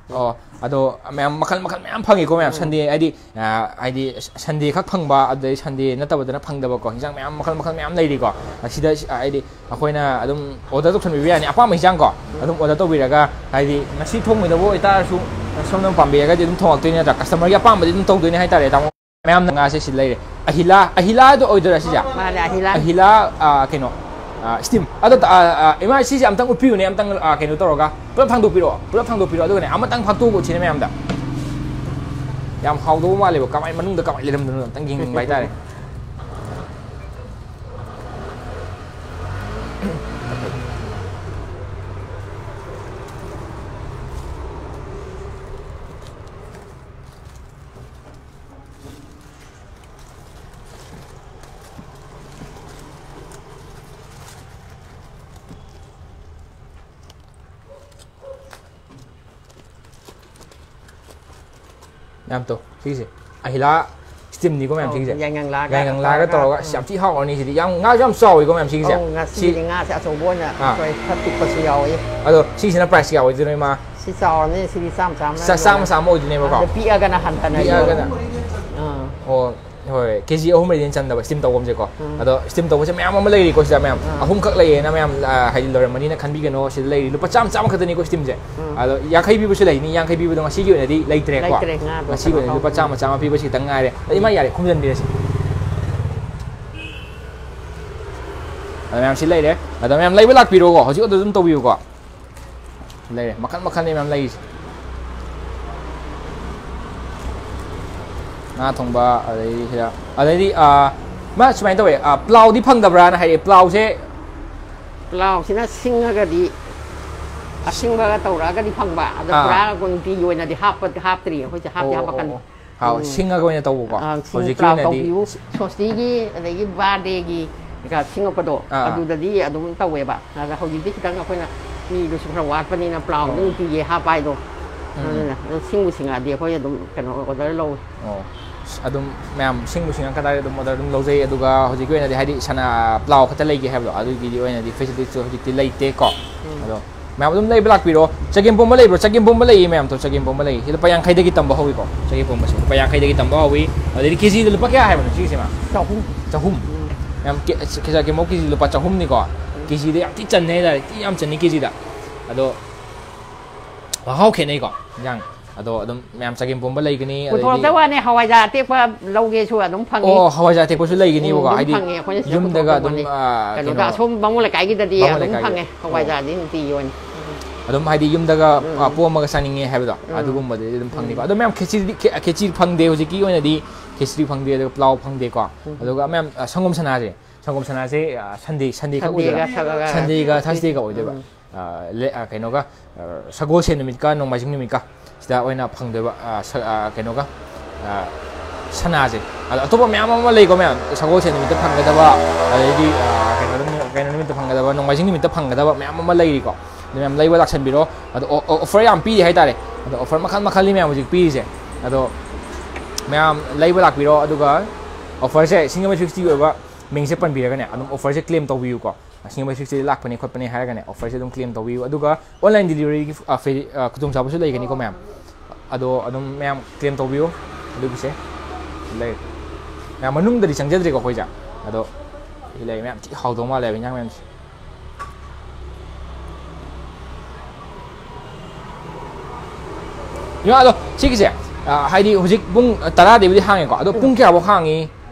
ꯑꯣ, ꯑꯗꯣ ꯃꯌꯥꯝ ꯃꯈꯜ, ꯃꯈꯜ ꯃꯌꯥꯝ ꯐꯪꯉꯤꯀꯣ ꯃꯌꯥꯝ꯫ ꯎꯝ꯫ Sunday ꯍꯥꯏꯗꯤ, ꯑ, ꯍꯥꯏꯗꯤ Sunday ꯈꯛ ꯐꯪꯕ, ꯑꯗꯩ Sunday ꯅꯠꯇꯕꯗꯅ ꯐꯪꯗꯕꯀꯣ, ꯍꯤꯟꯖꯥꯡ ꯃꯌꯥꯝ ꯃꯈꯜ, ꯃꯈꯜ ꯃꯌꯥꯝ ꯂꯩꯔꯤꯀꯣ꯫ ꯑꯁꯤꯗ, ꯑ, ꯍꯥꯏꯗꯤ ꯑꯩꯈꯣꯏꯅ ꯑꯗꯨꯝ order ꯇꯧꯁꯟꯕꯤꯕ ꯌꯥꯅꯤ, ꯑꯄꯥꯝꯕ ꯍꯤꯟꯖꯥꯡꯀꯣ꯫ ꯎꯝ꯫ ꯑꯗꯨꯝ order ꯇꯧꯕꯤꯔꯒ, ꯍꯥꯏꯗꯤ ꯉꯁꯤ ꯊꯣꯡꯉꯣꯏꯗꯕ ꯑꯣꯏꯇꯥꯔꯁꯨ, ꯁꯣꯝꯅ ꯄꯥꯝꯕꯤꯔꯒꯗꯤ ꯑꯗꯨꯝ ꯊꯣꯡꯉꯛꯇꯣꯏꯅꯤ ꯅꯠꯇ꯭ꯔꯥ? Customer ꯒꯤ ꯑꯄꯥꯝꯕꯗꯤ ꯑꯗꯨꯝ ꯇꯧꯗꯣꯏꯅꯤ ꯍꯥꯏꯇꯥꯔꯦ, ꯇꯥꯃꯣ꯫ ꯃꯌꯥꯝꯅ ꯉꯥꯁꯦ ꯁꯤ ꯂꯩꯔꯦ꯫ ꯑꯍꯤꯂꯥ, ꯑꯍꯤꯂꯥꯗꯣ ꯑꯣꯏꯗꯣꯏꯔꯥ ꯁꯤꯁꯦ? ꯃꯥꯅꯦ, ꯑꯍꯤꯂꯥ꯫ ꯑꯍꯤꯂꯥ, ꯑ, ꯀꯩꯅꯣ, ꯑ, steam꯫ ꯑꯗꯣ, ꯑ, ꯑ, ꯏꯃꯥ, ꯁꯤꯁꯦ ꯑꯝꯇꯪ ꯎꯠꯄꯤꯌꯨꯅꯦ, ꯑꯝꯇꯪ, ꯑ, ꯀꯩꯅꯣ ꯇꯧꯔꯒ꯫ ꯄꯨꯂꯞ ꯊꯥꯡꯗꯣꯛꯄꯤꯔꯛꯑꯣ, ꯄꯨꯂꯞ ꯊꯥꯡꯗꯣꯛꯄꯤꯔꯛꯑꯣ, ꯑꯗꯨꯒꯅꯦ ꯑꯃꯇꯪ ꯐꯥꯛꯇꯣꯛꯑꯒ ꯎꯠꯁꯤꯅꯦ ꯃꯌꯥꯝꯗ꯫ ꯌꯥꯝ ꯍꯥꯎꯗꯧꯕ ꯃꯥꯜꯂꯦꯕ, ꯀꯃꯥꯏ, ꯃꯅꯨꯡꯗ ꯀꯃꯥꯏ ꯂꯩꯔꯝꯗꯣꯏꯅꯣ ꯑꯝꯇꯪ ꯌꯦꯡꯅꯤꯡꯕ ꯍꯥꯏꯇꯥꯔꯦ꯫ ꯃꯌꯥꯝ ꯇꯧ ꯁꯤꯒꯤꯁꯦ꯫ ꯑꯍꯤꯂꯥ ꯁ꯭ꯇꯤꯝꯅꯤꯀꯣ ꯃꯌꯥꯝ ꯁꯤꯒꯤꯁꯦ꯫ ꯌꯥꯏꯉꯪꯂꯥꯒ ꯌꯥꯏꯉꯪꯂꯥꯒ ꯇꯧꯔꯒ, ꯇꯧꯔꯒ ꯑꯁ, ꯌꯥꯝ ꯊꯤ ꯍꯥꯎꯔꯅꯤ ꯁꯤꯗꯤ꯫ ꯌꯥꯝ ꯉꯥꯁꯨ ꯌꯥꯝ ꯆꯥꯎꯋꯤꯀꯣ ꯃꯌꯥꯝ ꯁꯤꯒꯤꯁꯦ꯫ ꯑꯧ, ꯉꯁꯤꯒꯤꯗꯤ ꯉꯥꯁꯦ ꯑꯆꯧꯕ ꯑꯣꯏꯅ ꯑꯥ꯫ ꯑꯩꯈꯣꯏ ꯈꯔ ꯄꯤꯛꯄꯁꯨ ꯌꯥꯎꯋꯤ꯫ ꯑꯗꯣ ꯁꯤꯁꯤꯅ price ꯀꯌꯥ ꯑꯣꯏꯗꯣꯏꯅꯣ, ꯏꯃꯥ? ꯁꯤ ꯆꯥꯎꯔꯅꯤ, ꯁꯤꯗꯤ ꯆꯥꯝꯃ ꯆꯥꯝꯃ ꯆꯥ-, ꯆꯥꯝꯃ ꯆꯥꯝꯃ ꯑꯣꯏꯗꯣꯏꯅꯦꯕꯀꯣ? ꯑꯗ ꯄꯤꯛꯑꯒꯅ ꯍꯟꯊꯅ ꯄꯤꯛꯑꯒꯅ꯫ ꯌꯣꯜꯂꯦ꯫ ꯑꯥ꯫ ꯑꯣ, ꯍꯣꯏ, ꯀꯦ ꯖꯤ ꯑꯍꯨꯝ ꯃꯔꯤꯗꯩ ꯍꯦꯟꯅ ꯆꯟꯗꯕ steam ꯇꯧꯐꯝꯁꯦꯀꯣ꯫ ꯎꯝ꯫ ꯑꯗꯣ steam ꯇꯧꯕꯁꯦ ꯃꯌꯥꯝ ꯑꯃ ꯂꯩꯔꯤꯀꯣ ꯁꯤꯗ ꯃꯌꯥꯝ꯫ ꯑꯥ꯫ ꯑꯍꯨꯝꯈꯛ ꯂꯩꯌꯦꯅ ꯃꯌꯥꯝ, ꯑ, ꯍꯥꯏꯗꯤ ꯂꯣꯏꯔꯝꯃꯅꯤꯅ ꯈꯟꯕꯤꯒꯅꯣ꯫ ꯁꯤꯗ ꯂꯩꯔꯤ ꯂꯨꯄꯥ ꯆꯥꯝꯃ, ꯆꯥꯝꯃ ꯈꯛꯇꯅꯤꯀꯣ steamꯁꯦ꯫ ꯎꯝ꯫ ꯑꯗꯣ ꯌꯥꯡꯈꯩ ꯄꯤꯕꯁꯨ ꯂꯩꯅꯤ, ꯌꯥꯡꯈꯩ ꯄꯤꯕꯗꯣ ꯉꯁꯤꯒꯤ ꯑꯣꯏꯅꯗꯤ ꯂꯩꯇ꯭ꯔꯦꯀꯣ꯫ ꯂꯩꯇ꯭ꯔꯦ, ꯉꯥꯗꯣ ꯉꯁꯤꯒꯤ ꯑꯣꯏꯅꯗꯤ ꯀꯩꯅꯣ ꯂꯨꯄꯥ ꯆꯥꯝꯃ, ꯇꯧꯗ꯭ꯔꯦ꯫ ꯆꯥꯝꯃ ꯄꯤꯕꯁꯤ ꯈꯤꯇꯪ ꯉꯥꯏꯔꯦ꯫ ꯑꯗꯣ ꯏꯃꯥ, ꯌꯥꯔꯦ, ꯈꯨꯝꯖꯤꯟꯕꯤꯔꯁꯤ꯫ ꯑꯗꯣ ꯃꯌꯥꯝ ꯁꯤ ꯂꯩꯔꯦ꯫ ꯑꯗꯣ ꯃꯌꯥꯝ ꯂꯩꯕ ꯂꯥꯛꯄꯤꯔꯣꯀꯣ, ꯍꯧꯖꯤꯛ order ꯑꯗꯨꯝ ꯇꯧꯕꯤꯌꯨꯀꯣ꯫ ꯂꯩꯔꯦ, ꯃꯈꯜ ꯃꯈꯜꯅꯤ ꯃꯌꯥꯝ ꯂꯩꯔꯤꯁꯦ꯫ ꯉꯥ ꯊꯣꯡꯕ, ꯑꯗꯩꯗꯤ ꯁꯤꯗ, ꯑꯗꯩꯗꯤ, ꯑꯥ, ꯃꯥ ꯁꯨꯃꯥꯏꯅ ꯇꯧꯋꯦ, ꯑꯥ, ꯄ꯭ꯂꯥꯎꯗꯤ ꯐꯪꯗꯕ꯭ꯔꯥꯅ ꯍꯥꯏꯔꯛꯑꯦ꯫ ꯄ꯭ꯂꯥꯎꯁꯦ ꯄ꯭ꯂꯥꯎꯁꯤꯅ ꯁꯤꯡꯉꯒꯗꯤ, ꯑꯁꯤꯡꯕꯒ ꯇꯧꯔꯛꯑꯒꯗꯤ ꯐꯪꯕ꯫ ꯑꯗꯣ ꯑꯥ꯫ ꯄꯨꯔꯥ ꯅꯨꯡꯇꯤꯒꯤ ꯑꯣꯏꯅꯗꯤ ꯍꯥꯞꯄ-, ꯍꯥꯞꯇ꯭ꯔꯤ꯫ ꯑꯩꯈꯣꯏꯁꯦ ꯍꯥꯞꯇꯤ ꯑꯣ, ꯑꯣ, ꯍꯥꯞꯄꯛꯀꯅꯤ꯫ ꯑꯣ, ꯑꯣ꯫ ꯍꯥꯎ, ꯎꯝ꯫ ꯁꯤꯡꯉꯒ ꯑꯣꯏꯅ ꯇꯧꯕꯀꯣ꯫ ꯑꯥ, ꯁꯤꯡ ꯍꯧꯖꯤꯛꯀꯤ ꯄ꯭ꯂꯥꯎ ꯑꯣꯏꯅꯗꯤ ꯇꯧꯕꯤꯌꯨ꯫ ꯁꯣꯁꯇꯤꯒꯤ, ꯑꯗꯒꯤ birthdayꯒꯤ ꯀꯩꯀꯥ ꯁꯤꯡꯉꯛꯄꯗꯣ, ꯑꯥ꯫ ꯑꯗꯨꯗꯗꯤ ꯑꯗꯨꯝ ꯇꯧꯋꯦꯕ꯫ ꯑꯗ ꯍꯧꯖꯤꯛꯇꯤ ꯈꯤꯇꯪ ꯑꯩꯈꯣꯏꯅ ꯃꯤꯗꯨꯁꯨ ꯈꯔ ꯋꯥꯠꯄꯅꯤꯅ ꯄ꯭ꯂꯥꯎꯗ ꯑꯣ꯫ ꯅꯨꯡꯇꯤꯒꯤ ꯍꯥꯞꯄ ꯍꯥꯏꯗꯣ꯫ ꯎꯝ, ꯎꯝ꯫ ꯑꯗꯨꯅ ꯑꯗꯨ ꯁꯤꯡꯕꯨ ꯁꯤꯡꯉꯛꯑꯗꯤ ꯑꯩꯈꯣꯏ ꯑꯗꯨꯝ ꯀꯩꯅꯣ order ꯂꯧꯋꯦ꯫ ꯑꯣ꯫ ꯑꯁ, ꯑꯗꯨꯝ ꯃꯌꯥꯝ ꯁꯤꯡꯕꯨ ꯁꯤꯡꯉꯛꯀ ꯇꯥꯔꯗꯤ ꯑꯗꯨꯝ order ꯑꯗꯨꯝ ꯂꯧꯖꯩ꯫ ꯑꯗꯨꯒ ꯍꯧꯖꯤꯛꯀꯤ ꯑꯣꯏꯅꯗꯤ ꯍꯥꯏꯗꯤ ꯁꯅꯥ ꯄ꯭ꯂꯥꯎ ꯈꯛꯇ ꯂꯩꯒꯦ ꯍꯥꯏꯕꯗꯣ, ꯑꯗꯨꯒꯤꯗꯤ ꯑꯣꯏꯅꯗꯤ facilityꯁꯨ ꯍꯧꯖꯤꯛꯇꯤ ꯂꯩꯇꯦꯀꯣ꯫ ꯎꯝ꯫ ꯑꯗꯣ ꯃꯌꯥꯝ ꯑꯗꯨꯝ ꯂꯩꯕ ꯂꯥꯛꯄꯤꯔꯣ꯫ ꯆꯒꯦꯝꯄꯣꯝꯕ ꯂꯩꯕ꯭ꯔꯣ? ꯆꯒꯦꯝꯄꯣꯝꯕ ꯂꯩꯌꯦ ꯃꯌꯥꯝ, ꯇꯣ, ꯆꯒꯦꯝꯄꯣꯝꯕ ꯂꯩꯌꯦ꯫ ꯁꯤ ꯂꯨꯄꯥ ꯌꯥꯡꯈꯩꯗꯒꯤ ꯇꯝꯕ ꯍꯧꯋꯤꯀꯣ꯫ ꯆꯒꯦꯝꯄꯣꯝꯕꯁꯦ ꯂꯨꯄꯥ ꯌꯥꯡꯈꯩꯗꯒꯤ ꯇꯝꯕ ꯍꯧꯋꯤ꯫ ꯑꯗꯩꯗꯤ KGꯗ ꯂꯨꯄꯥ ꯀꯌꯥ ꯍꯥꯏꯕꯅꯣ ꯁꯤꯒꯤꯁꯤꯃ? ꯆꯍꯨꯝ꯫ ꯆꯍꯨꯝ꯫ ꯎꯝ꯫ ꯃꯌꯥꯝ ꯀꯦ-, ꯆꯒꯦꯝꯄꯣꯝ KG ꯂꯨꯄꯥ ꯆꯍꯨꯝꯅꯤꯀꯣ꯫ KGꯗ ꯌꯥꯝ ꯊꯤ ꯆꯟꯅꯩ ꯍꯥꯏꯇꯥꯔꯦ꯫ ꯊꯤ ꯌꯥꯝ ꯆꯟꯅꯤ KGꯗ꯫ ꯑꯗꯣ ꯃꯍꯥꯎ ꯈꯦꯠꯅꯩꯀꯣ ꯏꯟꯖꯥꯡ꯫ ꯑꯗꯣ ꯑꯗꯨꯝ ꯃꯌꯥꯝ ꯆꯒꯦꯝꯄꯣꯝꯕ ꯂꯩꯒꯅꯤ, ꯑꯗꯩꯗꯤ ꯄꯨꯊꯣꯔꯛꯇ ꯋꯥꯅꯦ, ꯍꯋꯥꯏꯖꯥꯔ ꯑꯇꯦꯛꯄ ꯂꯧꯒꯦꯁꯨ ꯑꯗꯨꯝ ꯐꯪꯉꯤ꯫ ꯑꯣ, ꯍꯋꯥꯏꯖꯥꯔ ꯑꯇꯦꯛꯄꯁꯨ ꯂꯩꯒꯅꯤꯕꯀꯣ, ꯎꯝ, ꯑꯗꯨꯝ ꯍꯥꯏꯗꯤ ꯐꯪꯉꯦ, ꯑꯩꯈꯣꯏꯅ ꯁꯤꯗ ꯌꯨꯝꯗꯒ ꯄꯨꯊꯣꯔꯛꯄ ꯑꯗꯨꯝ, ꯄꯣꯠꯅꯤ꯫ ꯑ, ꯀꯩꯅꯣꯗ, ꯀꯩꯅꯣ, ꯑꯁꯣꯝ ꯕꯥꯃꯣꯟ ꯂꯩꯀꯥꯏꯒꯤꯗꯗꯤ ꯕꯥꯃꯣꯟ ꯑꯗꯨꯝ ꯂꯩꯀꯥꯏꯒꯤ꯫ ꯐꯪꯉꯦ, ꯍꯋꯥꯏꯖꯥꯔꯗꯤ ꯅꯨꯡꯇꯤꯒꯤ ꯑꯣꯏꯅ꯫ ꯎꯝ꯫ ꯑꯗꯨꯝ ꯍꯥꯏꯗꯤ ꯌꯨꯝꯗꯒ, ꯑ, ꯎꯝ꯫ ꯄꯣꯝꯃꯒ ꯆꯥꯅꯤꯡꯉꯦ ꯍꯥꯏꯕꯗꯣ, ꯎꯝ꯫ ꯑꯗꯨꯒꯨꯝꯕꯗꯗꯤ ꯑꯗꯨꯝ ꯐꯪꯅꯤꯀꯣ꯫ ꯎꯝ꯫ ꯑꯗꯣ ꯃꯌꯥꯝ ꯈꯦꯆ꯭ꯔꯤꯗꯤ, ꯈꯦ-, ꯈꯦꯆ꯭ꯔꯤ ꯐꯪꯗꯦ ꯍꯧꯖꯤꯛꯀꯤ ꯑꯣꯏꯅꯗꯤ, ꯈꯦꯆ꯭ꯔꯤ ꯐꯪꯗꯦ, ꯑꯗꯨꯒ ꯄ꯭ꯂꯥꯎ ꯐꯪꯗꯦꯀꯣ꯫ ꯎꯝ꯫ ꯑꯗꯨꯒ ꯃꯌꯥꯝ, ꯑ, ꯁꯪꯒꯣꯝ ꯁꯅꯥꯁꯦ, ꯁꯪꯒꯣꯝ ꯁꯅꯥꯁꯦ, ꯑ, Sunday, Sunday ꯈꯛ Sundayꯒ ꯑꯣꯏꯗꯣꯏꯕ꯫ ꯁꯒ-, Sundayꯒ Thursday꯫ Thursdayꯒ ꯑꯣꯏꯗꯣꯏꯕ꯫ ꯎꯝ꯫ ꯑ, ꯂꯦ-, ꯑ, ꯀꯩꯅꯣꯒ, ꯑ, ꯁꯒꯣꯜꯁꯦꯟ ꯅꯨꯃꯤꯠꯀ ꯅꯣꯡꯃꯥꯏꯖꯤꯡ ꯅꯨꯃꯤꯠꯀ ꯁꯤꯗ ꯑꯣꯏꯅ ꯐꯪꯗꯣꯏꯕ, ꯑ, ꯁ-, ꯑ, ꯀꯩꯅꯣꯒ, ꯑ, ꯁꯅꯥꯁꯦ꯫ ꯑꯗꯣ ꯑꯇꯣꯞꯄ ꯃꯌꯥꯝ ꯑꯃ ꯂꯩꯀꯣ ꯃꯌꯥꯝ, ꯁꯒꯣꯜꯁꯦꯟ ꯅꯨꯃꯤꯠꯇ ꯐꯪꯒꯗꯕ, ꯑꯗꯩꯗꯤ, ꯑ, ꯀꯩꯅꯣ ꯅꯨꯃꯤꯠ, ꯀꯩꯅꯣ ꯅꯨꯃꯤꯠꯇ ꯐꯪꯒꯗꯕ, ꯅꯣꯡꯃꯥꯏꯖꯤꯡ ꯅꯨꯃꯤꯠꯇ ꯐꯪꯒꯗꯕ ꯃꯌꯥꯝ ꯑꯃ ꯂꯩꯔꯤꯀꯣ꯫ ꯑꯗꯨ ꯃꯌꯥꯝ ꯂꯩꯕ ꯂꯥꯛꯁꯟꯕꯤꯔꯣ꯫ ꯑꯗꯣ ꯑꯣ-, ꯑꯣ-, offer ꯌꯥꯝ ꯄꯤꯔꯤ ꯍꯥꯏꯇꯥꯔꯦ꯫ ꯑꯗꯣ offer ꯃꯈꯜ ꯃꯈꯜꯅꯤ ꯃꯌꯥꯝ ꯍꯧꯖꯤꯛ ꯄꯤꯔꯤꯁꯦ꯫ ꯑꯗꯣ ꯃꯌꯥꯝ ꯂꯩꯕ ꯂꯥꯛꯄꯤꯔꯣ, ꯑꯗꯨꯒ offerꯁꯦ ꯁꯤꯡꯖꯃꯩ ꯐꯤꯛꯁꯇꯤ ꯑꯣꯏꯕ ꯃꯤꯡꯁꯦ ꯄꯟꯕꯤꯔꯒꯅꯦ ꯑꯗꯨꯝ offerꯁꯦ claim ꯇꯧꯕꯤꯌꯨꯀꯣ꯫ ꯁꯤꯡꯖꯃꯩ ꯐꯤꯛꯁꯇꯤ ꯂꯥꯛꯄꯅꯦ ꯈꯣꯠꯄꯅꯦ ꯍꯥꯏꯔꯒꯅꯦ offerꯁꯦ ꯑꯗꯨꯝ claim ꯇꯧꯕꯤꯌꯨ꯫ ꯑꯗꯨꯒ online deliveryꯒꯤ, ꯑ, ꯐꯦ-, ꯑ, ꯈꯨꯗꯣꯡꯆꯥꯕꯁꯨ ꯂꯩꯒꯅꯤꯀꯣ ꯃꯌꯥꯝ꯫ ꯑꯗꯣ ꯑꯗꯨꯝ ꯃꯌꯥꯝ claim ꯇꯧꯕꯤꯌꯨ꯫ ꯑꯗꯨꯒꯤꯁꯦ ꯂꯩ꯫ ꯃꯌꯥꯝ ꯃꯅꯨꯡꯗꯗꯤ ꯆꯪꯖꯗ꯭ꯔꯤꯀꯣ ꯑꯩꯈꯣꯏꯁꯦ꯫ ꯑꯗꯣ ꯁꯤ ꯂꯩ꯫ ꯃꯌꯥꯝ ꯊꯤ ꯍꯥꯎꯗꯧ ꯃꯥꯜꯂꯦꯕ ꯏꯟꯖꯥꯡ ꯃꯌꯥꯝꯁꯦ꯫ ꯏꯃꯥ, ꯑꯗꯣ ꯁꯤꯒꯤꯁꯦ, ꯑ, ꯍꯥꯏꯗꯤ ꯍꯧꯖꯤꯛ ꯄꯨꯡ ꯇꯔꯥꯗꯩꯕꯨꯗꯤ ꯍꯥꯡꯉꯦꯀꯣ, ꯑꯗꯣ ꯄꯨꯡ ꯀꯌꯥꯐꯥꯎ ꯍꯥꯡꯉꯤ?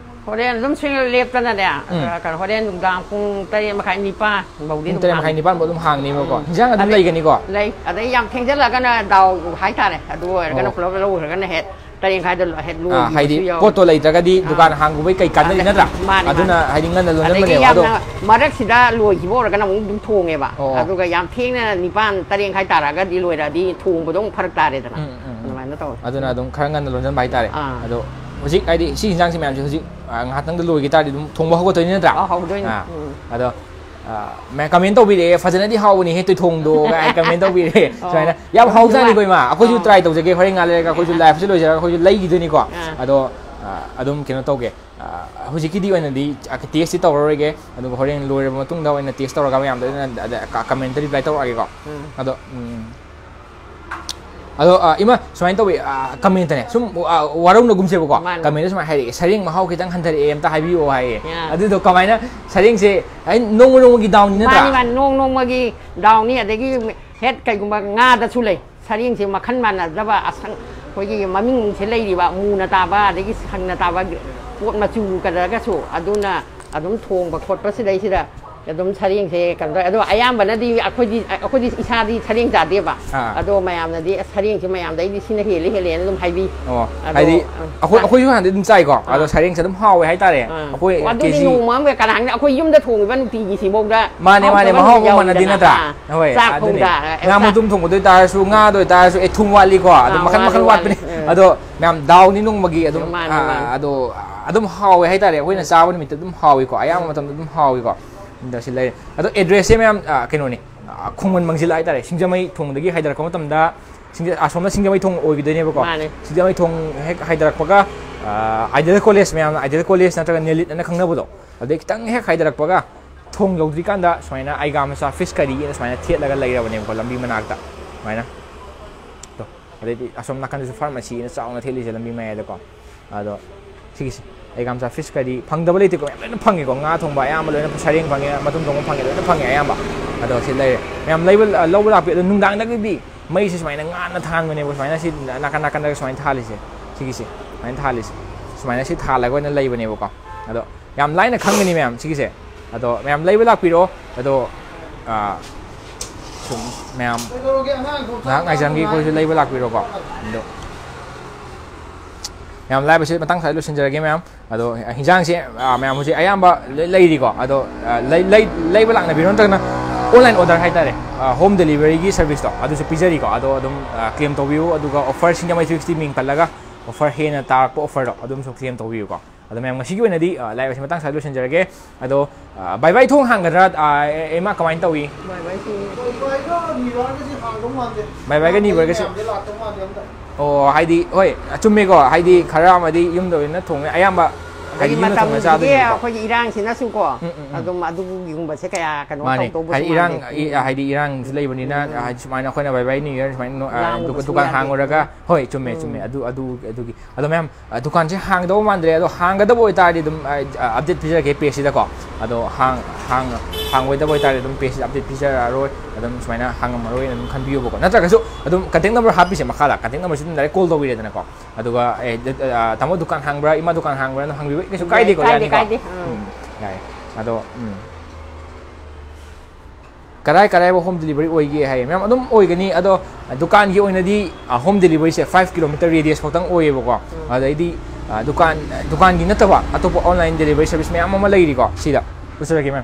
ꯍꯣꯔꯦꯟ ꯑꯗꯨꯝ ꯁꯨꯡꯂꯦꯞ ꯂꯦꯞꯇꯅꯅꯦ, ꯎꯝ꯫ ꯑ, ꯀꯩꯅꯣ, ꯍꯣꯔꯦꯟ ꯅꯨꯡꯗꯥꯡ ꯄꯨꯡ ꯇꯔꯦꯠ ꯃꯈꯥꯏ, ꯅꯤꯄꯥꯟ ꯐꯥꯎꯗꯤ ꯄꯨꯡ ꯑꯗꯨꯝ ꯇꯔꯦꯠ ꯃꯈꯥꯏ, ꯍꯥꯡꯉꯤ꯫ ꯅꯤꯄꯥꯟ ꯐꯥꯎ ꯑꯗꯨꯝ ꯍꯥꯡꯅꯦꯕꯀꯣ꯫ ꯎꯝ꯫ ꯏꯟꯖꯥꯡ ꯑꯗꯨꯝ ꯑꯗꯩ ꯂꯩꯒꯅꯤꯀꯣ? ꯂꯩ꯫ ꯑꯗꯩ ꯌꯥꯝ ꯊꯦꯡꯖꯤꯜꯂꯒꯅ ꯗꯥꯎ ꯍꯥꯏꯇꯥꯔꯦ, ꯑꯗꯨ ꯑꯣꯏꯔꯒꯅ ꯑꯣ꯫ ꯄꯨꯂꯞ ꯂꯧꯈ꯭ꯔꯒꯅ ꯍꯦꯛ ꯇꯔꯦꯠ ꯃꯈꯥꯏꯗ ꯂꯣ-, ꯍꯦꯛ ꯑꯥ, ꯍꯥꯏꯗꯤ ꯂꯣꯏꯈꯤꯕꯁꯨ ꯌꯥꯎꯋꯦ꯫ ꯄꯣꯠꯇꯣ ꯂꯩꯇ꯭ꯔꯒꯗꯤ ꯑꯥ꯫ ꯗꯨꯀꯥꯟ ꯍꯥꯡꯕꯒꯤ ꯀꯩ ꯀꯥꯟꯅꯅꯤ, ꯑꯥ, ꯅꯠꯇ꯭ꯔꯥ? ꯃꯥꯅꯦ, ꯑꯗꯨꯅ ꯃꯥꯅꯦ꯫ ꯍꯥꯏꯗꯤ ꯉꯟꯅ ꯑꯗꯒꯤ ꯂꯣꯟꯖꯟꯕꯅꯦꯕ꯫ ꯑꯗꯣ ꯌꯥꯝꯅ ꯃꯔꯛꯁꯤꯗ ꯂꯣꯏꯈꯤꯕ ꯑꯣꯏꯔꯒꯅ ꯑꯃꯨꯛ ꯑꯗꯨꯝ ꯊꯣꯡꯉꯦꯕ꯫ ꯑꯣ꯫ ꯑꯗꯨꯒ ꯌꯥꯝ ꯊꯦꯡꯅ ꯅꯤꯄꯥꯟ, ꯇꯔꯦꯠ ꯃꯈꯥꯏ ꯇꯥꯔꯛꯑꯒꯗꯤ ꯂꯣꯏꯔꯛꯑꯗꯤ ꯊꯣꯡꯕꯗꯣ ꯑꯃꯨꯛ ꯐꯔꯛ ꯇꯥꯔꯦꯗꯅ꯫ ꯎꯝ, ꯎꯝ, ꯎꯝ꯫ ꯑꯗꯨꯃꯥꯏꯅ ꯇꯧꯋꯦ꯫ ꯑꯗꯨꯅ ꯑꯗꯨꯝ ꯈꯔ ꯉꯟꯅ ꯂꯣꯟꯖꯟꯕ ꯍꯥꯏꯇꯥꯔꯦ꯫ ꯑꯥ꯫ ꯑꯗꯣ ꯍꯧꯖꯤꯛ ꯍꯥꯏꯗꯤ ꯁꯤ ꯏꯟꯖꯥꯡꯁꯤ ꯃꯌꯥꯝꯁꯦ ꯍꯧꯖꯤꯛ, ꯑꯥ, ꯉꯥꯏꯍꯥꯛꯇꯪꯗ ꯂꯣꯏꯈꯤ ꯇꯥꯔꯗꯤ ꯑꯗꯨꯝ ꯊꯣꯡꯕ ꯍꯧꯒꯠꯇꯣꯏꯅꯤ, ꯅꯠꯇ꯭ꯔꯥ? ꯑꯥ, ꯍꯧꯗꯣꯏꯅꯤ꯫ ꯑꯥ꯫ ꯎꯝ꯫ ꯑꯗꯣ ꯑꯥ, ꯃꯌꯥꯝ comment ꯇꯧꯕꯤꯔꯛꯑꯦ, "ꯐꯖꯅꯗꯤ ꯍꯥꯎꯕꯅꯤꯍꯦ ꯇꯣꯏꯊꯣꯡꯗꯣ" ꯀꯥꯏ comment ꯇꯧꯕꯤꯔꯛꯑꯦ꯫ ꯑꯣ꯫ ꯁꯨꯃꯥꯏꯅ ꯌꯥꯝ ꯍꯥꯎꯖꯥꯠꯅꯤꯀꯣ ꯏꯃꯥ꯫ ꯑꯩꯈꯣꯏꯁꯨ ꯑꯥ꯫ Try ꯇꯧꯖꯒꯦ, ꯍꯣꯔꯦꯟ ꯉꯥꯏꯍꯥꯛ ꯂꯩꯔꯒ ꯑꯩꯈꯣꯏꯁꯨ ꯑꯥ꯫ Liveꯁꯦ ꯂꯣꯏꯖꯔꯒ ꯑꯩꯈꯣꯏꯁꯨ ꯂꯩꯈꯤꯗꯣꯏꯅꯤꯀꯣ꯫ ꯑꯥ꯫ ꯑꯗꯣ, ꯑꯥ, ꯑꯗꯨꯝ ꯀꯩꯅꯣ ꯇꯧꯒꯦ꯫ ꯑꯥ, ꯍꯧꯖꯤꯛꯀꯤꯗꯤ ꯑꯣꯏꯅꯗꯤ, ꯑꯥ, tasteꯇꯤ ꯇꯧꯔꯔꯣꯏꯒꯦ꯫ ꯑꯗꯨꯒ ꯍꯣꯔꯦꯟ ꯂꯣꯏꯔꯕ ꯃꯇꯨꯡꯗ ꯑꯣꯏꯅ taste ꯇꯧꯔꯒ ꯃꯌꯥꯝꯗ ꯑꯣꯏꯅ ꯑꯗ, ꯑ, commentꯇ reply ꯇꯧꯔꯛꯑꯒꯦꯀꯣ꯫ ꯎꯝ꯫ ꯑꯗꯣ, ꯎꯝ, ꯑꯗꯣ, ꯑ, ꯏꯃꯥ, ꯁꯨꯃꯥꯏꯅ ꯇꯧꯋꯤ, ꯑ, commentꯇꯅꯦ ꯁꯨꯝ, ꯑ, ꯋꯥꯔꯧꯅꯒꯨꯝꯁꯦꯕꯀꯣ꯫ ꯃꯥꯅꯤ꯫ Commentꯇ ꯁꯨꯃꯥꯏꯅ ꯍꯥꯏꯔꯛꯑꯦ, "ꯁꯔꯦꯡ ꯃꯍꯥꯎ ꯈꯤꯇꯪ ꯍꯟꯊꯔꯛꯑꯦ, ꯑꯝꯇ ꯍꯥꯏꯕꯤꯌꯣ" ꯍꯥꯏꯌꯦ꯫ ꯌꯥ꯫ ꯑꯗꯨꯗꯣ ꯀꯃꯥꯏꯅ, ꯁꯔꯦꯡꯁꯦ, ꯑꯩ, ꯅꯣꯡꯃ ꯅꯣꯡꯃꯒꯤ ꯗꯥꯎꯅꯤ, ꯅꯠꯇ꯭ꯔꯥ? ꯃꯥꯅꯤ, ꯃꯥꯅꯤ, ꯅꯣꯡ ꯅꯣꯡꯃꯒꯤ ꯗꯥꯎꯅꯤ꯫ ꯑꯗꯒꯤ ꯍꯦꯛ ꯀꯩꯒꯨꯝꯕ ꯉꯥꯗꯁꯨ ꯂꯩ, ꯁꯔꯦꯡꯁꯦ ꯃꯈꯜ ꯃꯥꯟꯅꯗꯕ, ꯑꯁꯪ-, ꯑꯩꯈꯣꯏꯒꯤ ꯃꯃꯤꯡꯁꯦ ꯂꯩꯔꯤꯕ, ꯃꯨꯅ ꯇꯥꯕ, ꯑꯗꯒꯤ ꯁꯪꯅ ꯇꯥꯕ ꯄꯣꯠ ꯃꯆꯨ ꯀꯗꯔꯒꯁꯨ, ꯑꯗꯨꯅ ꯑꯗꯨꯝ ꯊꯣꯡꯕ ꯈꯣꯠꯄ ꯁꯤꯗꯩꯁꯤꯗ ꯑꯗꯨꯝ ꯁꯔꯦꯡꯁꯦ ꯀꯩꯅꯣ ꯇꯧꯋꯦ꯫ ꯑꯗꯣ ꯑꯌꯥꯝꯕꯅꯗꯤ ꯑꯩꯈꯣꯏꯗꯤ, ꯑꯩꯈꯣꯏꯗꯤ ꯏꯁꯥꯗꯤ ꯁꯔꯦꯡ ꯆꯥꯗꯦꯕ꯫ ꯑꯥ꯫ ꯑꯗꯣ ꯃꯌꯥꯝꯅꯗꯤ "ꯑꯁ, ꯁꯔꯦꯡꯁꯦ ꯃꯌꯥꯝꯗꯩꯗꯤ ꯁꯤꯅ ꯍꯦꯜꯂꯤ, ꯍꯦꯜꯂꯦꯅ" ꯑꯗꯨꯝ ꯍꯥꯏꯕꯤ꯫ ꯑꯣ, ꯑꯗꯣ, ꯍꯥꯏꯗꯤ ꯑ, ꯑꯩꯈꯣꯏ, ꯆꯥ-, ꯑꯩꯈꯣꯏꯁꯨ ꯍꯥꯟꯅꯗꯤ ꯑꯗꯨꯝ ꯆꯥꯏꯀꯣ꯫ ꯑꯗꯣ ꯑꯥ꯫ ꯁꯔꯦꯡꯁꯦ ꯑꯗꯨꯝ ꯍꯥꯎꯋꯦ ꯍꯥꯏꯇꯥꯔꯦ꯫ ꯑꯥ꯫ ꯑꯩꯈꯣꯏ ꯑꯣ, ꯑꯗꯨꯗꯤ ꯀꯦꯖꯤ ꯅꯣꯡꯃ ꯑꯃ ꯀꯅꯥ ꯍꯥꯏꯅ ꯑꯩꯈꯣꯏ ꯌꯨꯝꯗ ꯊꯣꯡꯉꯤꯕ ꯅꯨꯡꯇꯤꯒꯤ ꯁꯤꯐꯧꯗ ꯃꯥꯅꯦ, ꯃꯥꯅꯦ, ꯍꯥꯎꯇꯕ ꯃꯍꯥꯎ ꯅꯨꯃꯤꯠ ꯑꯃ ꯃꯥꯟꯅꯗꯦ ꯌꯥꯎꯋꯤꯗꯅ꯫ ꯅꯠꯇ꯭ꯔꯥ? ꯑꯥ꯫ ꯍꯣꯏ, ꯆꯥꯛ ꯑꯗꯨꯅꯦ꯫ ꯊꯣꯡꯗ, ꯑ, ꯉꯥ ꯆꯥꯛ ꯃꯇꯨꯝ ꯊꯣꯡꯕꯗ ꯑꯣꯏꯇꯥꯔꯁꯨ, ꯉꯥꯗ ꯑꯣꯏꯇꯥꯔꯁꯨ, ꯑꯦ, ꯊꯨꯝ ꯋꯥꯠꯂꯤꯀꯣ, ꯑꯗꯨꯝ ꯑꯥ, ꯃꯈꯟ ꯋꯥꯠꯂꯤ, ꯃꯈꯟ ꯋꯥꯠꯂꯤ꯫ ꯋꯥꯠꯄꯅꯦ꯫ ꯑꯥ꯫ ꯑꯗꯣ ꯃꯌꯥꯝ ꯗꯥꯎꯅꯤ ꯅꯣꯡꯃꯒꯤ ꯑꯗꯨꯝ, ꯃꯥꯅꯦ, ꯑꯥ, ꯃꯥꯅꯦ꯫ ꯑꯗꯣ ꯑꯗꯨꯝ ꯍꯥꯎꯋꯦ ꯍꯥꯏꯇꯥꯔꯦ꯫ ꯑꯩꯈꯣꯏꯅ ꯎꯝ꯫ ꯆꯥꯕ ꯅꯨꯃꯤꯠꯇ ꯑꯗꯨꯝ ꯍꯥꯎꯋꯤꯀꯣ, ꯑꯌꯥꯝꯕ ꯎꯝ꯫ ꯃꯇꯝꯗ ꯑꯗꯨꯝ ꯍꯥꯎꯋꯤꯀꯣ꯫ ꯑꯗꯣ ꯁꯤ ꯂꯩꯔꯦ꯫ ꯑꯗꯣ addressꯁꯦ ꯃꯌꯥꯝ, ꯑꯥ, ꯀꯩꯅꯣꯅꯤ, ꯑꯥ, ꯈꯣꯡꯃꯟ ꯃꯪꯖꯤꯜ ꯍꯥꯏꯇꯥꯔꯦ꯫ ꯁꯤꯡꯖꯃꯩ ꯊꯣꯡꯗꯒꯤ ꯍꯥꯏꯊꯔꯛꯄ ꯃꯇꯝꯗ ꯁꯤꯡꯖ-, ꯑꯁꯣꯝꯅ ꯁꯤꯡꯖꯃꯩ ꯊꯣꯡ ꯑꯣꯏꯈꯤꯗꯣꯏꯅꯦꯕꯀꯣ꯫ ꯃꯥꯅꯦ꯫ ꯁꯤꯡꯖꯃꯩ ꯊꯣꯡ ꯍꯦꯛ ꯍꯥꯏꯗꯔꯛꯄꯒ, ꯑꯥ, Ideal College, ꯃꯌꯥꯝꯅ Ideal College ꯅꯠꯇ꯭ꯔꯒ ꯅꯦꯂꯤꯠ ꯑꯅ ꯈꯪꯅꯕꯗꯣ, ꯑꯗꯩ ꯈꯤꯇꯪ ꯍꯦꯛ ꯍꯥꯏꯗꯔꯛꯄꯒ ꯊꯣꯡ ꯌꯧꯗ꯭ꯔꯤꯀꯥꯟꯗ ꯁꯨꯃꯥꯏꯅ ꯑꯩꯒꯥ ꯃꯆꯥ ꯐꯤꯁ ꯀꯔꯤ ꯑꯅ ꯁꯨꯃꯥꯏꯅ ꯊꯦꯠꯂꯒ ꯂꯩꯔꯕꯅꯦꯕꯀꯣ, ꯂꯝꯕꯤ ꯃꯅꯥꯛꯇ ꯁꯨꯃꯥꯏꯅ꯫ ꯑꯗꯣ, ꯑꯗꯩꯗꯤ ꯑꯁꯣꯝ ꯅꯥꯀꯟꯗꯁꯨ ꯐꯥꯔꯃꯥꯁꯤ ꯑꯅ ꯆꯥꯎꯅ ꯊꯦꯠꯂꯤꯁꯦ ꯂꯝꯕꯤ ꯃꯌꯥꯏꯗꯀꯣ꯫ ꯑꯗꯣ ꯁꯤꯒꯤꯁꯦ ꯑꯩꯒꯥ ꯃꯆꯥ ꯐꯤꯁ ꯀꯔꯤ ꯐꯪꯗꯕ ꯂꯩꯇꯦꯀꯣ, ꯃꯌꯥꯝ ꯂꯣꯏꯅ ꯐꯪꯉꯦꯀꯣ꯫ ꯉꯥ ꯊꯣꯡꯕ ꯑꯌꯥꯝꯕ ꯂꯣꯏꯅ, ꯁꯔꯦꯡ ꯐꯪꯉꯦ, ꯃꯇꯨꯝ ꯊꯣꯡꯕ ꯐꯪꯉꯦ, ꯂꯣꯏꯅ ꯐꯪꯉꯦ ꯑꯌꯥꯝꯕ꯫ ꯑꯗꯣ ꯁꯤ ꯂꯩꯔꯦ, ꯃꯌꯥꯝ ꯂꯩꯕ, ꯑ, ꯂꯧꯕ ꯂꯥꯛꯄꯤꯌꯨ꯫ ꯑꯗꯣ ꯅꯨꯡꯗꯥꯡꯗꯒꯤꯗꯤ ꯃꯩꯁꯦ ꯁꯨꯃꯥꯏꯅ ꯉꯥꯟꯅ ꯊꯥꯟꯕꯅꯦꯕ, ꯁꯨꯃꯥꯏꯅ ꯁꯤ ꯅꯥꯀꯟ ꯅꯥꯀꯟꯗꯒ ꯁꯨꯃꯥꯏꯅ ꯊꯥꯜꯂꯤꯁꯦ, ꯁꯤꯒꯤꯁꯦ ꯁꯨꯃꯥꯏꯅ ꯊꯥꯜꯂꯤꯁꯦ, ꯁꯨꯃꯥꯏꯅ ꯁꯤ ꯊꯥꯜꯂꯒ ꯑꯣꯏꯅ ꯂꯩꯕꯅꯦꯕꯀꯣ꯫ ꯑꯗꯣ ꯌꯥꯝ ꯂꯥꯏꯅ ꯈꯪꯒꯅꯤ ꯃꯌꯥꯝ ꯁꯤꯒꯤꯁꯦ꯫ ꯑꯗꯣ ꯃꯌꯥꯝ ꯂꯩꯕ ꯂꯥꯛꯄꯤꯔꯣ꯫ ꯑꯗꯣ, ꯑꯥ, ꯁꯨꯝ ꯃꯌꯥꯝ ꯉꯥꯏꯍꯥꯛ ꯉꯥꯏꯖꯔꯝꯒꯦ, ꯑꯩꯈꯣꯏꯁꯨ ꯂꯩꯕ ꯂꯥꯛꯄꯤꯔꯣꯀꯣ꯫ ꯑꯗꯣ ꯌꯥꯝ ꯂꯥꯏꯕꯁꯤ ꯃꯇꯥꯡ ꯁ꯭ꯋꯥꯏꯗ ꯂꯣꯏꯁꯤꯟꯖꯔꯒꯦ ꯃꯌꯥꯝ꯫ ꯑꯗꯣ ꯍꯤꯟꯖꯥꯡꯁꯦ, ꯑꯥ, ꯃꯌꯥꯝ ꯍꯧꯖꯤꯛ ꯑꯌꯥꯝꯕ ꯂꯩ-, ꯂꯩꯔꯤꯀꯣ꯫ ꯑꯗꯣ, ꯑꯥ, ꯂꯩ-, ꯂꯩ-, ꯂꯩꯕ ꯂꯥꯛꯅꯕꯤꯔꯣ, ꯅꯠꯇ꯭ꯔꯒꯅ online order ꯍꯥꯏꯇꯥꯔꯦ, ꯑꯥ, home deliveryꯒꯤ serviceꯇꯣ ꯑꯗꯨꯁꯨ ꯄꯤꯖꯔꯤꯀꯣ꯫ ꯑꯗꯣ ꯑꯗꯨꯝ, ꯑꯥ, claim ꯇꯧꯕꯤꯌꯨ, ꯑꯗꯨꯒ offer ꯁꯤꯡꯖꯃꯩ three sixty ꯃꯤꯡ ꯄꯜꯂꯒ offer ꯍꯦꯟꯅ ꯇꯥꯔꯛꯄ offerꯗꯣ ꯑꯗꯨꯝꯁꯨ claim ꯇꯧꯕꯤꯌꯨꯀꯣ꯫ ꯑꯗꯣ ꯃꯌꯥꯝ ꯉꯁꯤꯒꯤ ꯑꯣꯏꯅꯗꯤ, ꯑꯥ, live ꯑꯁꯤ ꯃꯇꯥꯡ ꯁ꯭ꯋꯥꯏꯗ ꯂꯣꯏꯁꯤꯟꯖꯔꯒꯦ꯫ ꯑꯗꯣ, ꯑꯥ, ꯕꯥꯏ ꯕꯥꯏ ꯊꯣꯡ ꯍꯥꯡꯒꯗ꯭ꯔꯥ? ꯑꯥ, ꯏꯃꯥ, ꯀꯃꯥꯏꯅ ꯇꯧꯏ? ꯕꯥꯏ ꯕꯥꯏ ꯊꯣꯡ꯫ ꯕꯥꯏ ꯕꯥꯏꯒ ꯅꯤꯕꯔꯒꯁꯦ ꯍꯥꯡꯗꯧ ꯃꯥꯟꯗꯦ꯫ ꯕꯥꯏ ꯕꯥꯏꯒ ꯅꯤꯕꯔꯒꯁꯦ? ꯃꯌꯥꯝꯁꯦ ꯂꯥꯛꯇꯧ ꯃꯥꯟꯗꯦ ꯑꯝꯇ꯫ ꯑꯣ, ꯍꯥꯏꯗꯤ, ꯍꯣꯏ, ꯑꯆꯨꯝꯃꯦꯀꯣ꯫ ꯍꯥꯏꯗꯤ ꯈꯔ ꯑꯃꯗꯤ ꯌꯨꯝꯗ ꯑꯣꯏꯅ ꯊꯣꯡꯉꯦ ꯑꯌꯥꯝꯕ, ꯍꯥꯏꯗꯤ ꯍꯥꯏꯗꯤ ꯌꯨꯝꯗ ꯊꯣꯡꯉ ꯃꯇꯝꯁꯤꯒꯤ ꯆꯥꯗꯣꯏꯅꯦꯕꯀꯣ꯫ ꯑꯩꯈꯣꯏꯒꯤ ꯏꯔꯥꯡꯁꯤꯅꯁꯨꯀꯣ, ꯎꯝ, ꯎꯝ, ꯎꯝ꯫ ꯑꯗꯨꯝ ꯑꯗꯨꯒꯨꯝꯕꯁꯦ ꯀꯌꯥ ꯀꯩꯅꯣ ꯃꯥꯅꯦ꯫ ꯇꯧꯗꯧꯕꯁꯨ ꯍꯥꯏꯗꯤ ꯏꯔꯥꯡ, ꯃꯥꯟꯗꯦ꯫ ꯏ-, ꯎꯝ꯫ ꯍꯥꯏꯗꯤ ꯏꯔꯥꯡꯁꯨ ꯂꯩꯕꯅꯤꯅ, ꯎꯝ꯫ ꯍꯥꯏꯗꯤ ꯁꯨꯃꯥꯏꯅ ꯑꯩꯈꯣꯏꯅ ꯕꯥꯏ ꯕꯥꯏ ꯅꯤꯕꯔ ꯁꯨꯃꯥꯏꯅ, ꯑ, ꯂꯥꯡꯕꯁꯨ ꯗꯨꯀꯥꯟ ꯌꯥꯗꯦ꯫ ꯍꯥꯡꯉꯨꯔꯒ, ꯍꯣꯏ, ꯆꯨꯝꯃꯦ, ꯎꯝ꯫ ꯆꯨꯝꯃꯦ꯫ ꯑꯗꯨ, ꯑꯗꯨ, ꯑꯗꯨꯒꯤ꯫ ꯑꯗꯣ ꯃꯌꯥꯝ, ꯑ, ꯗꯨꯀꯥꯟꯁꯦ ꯍꯥꯡꯒꯗꯧꯕ ꯃꯥꯟꯗ꯭ꯔꯦ꯫ ꯑꯗꯣ ꯍꯥꯡꯒꯗꯕ ꯑꯣꯏꯇꯥꯔꯗꯤ ꯑꯗꯨꯝ, ꯑ, ꯑ, update ꯄꯤꯖꯔꯛꯀꯦ pageꯁꯤꯗꯀꯣ꯫ ꯑꯗꯣ ꯍꯥꯡ-, ꯍꯥꯡ-, ꯍꯥꯡꯉꯣꯏꯗꯕ ꯑꯣꯏꯇꯥꯔꯗꯤ ꯑꯗꯨꯝ pageꯁꯤꯗ update ꯄꯤꯖꯔꯛꯑꯔꯣꯏ, ꯑꯗꯨꯝ ꯁꯨꯃꯥꯏꯅ ꯍꯥꯡꯉꯝꯃꯔꯣꯏꯅ ꯑꯗꯨꯝ ꯈꯟꯕꯤꯌꯣꯕꯀꯣ꯫ ꯅꯠꯇ꯭ꯔꯒꯁꯨ ꯑꯗꯨꯝ contact number ꯍꯥꯞꯄꯤꯁꯦ ꯃꯈꯥꯗ, contact numberꯁꯤ ꯑꯗꯨꯝ direct call ꯇꯧꯕꯤꯔꯦꯗꯅꯀꯣ꯫ ꯑꯗꯨꯒ, ꯑꯦ, ꯗ-, ꯑ, "ꯇꯥꯃꯣ ꯗꯨꯀꯥꯟ ꯍꯥꯡꯕ꯭ꯔꯥ? ꯏꯃꯥ ꯗꯨꯀꯥꯟ ꯍꯥꯡꯕ꯭ꯔꯥ?" ꯑꯗꯨꯝ ꯍꯪꯕꯤꯕ, ꯀꯩꯁꯨ ꯌꯥꯏ, ꯀꯥꯏꯗꯦꯀꯣ, ꯀꯥꯏꯗꯦ, ꯌꯥꯅꯤꯀꯣ? ꯀꯥꯏꯗꯦ, ꯑꯥ꯫ ꯎꯝ, ꯌꯥꯏ꯫ ꯑꯗꯣ, ꯎꯝ꯫ ꯀꯔꯥꯏ ꯀꯔꯥꯏꯕꯨ home delivery ꯑꯣꯏꯒꯦ ꯍꯥꯏꯌꯦ꯫ ꯃꯌꯥꯝ ꯑꯗꯨꯝ ꯑꯣꯏꯒꯅꯤ, ꯑꯗꯣ ꯗꯨꯀꯥꯟꯒꯤ ꯑꯣꯏꯅꯗꯤ, ꯑ, home deliveryꯁꯦ five kilometer radius ꯈꯛꯇꯪ ꯑꯣꯏꯌꯦꯕꯀꯣ꯫ ꯎꯝ꯫ ꯑꯗꯩꯗꯤ, ꯑ, ꯗꯨꯀꯥꯟ, ꯗꯨꯀꯥꯟꯒꯤ ꯅꯠꯇꯕ ꯑꯇꯣꯞꯄ online delivery service ꯃꯌꯥꯝ ꯑꯃ ꯂꯩꯔꯤꯀꯣ꯫ ꯁꯤꯗ ꯎꯠꯆꯔꯒꯦ, ꯃꯦꯝ꯫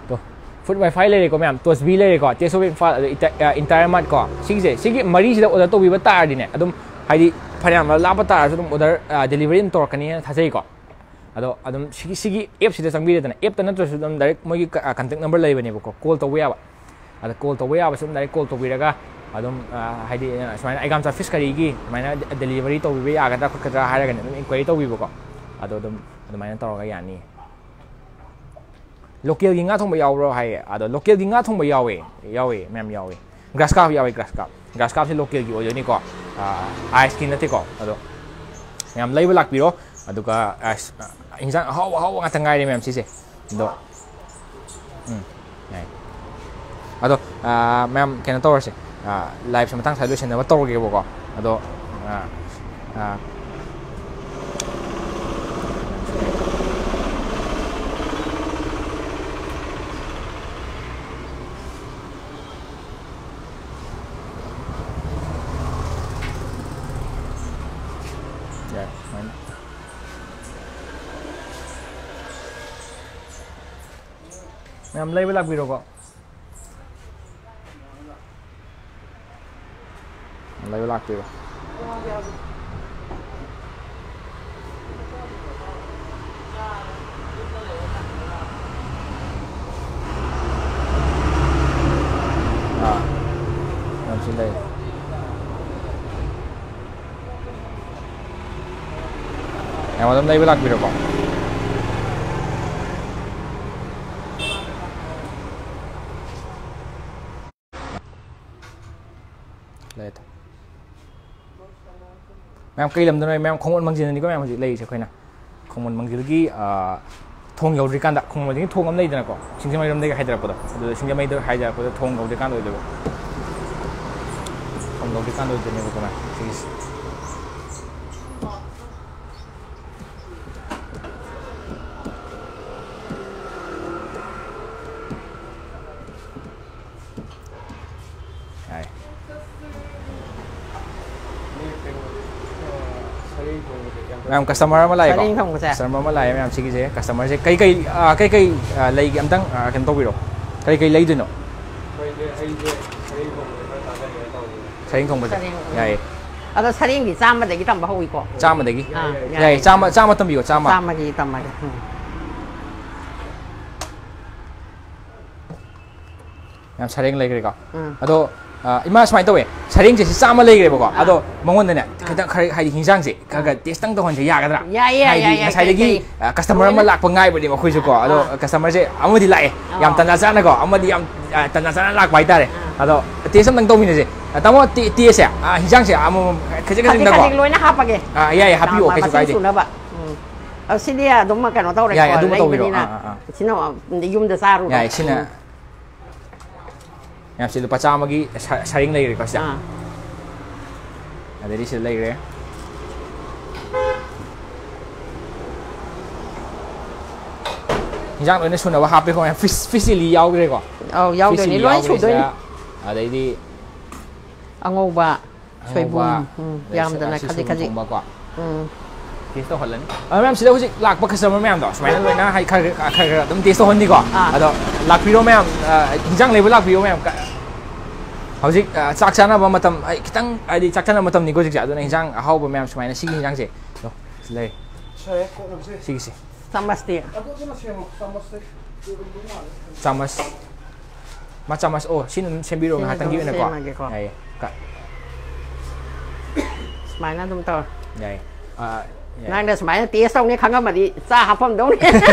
ꯇꯣ, Food Wi-Fi ꯂꯩꯔꯦꯀꯣ, ꯃꯌꯥꯝ, Tosbi ꯂꯩꯔꯦꯀꯣ, Taste of Imphal, ꯑꯗ ꯏꯟꯇ-, ꯑ, Entire Mart ꯀꯣ꯫ ꯁꯤꯒꯤꯁꯦ, ꯁꯤꯒꯤ ꯃꯔꯤꯁꯤꯗ order ꯇꯧꯕꯤꯕ ꯇꯥꯔꯗꯤꯅꯦ, ꯑꯗꯨꯝ, ꯍꯥꯏꯗꯤ, ꯐꯅꯌꯥꯝ ꯂꯥꯞꯄ ꯇꯥꯔꯁꯨ ꯑꯗꯨꯝ order, ꯑ, delivery ꯑꯗꯨꯝ ꯇꯧꯔꯛꯀꯅꯤꯅ ꯊꯥꯖꯩꯀꯣ꯫ ꯑꯗꯣ ꯑꯗꯨꯝ ꯁꯤꯒꯤ, ꯁꯤꯒꯤ appꯁꯤꯗ ꯆꯪꯕꯤꯔꯦꯗꯅ, appꯇ ꯅꯠꯇ꯭ꯔꯁꯨ ꯑꯗꯨꯝ direct ꯃꯣꯏꯒꯤ ꯀ-, ꯑ, contact number ꯂꯩꯕꯅꯦꯕꯀꯣ, call ꯇꯧꯕ ꯌꯥꯕ꯫ ꯑꯗ ꯀꯣꯜ ꯇꯧꯕ ꯌꯥꯕꯁꯨ ꯑꯗꯨꯝ ꯗꯥꯏꯔꯦꯛ ꯀꯣꯜ ꯇꯧꯕꯤꯔꯒ ꯑꯗꯨꯝ, ꯑ, ꯍꯥꯏꯗꯤ, ꯑ, ꯁꯨꯃꯥꯏꯅ ꯑꯩꯒꯥꯝꯆꯥ ꯐꯤꯁ ꯀꯔꯤꯒꯤ ꯁꯨꯃꯥꯏꯅ ꯗꯦꯂꯤꯚꯔꯤ ꯇꯧꯕꯤꯕ ꯌꯥꯒꯗ꯭ꯔꯥ ꯈꯣꯠꯀꯗ꯭ꯔꯥ ꯍꯥꯏꯔꯒꯅꯦ ꯑꯗꯨꯝ ꯏꯟꯀ꯭ꯋꯥꯏꯔꯤ ꯇꯧꯕꯤꯕꯀꯣ꯫ ꯑꯗꯣ ꯑꯗꯨꯝ ꯑꯗꯨꯃꯥꯏꯅ ꯇꯧꯔꯒ ꯌꯥꯅꯤ꯫ ꯂꯣꯀꯦꯜꯒꯤ ꯉꯥ ꯊꯣꯡꯕ ꯌꯥꯎꯕ꯭ꯔꯣ ꯍꯥꯏꯌꯦ꯫ ꯑꯗꯣ ꯂꯣꯀꯦꯜꯒꯤ ꯉꯥ ꯊꯣꯡꯕ ꯌꯥꯎꯋꯦ, ꯌꯥꯎꯋꯦ, ꯃꯌꯥꯝ ꯌꯥꯎꯋꯦ꯫ ꯒ꯭ꯔꯥꯁ ꯀꯥꯞ ꯌꯥꯎꯋꯦ, ꯒ꯭ꯔꯥꯁ ꯀꯥꯞ꯫ ꯒ꯭ꯔꯥꯁ ꯀꯥꯞꯁꯦ ꯂꯣꯀꯦꯜꯒꯤ ꯑꯣꯏꯗꯣꯏꯅꯤꯀꯣ꯫ ꯑ, ꯑꯥꯏꯁꯀꯤ ꯅꯠꯇꯦꯀꯣ꯫ ꯑꯗꯣ ꯃꯌꯥꯝ ꯂꯩꯕ ꯂꯥꯛꯄꯤꯔꯣ꯫ ꯑꯗꯨꯒ, ꯑ, ꯏꯟꯖꯥꯡ ꯑꯍꯥꯎ ꯑꯍꯥꯎꯕ ꯉꯥꯛꯇ ꯉꯥꯏꯔꯦ ꯃꯌꯥꯝ ꯁꯤꯁꯦ꯫ ꯑꯗꯣ, ꯎꯝ, ꯌꯥꯏ꯫ ꯑꯗꯣ, ꯑ, ꯃꯌꯥꯝ ꯀꯩꯅꯣ ꯇꯧꯔꯁꯦ꯫ ꯑ, ꯂꯥꯏꯞꯁꯦ ꯃꯇꯥꯡ ꯁ꯭ꯋꯥꯏꯗ ꯂꯣꯏꯁꯤꯟꯅꯕ ꯇꯧꯔꯒꯦꯕꯀꯣ꯫ ꯑꯗꯣ, ꯑ, ꯑ, ꯌꯥꯏ, ꯁꯨꯃꯥꯏꯅ꯫ ꯃꯌꯥꯝ ꯂꯩꯕ ꯂꯥꯛꯄꯤꯔꯣꯀꯣ꯫ ꯂꯩꯕ ꯂꯥꯛꯄꯤꯔꯣ꯫ ꯑꯥ, ꯌꯥꯝ ꯁꯤ ꯂꯩ꯫ ꯌꯥꯝ ꯑꯗꯨꯝ ꯂꯩꯕ ꯂꯥꯛꯄꯤꯔꯣꯀꯣ꯫ ꯂꯩꯔꯦ꯫ ꯃꯌꯥꯝ ꯀꯩ ꯂꯝꯗꯅꯣ? ꯃꯌꯥꯝ ꯈꯣꯡꯃꯣꯠ ꯃꯪꯖꯤꯜꯗꯅꯤꯀꯣ ꯃꯌꯥꯝ ꯍꯧꯖꯤꯛ ꯂꯩꯔꯤꯁꯦ ꯑꯩꯈꯣꯏꯅ꯫ ꯈꯣꯡꯃꯣꯠ ꯃꯪꯖꯤꯜꯒꯤ, ꯑꯥ, ꯊꯣꯡ ꯌꯧꯗ꯭ꯔꯤꯀꯥꯟꯗ, ꯈꯣꯡꯃꯣꯠ ꯃꯪꯖꯤꯜꯒꯤ ꯊꯣꯡ ꯑꯃ ꯂꯩꯗꯅꯀꯣ, ꯁꯤꯡꯖꯃꯩꯔꯣꯝꯗꯒꯤ ꯍꯥꯏꯗꯔꯛꯄꯗꯣ, ꯑꯗꯨꯗ ꯁꯤꯡꯖꯃꯩꯗ ꯍꯥꯏꯗꯔꯛꯄꯗ ꯊꯣꯡ ꯌꯧꯗ꯭ꯔꯤꯀꯥꯟꯗ ꯑꯣꯏꯗꯣꯏꯕ꯫ ꯊꯣꯡ ꯌꯧꯗ꯭ꯔꯤꯀꯥꯟꯗ ꯑꯣꯏꯗꯣꯏꯅꯦꯕꯀꯣ ꯃꯌꯥꯝ ꯁꯤꯒꯤꯁꯦ꯫ ꯌꯥꯏ꯫ ꯃꯌꯥꯝ, ꯀꯁꯇꯃꯔ ꯑꯃ ꯂꯥꯛꯑꯦꯀꯣ? ꯁꯔꯦꯡ ꯊꯣꯡꯕꯁꯦ꯫ ꯀꯁꯇꯃꯔ ꯑꯃ ꯂꯥꯛꯑꯦ ꯃꯌꯥꯝ, ꯁꯤꯒꯤꯁꯦ꯫ ꯀꯁꯇꯃꯔꯁꯦ ꯀꯩ ꯀꯩ, ꯑ, ꯀꯩ ꯀꯩ, ꯑ, ꯂꯩꯒꯦ? ꯑꯝꯇꯪ, ꯑ, ꯀꯩꯅꯣ ꯇꯧꯕꯤꯔꯣ꯫ ꯀꯔꯤ ꯀꯔꯤ ꯂꯩꯗꯣꯏꯅꯣ? ꯑꯩꯈꯣꯏꯁꯦ, ꯑꯩꯁꯦ ꯁꯔꯦꯡ ꯊꯣꯡꯕꯁꯦ ꯈꯔ ꯆꯥꯖꯒꯦꯅ ꯇꯧꯕꯅꯦ꯫ ꯁꯔꯦꯡ ꯊꯣꯡꯕꯁꯦ? ꯁꯔꯦꯡ꯫ ꯌꯥꯏꯌꯦ꯫ ꯑꯗꯣ ꯁꯔꯦꯡꯗꯤ ꯆꯥꯝꯃꯗꯒꯤ ꯇꯝꯕ ꯍꯧꯏꯀꯣ? ꯆꯥꯝꯃꯗꯒꯤ? ꯑꯥ, ꯌꯥꯏꯌꯦ꯫ ꯌꯥꯏꯌꯦ, ꯆꯥꯝꯃ, ꯆꯥꯝꯃ ꯇꯝꯕꯤꯌꯣ, ꯆꯥꯝꯃ꯫ ꯆꯥꯝꯃꯒꯤ ꯇꯝꯃꯒꯦ꯫ ꯎꯝ꯫ ꯌꯥꯝ ꯁꯔꯦꯡ ꯂꯩꯈ꯭ꯔꯦꯀꯣ꯫ ꯎꯝ꯫ ꯑꯗꯣ ꯑ, ꯏꯃꯥ, ꯁꯨꯃꯥꯏꯅ ꯇꯧꯋꯦ, ꯁꯔꯦꯡꯁꯦ ꯁꯤ ꯆꯥꯝꯃ ꯂꯩꯈ꯭ꯔꯦꯕꯀꯣ꯫ ꯑꯗꯣ ꯃꯉꯣꯟꯗꯅꯦ ꯈꯤꯇꯪ ꯈꯔ, ꯍꯥꯏꯗꯤ ꯍꯤꯟꯖꯥꯡꯁꯦ ꯈꯔ ꯈꯔ ꯇꯦꯁꯇꯪ ꯇꯧꯍꯟꯁꯦ, ꯌꯥꯒꯗ꯭ꯔꯥ? ꯌꯥꯏꯌꯦ, ꯍꯥꯏꯗꯤ ꯌꯥꯏꯌꯦ, ꯌꯥꯏ, ꯉꯁꯥꯏꯗꯒꯤ ꯀꯩ, ꯀꯁꯇꯃꯔ ꯑꯃ ꯂꯥꯛꯄ ꯉꯥꯏꯕꯅꯦꯕ ꯑꯩꯈꯣꯏꯁꯨ ꯀꯣ꯫ ꯑꯗꯣ ꯑꯥ꯫ ꯀꯁꯇꯃꯔꯁꯦ ꯑꯃꯗꯤ ꯂꯥꯛꯑꯦ, ꯌꯥꯝ ꯑꯥ꯫ ꯇꯟꯖꯥ ꯆꯥꯅꯀꯣ, ꯑꯃꯗꯤ ꯌꯥꯝ ꯑ, ꯇꯟꯖꯥ ꯆꯥꯅ ꯂꯥꯛꯄ ꯍꯥꯏꯇꯥꯔꯦ꯫ ꯑꯥ꯫ ꯑꯗꯣ ꯇꯦꯁ ꯑꯝꯇꯪ ꯇꯧꯃꯤꯟꯅꯁꯦ꯫ ꯑ, ꯇꯥꯃꯣ, ꯇꯦ-, ꯇꯦꯁꯁꯦ, ꯑ, ꯍꯤꯟꯖꯥꯡꯁꯦ ꯑꯃꯃꯝ ꯈꯖꯤꯛ ꯈꯖꯤꯛ ꯈꯖꯤꯛꯇꯪꯗꯀꯣ꯫ ꯈꯖꯤꯛ ꯂꯣꯏꯅ ꯍꯥꯞꯄꯒꯦ꯫ ꯑꯥ, ꯌꯥꯏ, ꯌꯥꯏ, ꯍꯥꯞꯄꯤꯌꯣ, ꯌꯥꯝꯕ ꯀꯩꯁꯨ ꯃꯁꯤꯡ ꯀꯥꯏꯗꯦ꯫ ꯁꯨꯅꯕ꯫ ꯎꯝ꯫ ꯑ, ꯁꯤꯗꯤ ꯑꯗꯨꯝ ꯀꯩꯅꯣ ꯇꯧꯔꯦꯀꯣ, ꯌꯥꯏ, ꯑꯗꯨꯝ ꯇꯧꯕꯤꯔꯣ꯫ ꯂꯩꯕꯅꯤꯅ꯫ ꯑꯥ, ꯑꯥ, ꯑꯥ꯫ ꯁꯤꯅ ꯌꯨꯝꯗ ꯆꯥꯔꯨꯔꯣ꯫ ꯌꯥꯏ, ꯁꯤꯅ꯫ ꯎꯝ꯫ ꯃꯌꯥꯝꯁꯦ ꯂꯨꯄꯥ ꯆꯥꯝꯃꯒꯤ ꯁ-, ꯁꯔꯦꯡ ꯂꯩꯈ꯭ꯔꯦꯀꯣ ꯁꯤꯗ꯫ ꯑꯥ꯫ ꯑꯗꯩꯗꯤ ꯁꯤꯗ ꯂꯩꯈ꯭ꯔꯦ꯫ ꯍꯤꯟꯖꯥꯡ ꯂꯣꯏꯅ ꯁꯨꯅꯕ ꯍꯥꯞꯄꯦꯀꯣ ꯃꯌꯥꯝ꯫ ꯐꯤꯁ, ꯐꯤꯁ ꯆꯤꯂꯤ ꯌꯥꯎꯈ꯭ꯔꯦꯀꯣ꯫ ꯑꯧ, ꯌꯥꯎꯗꯣꯏꯅꯦ, ꯐꯤꯁ ꯆꯤꯂꯤ ꯂꯣꯏ ꯌꯥꯎꯈ꯭ꯔꯦ ꯁꯨꯗꯣꯏꯅꯦ꯫ ꯁꯤꯗ꯫ ꯑꯗꯩꯗꯤ ꯑꯉꯧꯕ, ꯑꯉꯧꯕ, ꯁꯣꯏꯕꯨꯝ, ꯎꯝ, ꯑꯗꯩ ꯌꯥꯝꯗꯅ ꯁꯤ ꯈꯖꯤꯛ ꯁꯣꯏꯕꯨꯝ ꯈꯖꯤꯛ꯫ ꯊꯣꯡꯕꯀꯣ꯫ ꯎꯝ꯫ ꯇꯦꯁ ꯇꯧꯍꯜꯂꯅꯤ꯫ ꯑꯗꯣ ꯃꯌꯥꯝ, ꯁꯤꯗ ꯍꯧꯖꯤꯛ ꯂꯥꯛꯄ ꯀꯁꯇꯃꯔ ꯃꯌꯥꯝꯗꯣ ꯁꯨꯃꯥꯏꯅ ꯂꯣꯏꯅ ꯍꯥꯏ-, ꯈꯔ, ꯈꯔ, ꯈꯔ, ꯈꯔ ꯑꯗꯨꯝ ꯇꯦꯁ ꯇꯧꯍꯟꯅꯤꯀꯣ꯫ ꯑꯥ꯫ ꯑꯗꯣ ꯂꯥꯛꯄꯤꯔꯣ ꯃꯌꯥꯝ, ꯑ, ꯍꯤꯟꯖꯥꯡ ꯂꯩꯕ ꯂꯥꯛꯄꯤꯌꯣ ꯃꯌꯥꯝ꯫ ꯀ-, ꯍꯧꯖꯤꯛ, ꯑ, ꯆꯥꯛ ꯆꯥꯅꯕ ꯃꯇꯝ, ꯑꯩ ꯈꯤꯇꯪ, ꯍꯥꯏꯗꯤ ꯆꯥꯛ ꯆꯥꯅꯕ ꯃꯇꯝꯅꯤꯀꯣ ꯍꯧꯖꯤꯛꯁꯦ꯫ ꯑꯗꯨꯅ ꯍꯤꯟꯖꯥꯡ ꯑꯍꯥꯎꯕ ꯃꯌꯥꯝ ꯁꯨꯃꯥꯏꯅ ꯁꯤꯒꯤ ꯍꯤꯟꯖꯥꯡꯁꯦ, ꯗꯣ, ꯁꯤ ꯂꯩ꯫ ꯁꯤꯒꯤꯁꯦ꯫ ꯆꯥꯃꯁꯇꯤ? ꯆꯥꯃꯁ꯫ ꯃꯥ ꯆꯥꯃꯁ, ꯑꯣ, ꯁꯤꯅ ꯑꯗꯨꯝ ꯁꯦꯝꯕꯤꯔꯣ ꯁꯤꯅ ꯉꯥꯏꯍꯥꯛꯇꯪꯒꯤ ꯑꯗꯨꯝ ꯑꯣꯏꯅꯀꯣ꯫ ꯁꯦꯝꯃꯒꯦꯀꯣ꯫ ꯌꯥꯏꯌꯦ꯫ ꯀ-, ꯁꯨꯃꯥꯏꯅ ꯑꯗꯨꯝ ꯇꯧꯔ꯫ ꯌꯥꯏꯌꯦ꯫ ꯑ, ꯌꯥꯏꯌꯦ꯫ ꯅꯪꯅ ꯁꯨꯃꯥꯏꯅ ꯇꯦꯁ ꯇꯧꯅꯤ ꯈꯪꯉꯝꯃꯗꯤ ꯆꯥ ꯍꯥꯞꯐꯝꯗꯧꯅꯤ꯫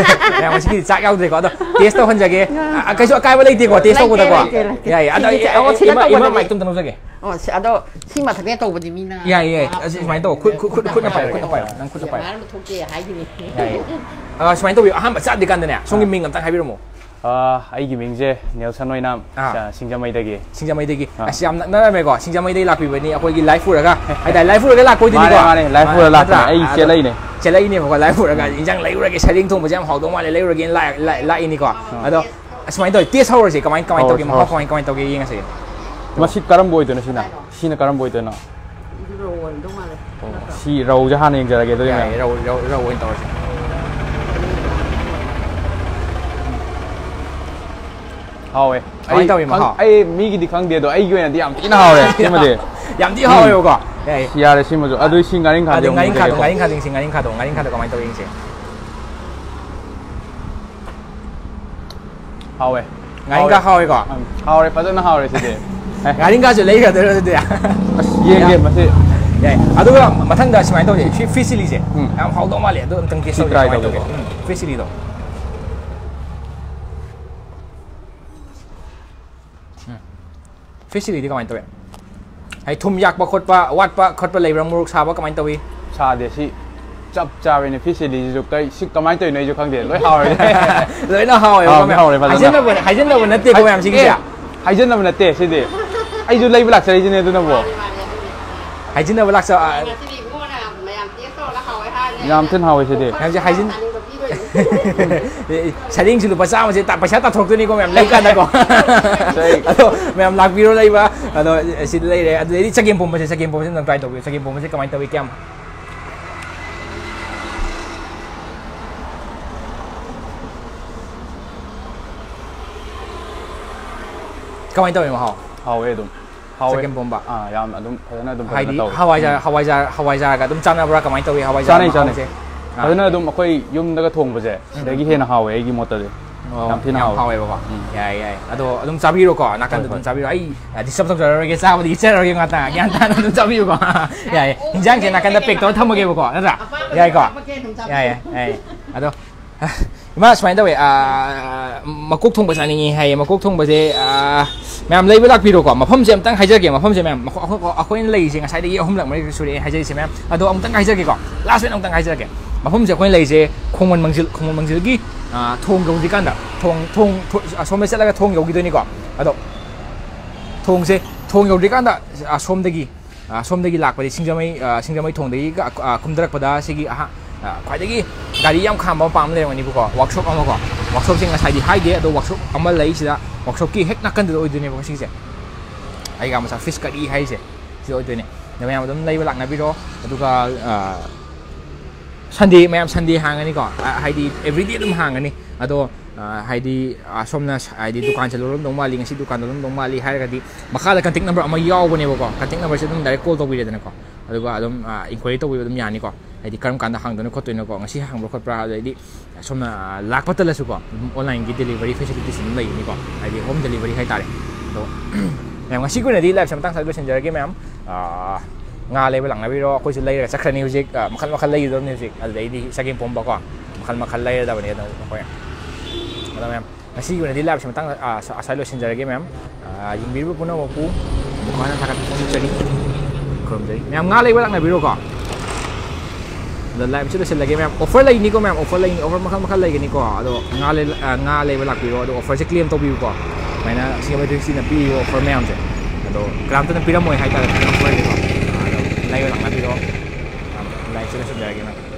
ꯃꯌꯥꯝ, ꯉꯁꯤꯒꯤꯗꯤ ꯆꯥꯛ ꯌꯥꯎꯗ꯭ꯔꯦꯀꯣ, ꯑꯗꯣ ꯇꯦꯁ ꯇꯧꯍꯟꯖꯒꯦ꯫ ꯑ, ꯀꯩꯁꯨ ꯑꯀꯥꯏꯕ ꯂꯩꯇꯦꯀꯣ, ꯇꯦꯁ ꯂꯩꯇꯦ, ꯇꯧꯕꯗꯀꯣ꯫ ꯂꯩꯇꯦ, ꯂꯩꯇꯦ꯫ ꯌꯥꯏꯌꯦ꯫ ꯑꯗꯣ, ꯁꯤꯒꯤꯁꯦ, ꯑ, ꯑꯣ, ꯁꯤꯗ ꯏꯃꯥ, ꯏꯃꯥ ꯇꯧꯕꯗꯗꯤ꯫ ꯃꯥꯏꯛꯇꯣ ꯑꯝꯇ ꯂꯧꯖꯒꯦ꯫ ꯑꯣ, ꯁꯤ, ꯑꯗꯣ ꯁꯤ ꯃꯊꯛꯇ ꯇꯧꯕꯗꯤ ꯃꯤꯅ ꯌꯥꯏꯌꯦ, ꯌꯥꯏꯌꯦ꯫ ꯑꯁꯤ ꯁꯨꯃꯥꯏꯅ ꯇꯧ꯫ ꯈꯨꯠ, ꯈꯨꯠ, ꯈꯨꯠ, ꯈꯨꯠꯅ ꯄꯥꯏꯌꯣ, ꯈꯨꯠꯅ ꯄꯥꯏꯌꯣ꯫ ꯅꯪ ꯈꯨꯠꯅ ꯄꯥꯏꯌꯣ꯫ ꯌꯥꯔꯦ, ꯃꯊꯣꯛꯇꯦ ꯍꯥꯏꯈꯤꯅꯤ꯫ ꯌꯥꯏꯌꯦ꯫ ꯑ, ꯁꯨꯃꯥꯏꯅ ꯇꯧꯕꯤꯌꯨ, ꯑꯍꯥꯟꯕ ꯆꯥꯗ꯭ꯔꯤꯀꯥꯟꯗꯅꯦ, ꯁꯣꯝꯒꯤ ꯃꯤꯡ ꯑꯝꯇꯪ ꯍꯥꯏꯕꯤꯔꯝꯃꯣ꯫ ꯑ, ꯑꯩꯒꯤ ꯃꯤꯡꯁꯦ ꯅꯦꯜꯁꯟ ꯑꯣꯏꯅꯥꯝ, ꯑꯥ꯫ ꯁ-, ꯁꯤꯡꯖꯃꯩꯗꯒꯤ꯫ ꯁꯤꯡꯖꯃꯩꯗꯒꯤ꯫ ꯑꯥ꯫ ꯑꯁ, ꯌꯥꯝ ꯅꯛꯅꯔꯝꯃꯦꯀꯣ꯫ ꯁꯤꯡꯖꯃꯩꯗꯒꯤ ꯂꯥꯛꯄꯤꯕꯅꯤ, ꯑꯩꯈꯣꯏꯒꯤ ꯂꯥꯏꯐ ꯎꯔꯒ, ꯍꯥꯏꯇꯥꯔꯦ, ꯂꯥꯏꯐ ꯎꯔꯒ ꯂꯥꯛꯄ ꯑꯣꯏꯗꯣꯏꯅꯤꯀꯣ꯫ ꯃꯥꯅꯦ, ꯃꯥꯅꯦ, ꯂꯥꯏꯐ ꯎꯔꯒ ꯅꯠꯇ꯭ꯔꯥ? ꯂꯥꯛꯄꯅꯦ꯫ ꯑꯩ ꯑꯗꯣ ꯆꯦꯜꯂꯛꯏꯅꯦ꯫ ꯆꯦꯜꯂꯛꯏꯅꯦꯕꯀꯣ, ꯂꯥꯏꯐ ꯎꯔꯒ, "ꯏꯟꯖꯥꯡ ꯂꯩꯔꯨꯔꯒꯦ, ꯁꯔꯦꯡ ꯊꯣꯡꯕꯁꯦ ꯌꯥꯝ ꯍꯥꯎꯗꯧ ꯃꯥꯜꯂꯦ, ꯂꯩꯔꯨꯔꯒꯦꯅ" ꯂꯥꯛ-, ꯂꯥꯛ-, ꯂꯥꯛꯏꯅꯤꯀꯣ꯫ ꯑꯗꯣ, ꯑꯁ, ꯁꯨꯃꯥꯏꯅ ꯇꯧꯋꯤ, ꯇꯦꯁ ꯍꯧꯔꯁꯦ, ꯀꯃꯥꯏ, ꯀꯃꯥꯏꯅ ꯇꯧꯒꯦ, ꯃꯍꯥꯎ ꯍꯧꯔꯁꯦ, ꯀꯃꯥꯏ, ꯀꯃꯥꯏꯅ ꯇꯧꯒꯦ ꯌꯦꯡꯉꯁꯦ꯫ ꯃꯁꯤ ꯀꯔꯝꯕ ꯑꯣꯏꯗꯣꯏꯅꯣ ꯁꯤꯅ? ꯁꯤꯅ ꯀꯔꯝꯕ ꯑꯣꯏꯗꯣꯏꯅꯣ? ꯔꯧ ꯑꯣꯏꯔꯝꯗꯧ ꯃꯥꯜꯂꯦ꯫ ꯑꯣ, ꯁꯤ ꯔꯧꯁꯦ ꯍꯥꯟꯅ ꯌꯦꯡꯖꯔꯒꯦ ꯑꯗꯨꯗꯤ, ꯌꯥꯏꯌꯦ, ꯃꯌꯥꯝ꯫ ꯔꯧ, ꯔꯧ, ꯔꯧ ꯑꯣꯏꯅ ꯇꯧꯔꯁꯦ꯫ ꯍꯥꯎꯋꯦ꯫ ꯀꯃꯥꯏꯅ ꯑꯩ ꯇꯧꯋꯤ ꯈꯪ-, ꯃꯍꯥꯎ? ꯑꯩ ꯃꯤꯒꯤꯗꯤ ꯈꯪꯗꯦ, ꯑꯗꯣ ꯑꯩꯒꯤ ꯑꯣꯏꯅꯗꯤ ꯌꯥꯝ ꯊꯤꯅ ꯍꯥꯎꯔꯦ ꯁꯤꯃꯗꯤ꯫ ꯌꯥꯝ ꯊꯤ ꯍꯥꯎꯋꯦꯕꯀꯣ꯫ ꯌꯥꯏꯌꯦ꯫ ꯌꯥꯔꯦ ꯁꯤꯃꯁꯨ꯫ ꯑꯗꯨ ꯁꯤ ꯉꯥꯔꯤꯡꯈꯥꯗꯣ ꯑꯗꯩ ꯑꯃꯨꯛ ꯉꯥꯔꯤꯡꯈꯥꯗꯣ, ꯌꯦꯡꯖꯒꯦꯀꯣ꯫ ꯉꯥꯔꯤꯡꯈꯥꯗꯣ ꯌꯦꯡꯁꯤ, ꯉꯥꯔꯤꯡꯈꯥꯗꯣ, ꯉꯥꯔꯤꯡꯈꯥꯗꯣ ꯀꯃꯥꯏꯅ ꯇꯧꯋꯤ ꯌꯦꯡꯁꯤ꯫ ꯍꯥꯎꯋꯦ꯫ ꯉꯥꯔꯤꯡꯈꯥ ꯍꯥꯎꯋꯦꯀꯣ? ꯎꯝ, ꯍꯥꯎꯔꯦ, ꯐꯖꯅ ꯍꯥꯎꯔꯦ ꯁꯤꯗꯤ꯫ ꯉꯥꯔꯤꯡꯈꯥꯁꯨ ꯂꯩꯈ꯭ꯔꯗꯣꯏꯔꯣ ꯑꯗꯨꯗꯤ? ꯑꯁ, ꯌꯦꯡꯒꯦ ꯌꯥ-, ꯃꯁꯤ꯫ ꯌꯥꯏ꯫ ꯑꯗꯨꯒ ꯃꯊꯪꯗ ꯁꯨꯃꯥꯏꯅ ꯇꯧꯁꯦ, ꯁꯤ fish chilliꯁꯦ ꯎꯝ꯫ ꯌꯥꯝ ꯍꯥꯎꯗꯧ ꯃꯥꯜꯂꯦ, ꯑꯗꯨ ꯑꯝꯇꯪ taste ꯁꯤ ꯇꯧꯁꯦ, try ꯀꯃꯥꯏꯅ ꯇꯧꯒꯦ꯫ ꯇꯧꯒꯦ? ꯎꯝ, fish chilliꯗꯣ꯫ ꯎꯝ꯫ Fish chilliꯗꯤ ꯀꯃꯥꯏꯅ ꯇꯧꯋꯦ? ꯍꯥꯏ, ꯊꯨꯝ ꯌꯥꯛꯄ ꯈꯣꯠꯄ, ꯋꯥꯠꯄ ꯈꯣꯠꯄ ꯂꯩꯕ꯭ꯔꯥ? ꯃꯣꯔꯣꯛ ꯁꯥꯕ ꯀꯃꯥꯏꯅ ꯇꯧꯏ? ꯁꯥꯗꯦ, ꯁꯤ ꯆꯞ ꯆꯥꯕꯅꯦ꯫ Fish chilliꯁꯤꯁꯨ ꯀꯩ, ꯁꯤ ꯀꯃꯥꯏꯅ ꯇꯧꯔꯤꯅꯣ ꯑꯩꯁꯨ ꯈꯪꯗꯦ, ꯂꯣꯏ ꯍꯥꯎꯔꯦ꯫ ꯂꯣꯏꯅ ꯍꯥꯎꯋꯦꯕ, ꯍꯥꯎꯗꯤ ꯃꯌꯥꯝ꯫ ꯍꯥꯎꯔꯦ ꯐꯖꯅ꯫ ꯍꯥꯏꯖꯤꯟꯅꯕ, ꯍꯥꯏꯖꯤꯟꯅꯕ ꯅꯠꯇꯦꯀꯣ ꯍꯥꯏ-, ꯃꯌꯥꯝ ꯁꯤꯒꯤꯁꯦ꯫ ꯑꯦ, ꯍꯥꯏꯖꯤꯟꯅꯕ ꯅꯠꯇꯦ ꯁꯤꯗꯤ꯫ ꯑꯩꯁꯨ ꯂꯩꯕ ꯂꯥꯛꯆꯔꯤꯁꯤꯅꯦ ꯑꯗꯨꯅꯕꯨ꯫ ꯍꯥꯏꯖꯤꯟꯅꯕ ꯂꯥꯛꯆ-, ꯑ, ꯉꯁꯤꯗꯤ ꯏꯕꯨꯡꯉꯣꯅ ꯃꯌꯥꯝ taste ꯇꯧꯔꯒ ꯍꯥꯎꯋꯦ ꯍꯥꯏꯔꯅꯤ꯫ ꯌꯥꯝ ꯊꯤꯅ ꯍꯥꯎꯋꯦ ꯁꯤꯗꯤ꯫ ꯃꯌꯥꯝꯁꯦ ꯍꯥꯏꯖꯤꯟ-, ꯆꯥꯅꯤꯡꯕ ꯄꯤꯕꯩꯅꯦ꯫ ꯑꯦ, ꯁꯔꯦꯡꯁꯤꯡꯗꯨ ꯂꯨꯄꯥ ꯆꯥꯝꯃꯁꯦ ꯇ-, ꯄꯩꯁꯥ ꯇꯥꯊꯣꯛꯇꯣꯏꯅꯤꯀꯣ ꯃꯌꯥꯝ ꯂꯩꯀꯥꯟꯗꯀꯣ꯫ ꯁꯩ꯫ ꯑꯗꯣ ꯃꯌꯥꯝ ꯂꯥꯛꯄꯤꯔꯣ ꯂꯩꯕ꯫ ꯑꯗꯣ ꯁꯤꯗ ꯂꯩꯔꯦ꯫ ꯑꯗꯨꯗꯩꯗꯤ ꯆꯒꯦꯝ ꯄꯣꯝꯕꯁꯦ, ꯆꯒꯦꯝ ꯄꯣꯝꯕꯁꯦ ꯑꯝꯇꯪ try ꯇꯧꯕꯤꯌꯨ꯫ ꯆꯒꯦꯝ ꯄꯣꯝꯕꯁꯦ ꯀꯃꯥꯏꯅ ꯇꯧꯏ, ꯀꯌꯥꯝ ꯀꯃꯥꯏꯅ ꯇꯧꯋꯤ ꯃꯍꯥꯎ? ꯍꯥꯎꯋꯦ ꯑꯗꯨꯝ꯫ ꯍꯥꯎꯋꯦ꯫ ꯆꯒꯦꯝ ꯄꯣꯝꯕ꯫ ꯑꯥ, ꯌꯥꯝ ꯑꯗꯨꯝ ꯐꯖꯅ ꯑꯗꯨꯝ ꯐꯖꯅ ꯍꯥꯏꯗꯤ ꯇꯧꯋꯦ꯫ ꯍꯋꯥꯏꯖꯥꯔ, ꯎꯝ꯫ ꯍꯋꯥꯏꯖꯥꯔ, ꯍꯋꯥꯏꯖꯥꯔꯒ ꯑꯗꯨꯝ ꯆꯥꯟꯅꯕ꯭ꯔꯥ? ꯀꯃꯥꯏꯅ ꯇꯧꯋꯤ ꯍꯋꯥꯏꯖꯥꯔ ꯆꯥꯅꯩ, ꯆꯥꯅꯩ꯫ ꯃꯍꯥꯎꯁꯦ? ꯑꯥ꯫ ꯐꯖꯅ ꯑꯗꯨꯝ ꯑꯩꯈꯣꯏ ꯌꯨꯝꯗꯒ ꯊꯣꯡꯕꯁꯦ, ꯎꯝ꯫ ꯁꯤꯗꯒꯤ ꯍꯦꯟꯅ ꯍꯥꯎꯋꯦ ꯑꯩꯒꯤ ꯃꯣꯠꯇꯗꯤ꯫ ꯑꯣ, ꯌꯥꯝ ꯊꯤꯅ ꯌꯥꯝ ꯍꯥꯎꯋꯦ꯫ ꯍꯥꯎꯋꯦꯕꯀꯣ꯫ ꯎꯝ꯫ ꯌꯥꯏ, ꯌꯥꯏ꯫ ꯑꯗꯣ ꯑꯗꯨꯝ ꯆꯥꯕꯤꯔꯣꯀꯣ, ꯅꯥꯀꯟꯗ ꯍꯣꯏ, ꯑꯗꯨꯝ ꯍꯣꯏ꯫ ꯆꯥꯕꯤꯔꯣ꯫ ꯑꯩ, ꯑ, disturb ꯇꯧꯖꯔꯔꯣꯏꯒꯦ, ꯆꯥꯕꯗꯤ ꯏꯠꯆꯔꯔꯣꯏꯒꯦ ꯉꯥꯛꯇꯪ꯫ ꯒ꯭ꯌꯥꯟ ꯇꯥꯅ ꯑꯗꯨꯝ ꯆꯥꯕꯤꯌꯨꯀꯣ꯫ ꯌꯥꯏ꯫ ꯍꯤꯟꯖꯥꯡꯁꯦ ꯅꯥꯀꯟꯗ pack ꯇꯧꯔ ꯊꯝꯃꯒꯦꯕꯀꯣ, ꯅꯠꯇ꯭ꯔꯥ? ꯌꯥꯏꯀꯣ? ꯌꯥꯏ, ꯌꯥꯏ꯫ ꯑꯗꯣ ꯏꯃꯥ ꯁꯨꯃꯥꯏꯅ ꯇꯧꯋꯦ, ꯑꯥ, ꯃꯀꯣꯛ ꯊꯣꯡꯕ ꯆꯥꯅꯤꯡꯉꯤ ꯍꯥꯏꯌꯦ꯫ ꯃꯀꯣꯛ ꯊꯣꯡꯕꯁꯦ, ꯑꯥ, ꯃꯌꯥꯝ ꯂꯩꯕ ꯂꯥꯛꯄꯤꯔꯣꯀꯣ꯫ ꯃꯐꯝꯁꯦ ꯑꯝꯇꯪ ꯍꯥꯏꯖꯔꯛꯀꯦ꯫ ꯃꯐꯝꯁꯦ ꯃꯌꯥꯝ, ꯃꯈꯣ-, ꯑꯩꯈꯣꯏ, ꯑꯩꯈꯣꯏꯅ ꯂꯩꯔꯤꯁꯦ ꯉꯁꯥꯏꯗꯒꯤ ꯑꯍꯨꯝꯂꯛ ꯃꯔꯤꯔꯛ ꯁꯨꯔꯦ ꯑꯩꯅ ꯍꯥꯏꯖꯔꯤꯁꯦ ꯃꯌꯥꯝ꯫ ꯑꯗꯣ ꯑꯃꯨꯛꯇꯪ ꯍꯥꯏꯖꯔꯛꯀꯦꯀꯣ꯫ Last ꯑꯣꯏꯅ ꯑꯃꯨꯛꯇꯪ ꯍꯥꯏꯖꯔꯛꯀꯦ꯫ ꯃꯐꯝꯁꯦ ꯑꯩꯈꯣꯏꯅ ꯂꯩꯔꯤꯁꯦ ꯈꯣꯡꯃꯟ ꯃꯪꯖꯤꯜ, ꯈꯣꯡꯃꯟ ꯃꯪꯖꯤꯜꯒꯤ, ꯑꯥ, ꯊꯣꯡ ꯌꯧꯗ꯭ꯔꯤꯀꯥꯟꯗ, ꯊꯣꯡ, ꯊꯣꯡ, ꯊꯣ-, ꯑꯁꯣꯝꯗ ꯆꯠꯂꯒ ꯊꯣꯡ ꯌꯧꯈꯤꯗꯣꯏꯅꯤꯀꯣ꯫ ꯑꯗꯣ ꯊꯣꯡꯁꯦ, ꯊꯣꯡ ꯌꯧꯗ꯭ꯔꯤꯀꯥꯟꯗ ꯑꯁꯣꯝꯗꯒꯤ ꯑ, ꯁꯣꯝꯗꯒꯤ ꯂꯥꯛꯄꯗꯤ ꯁꯤꯡꯖꯃꯩ, ꯑ, ꯁꯤꯡꯖꯃꯩ ꯊꯣꯡꯗꯒꯤ ꯀ-, ꯑ, ꯀꯨꯝꯊꯔꯛꯄꯗ ꯁꯤꯒꯤ ꯑꯍꯥ-, ꯑ, ꯈ꯭ꯋꯥꯏꯗꯒꯤ ꯒꯥꯔꯤ ꯌꯥꯝ ꯈꯥꯝꯕ ꯃꯄꯥ ꯑꯃ ꯂꯩꯔꯝꯒꯅꯤꯕꯀꯣ, workshop ꯑꯃꯀꯣ꯫ Workshopꯁꯦ ꯉꯁꯥꯏꯗꯤ ꯍꯥꯏꯗꯦ, ꯑꯗꯣ workshop ꯑꯃ ꯂꯩ ꯁꯤꯗ, workshopꯀꯤ ꯍꯦꯛ ꯅꯥꯀꯟꯗꯨꯗ ꯑꯣꯏꯗꯣꯏꯅꯦꯕꯀꯣ ꯁꯤꯒꯤꯁꯦ꯫ ꯑꯩꯒ ꯃꯆꯥ fish curry ꯍꯥꯏꯔꯤꯁꯦ ꯁꯤꯗ ꯑꯣꯏꯗꯣꯏꯅꯦ꯫ ꯑꯗ ꯃꯌꯥꯝ ꯑꯗꯨꯝ ꯂꯩꯕ ꯂꯥꯛꯅꯕꯤꯔꯣ꯫ ꯑꯗꯨꯒ, ꯑ, Sunday, ꯃꯌꯥꯝ Sunday ꯍꯥꯡꯒꯅꯤꯀꯣ, ꯑ, ꯍꯥꯏꯗꯤ everyday ꯑꯗꯨꯝ ꯍꯥꯡꯒꯅꯤ꯫ ꯑꯗꯣ, ꯑ, ꯍꯥꯏꯗꯤ, ꯑ, ꯁꯣꯝꯅ ꯁ-, ꯍꯥꯏꯗꯤ ꯗꯨꯀꯥꯟꯁꯦ ꯂꯣꯜꯂꯝꯗꯧ ꯃꯥꯜꯂꯤ, ꯉꯁꯤ ꯗꯨꯀꯥꯟ ꯂꯣꯜꯂꯝꯗꯧ ꯃꯥꯜꯂꯤ ꯍꯥꯏꯔꯒꯗꯤ ꯃꯈꯥꯗ contact number ꯑꯃ ꯌꯥꯎꯕꯅꯦꯕꯀꯣ, contact numberꯁꯦ ꯑꯗꯨꯝ direct call ꯇꯧꯕꯤꯔꯦꯗꯅꯀꯣ, ꯑꯗꯨꯒ ꯑꯗꯨꯝ, ꯑ, inquiry ꯇꯧꯕꯤꯕ ꯑꯗꯨꯝ ꯌꯥꯅꯤꯀꯣ꯫ ꯍꯥꯏꯗꯤ ꯀꯔꯝ ꯀꯥꯟꯗ ꯍꯥꯡꯗꯣꯏꯅꯣ ꯈꯣꯠꯇꯣꯏꯅꯣꯀꯣ, ꯉꯁꯤ ꯍꯥꯡꯕ꯭ꯔꯥ ꯈꯣꯠꯄ꯭ꯔꯥ, ꯑꯗꯩꯗꯤ ꯁꯣꯝꯅ ꯂꯥꯛꯄ ꯇꯜꯂꯁꯨꯀꯣ, ꯑꯗꯨꯝ online-ꯒꯤ delivery facilities ꯑꯗꯨꯝ ꯂꯩꯒꯅꯤꯀꯣ, ꯍꯥꯏꯗꯤ home delivery ꯍꯥꯏꯇꯥꯔꯦ꯫ ꯑꯗꯣ ꯃꯌꯥꯝ, ꯉꯁꯤꯒꯤ ꯑꯣꯏꯅꯗꯤ live-ꯁꯦ ꯃꯇꯥꯡ ꯁ꯭ꯋꯥꯏꯗ ꯂꯣꯏꯁꯤꯟꯖꯔꯒꯦ ꯃꯌꯥꯝ꯫ ꯑꯥ, ꯉꯥ ꯂꯩꯕ ꯂꯥꯛꯅꯕꯤꯔꯣ, ꯑꯩꯈꯣꯏꯁꯨ ꯂꯩꯔꯒ ꯆꯠꯈ꯭ꯔꯅꯤ ꯍꯧꯖꯤꯛ꯫ ꯑꯥ, ꯃꯈꯜ ꯃꯈꯜ ꯂꯩꯒꯗꯕꯅꯤ ꯍꯧꯖꯤꯛ, ꯑꯗꯨꯗꯩꯗꯤ ꯆꯒꯦꯝ ꯄꯣꯝꯕꯀꯣ, ꯃꯈꯜ ꯃꯈꯜ ꯂꯩꯔꯗꯕꯅꯤ ꯑꯗꯨꯝ ꯑꯩꯈꯣꯏ꯫ ꯑꯗꯣ ꯃꯌꯥꯝ, ꯉꯁꯤꯒꯤ ꯑꯣꯏꯅꯗꯤ live-ꯁꯦ ꯃꯇꯥꯡ, ꯑꯥ, ꯑꯁ꯭ꯋꯥꯏ ꯂꯣꯏꯁꯤꯟꯖꯔꯒꯦ ꯃꯌꯥꯝ꯫ ꯑꯥ, ꯌꯦꯡꯕꯤꯔꯤꯕ ꯄꯨꯝꯅꯃꯛꯄꯨ ꯃꯈꯥ ꯊꯥꯒꯠꯄ ꯐꯣꯡꯗꯣꯛꯆꯔꯤ, ꯈꯨꯔꯨꯝꯖꯔꯤ꯫ ꯃꯌꯥꯝ ꯉꯥ ꯂꯩꯕ ꯂꯥꯛꯅꯕꯤꯔꯣꯀꯣ꯫ ꯑꯗꯣ live-ꯁꯦ ꯂꯣꯏꯁꯤꯜꯂꯒꯦ ꯃꯌꯥꯝ꯫ Offer ꯂꯩꯅꯤꯀꯣ ꯃꯌꯥꯝ, offer ꯂꯩꯅꯤ, offer ꯃꯈꯜ ꯃꯈꯜ ꯂꯩꯒꯅꯤꯀꯣ꯫ ꯑꯗꯣ ꯉꯥ ꯂꯩ-, ꯑꯥ, ꯉꯥ ꯂꯩꯕ ꯂꯥꯛꯄꯤꯔꯣ, ꯑꯗꯣ offer-ꯁꯦ claim ꯇꯧꯕꯤꯌꯨꯀꯣ꯫ ꯁꯨꯃꯥꯏꯅ ꯁꯤꯡꯖꯃꯩ twenty six-ꯅ ꯄꯤꯔꯤꯕ offer ꯃꯌꯥꯝꯁꯦ, ꯑꯗꯣ ꯀꯅꯥꯝꯇꯅ ꯄꯤꯔꯝꯃꯣꯏ ꯍꯥꯏꯇꯥꯔꯦ, offer-ꯁꯦꯀꯣ꯫ ꯑꯗꯣ ꯂꯩꯕ ꯂꯥꯛꯅꯕꯤꯔꯣ꯫ Live-ꯁꯦ ꯂꯣꯏꯁꯤꯟꯖꯔꯒꯦ ꯃꯌꯥꯝ꯫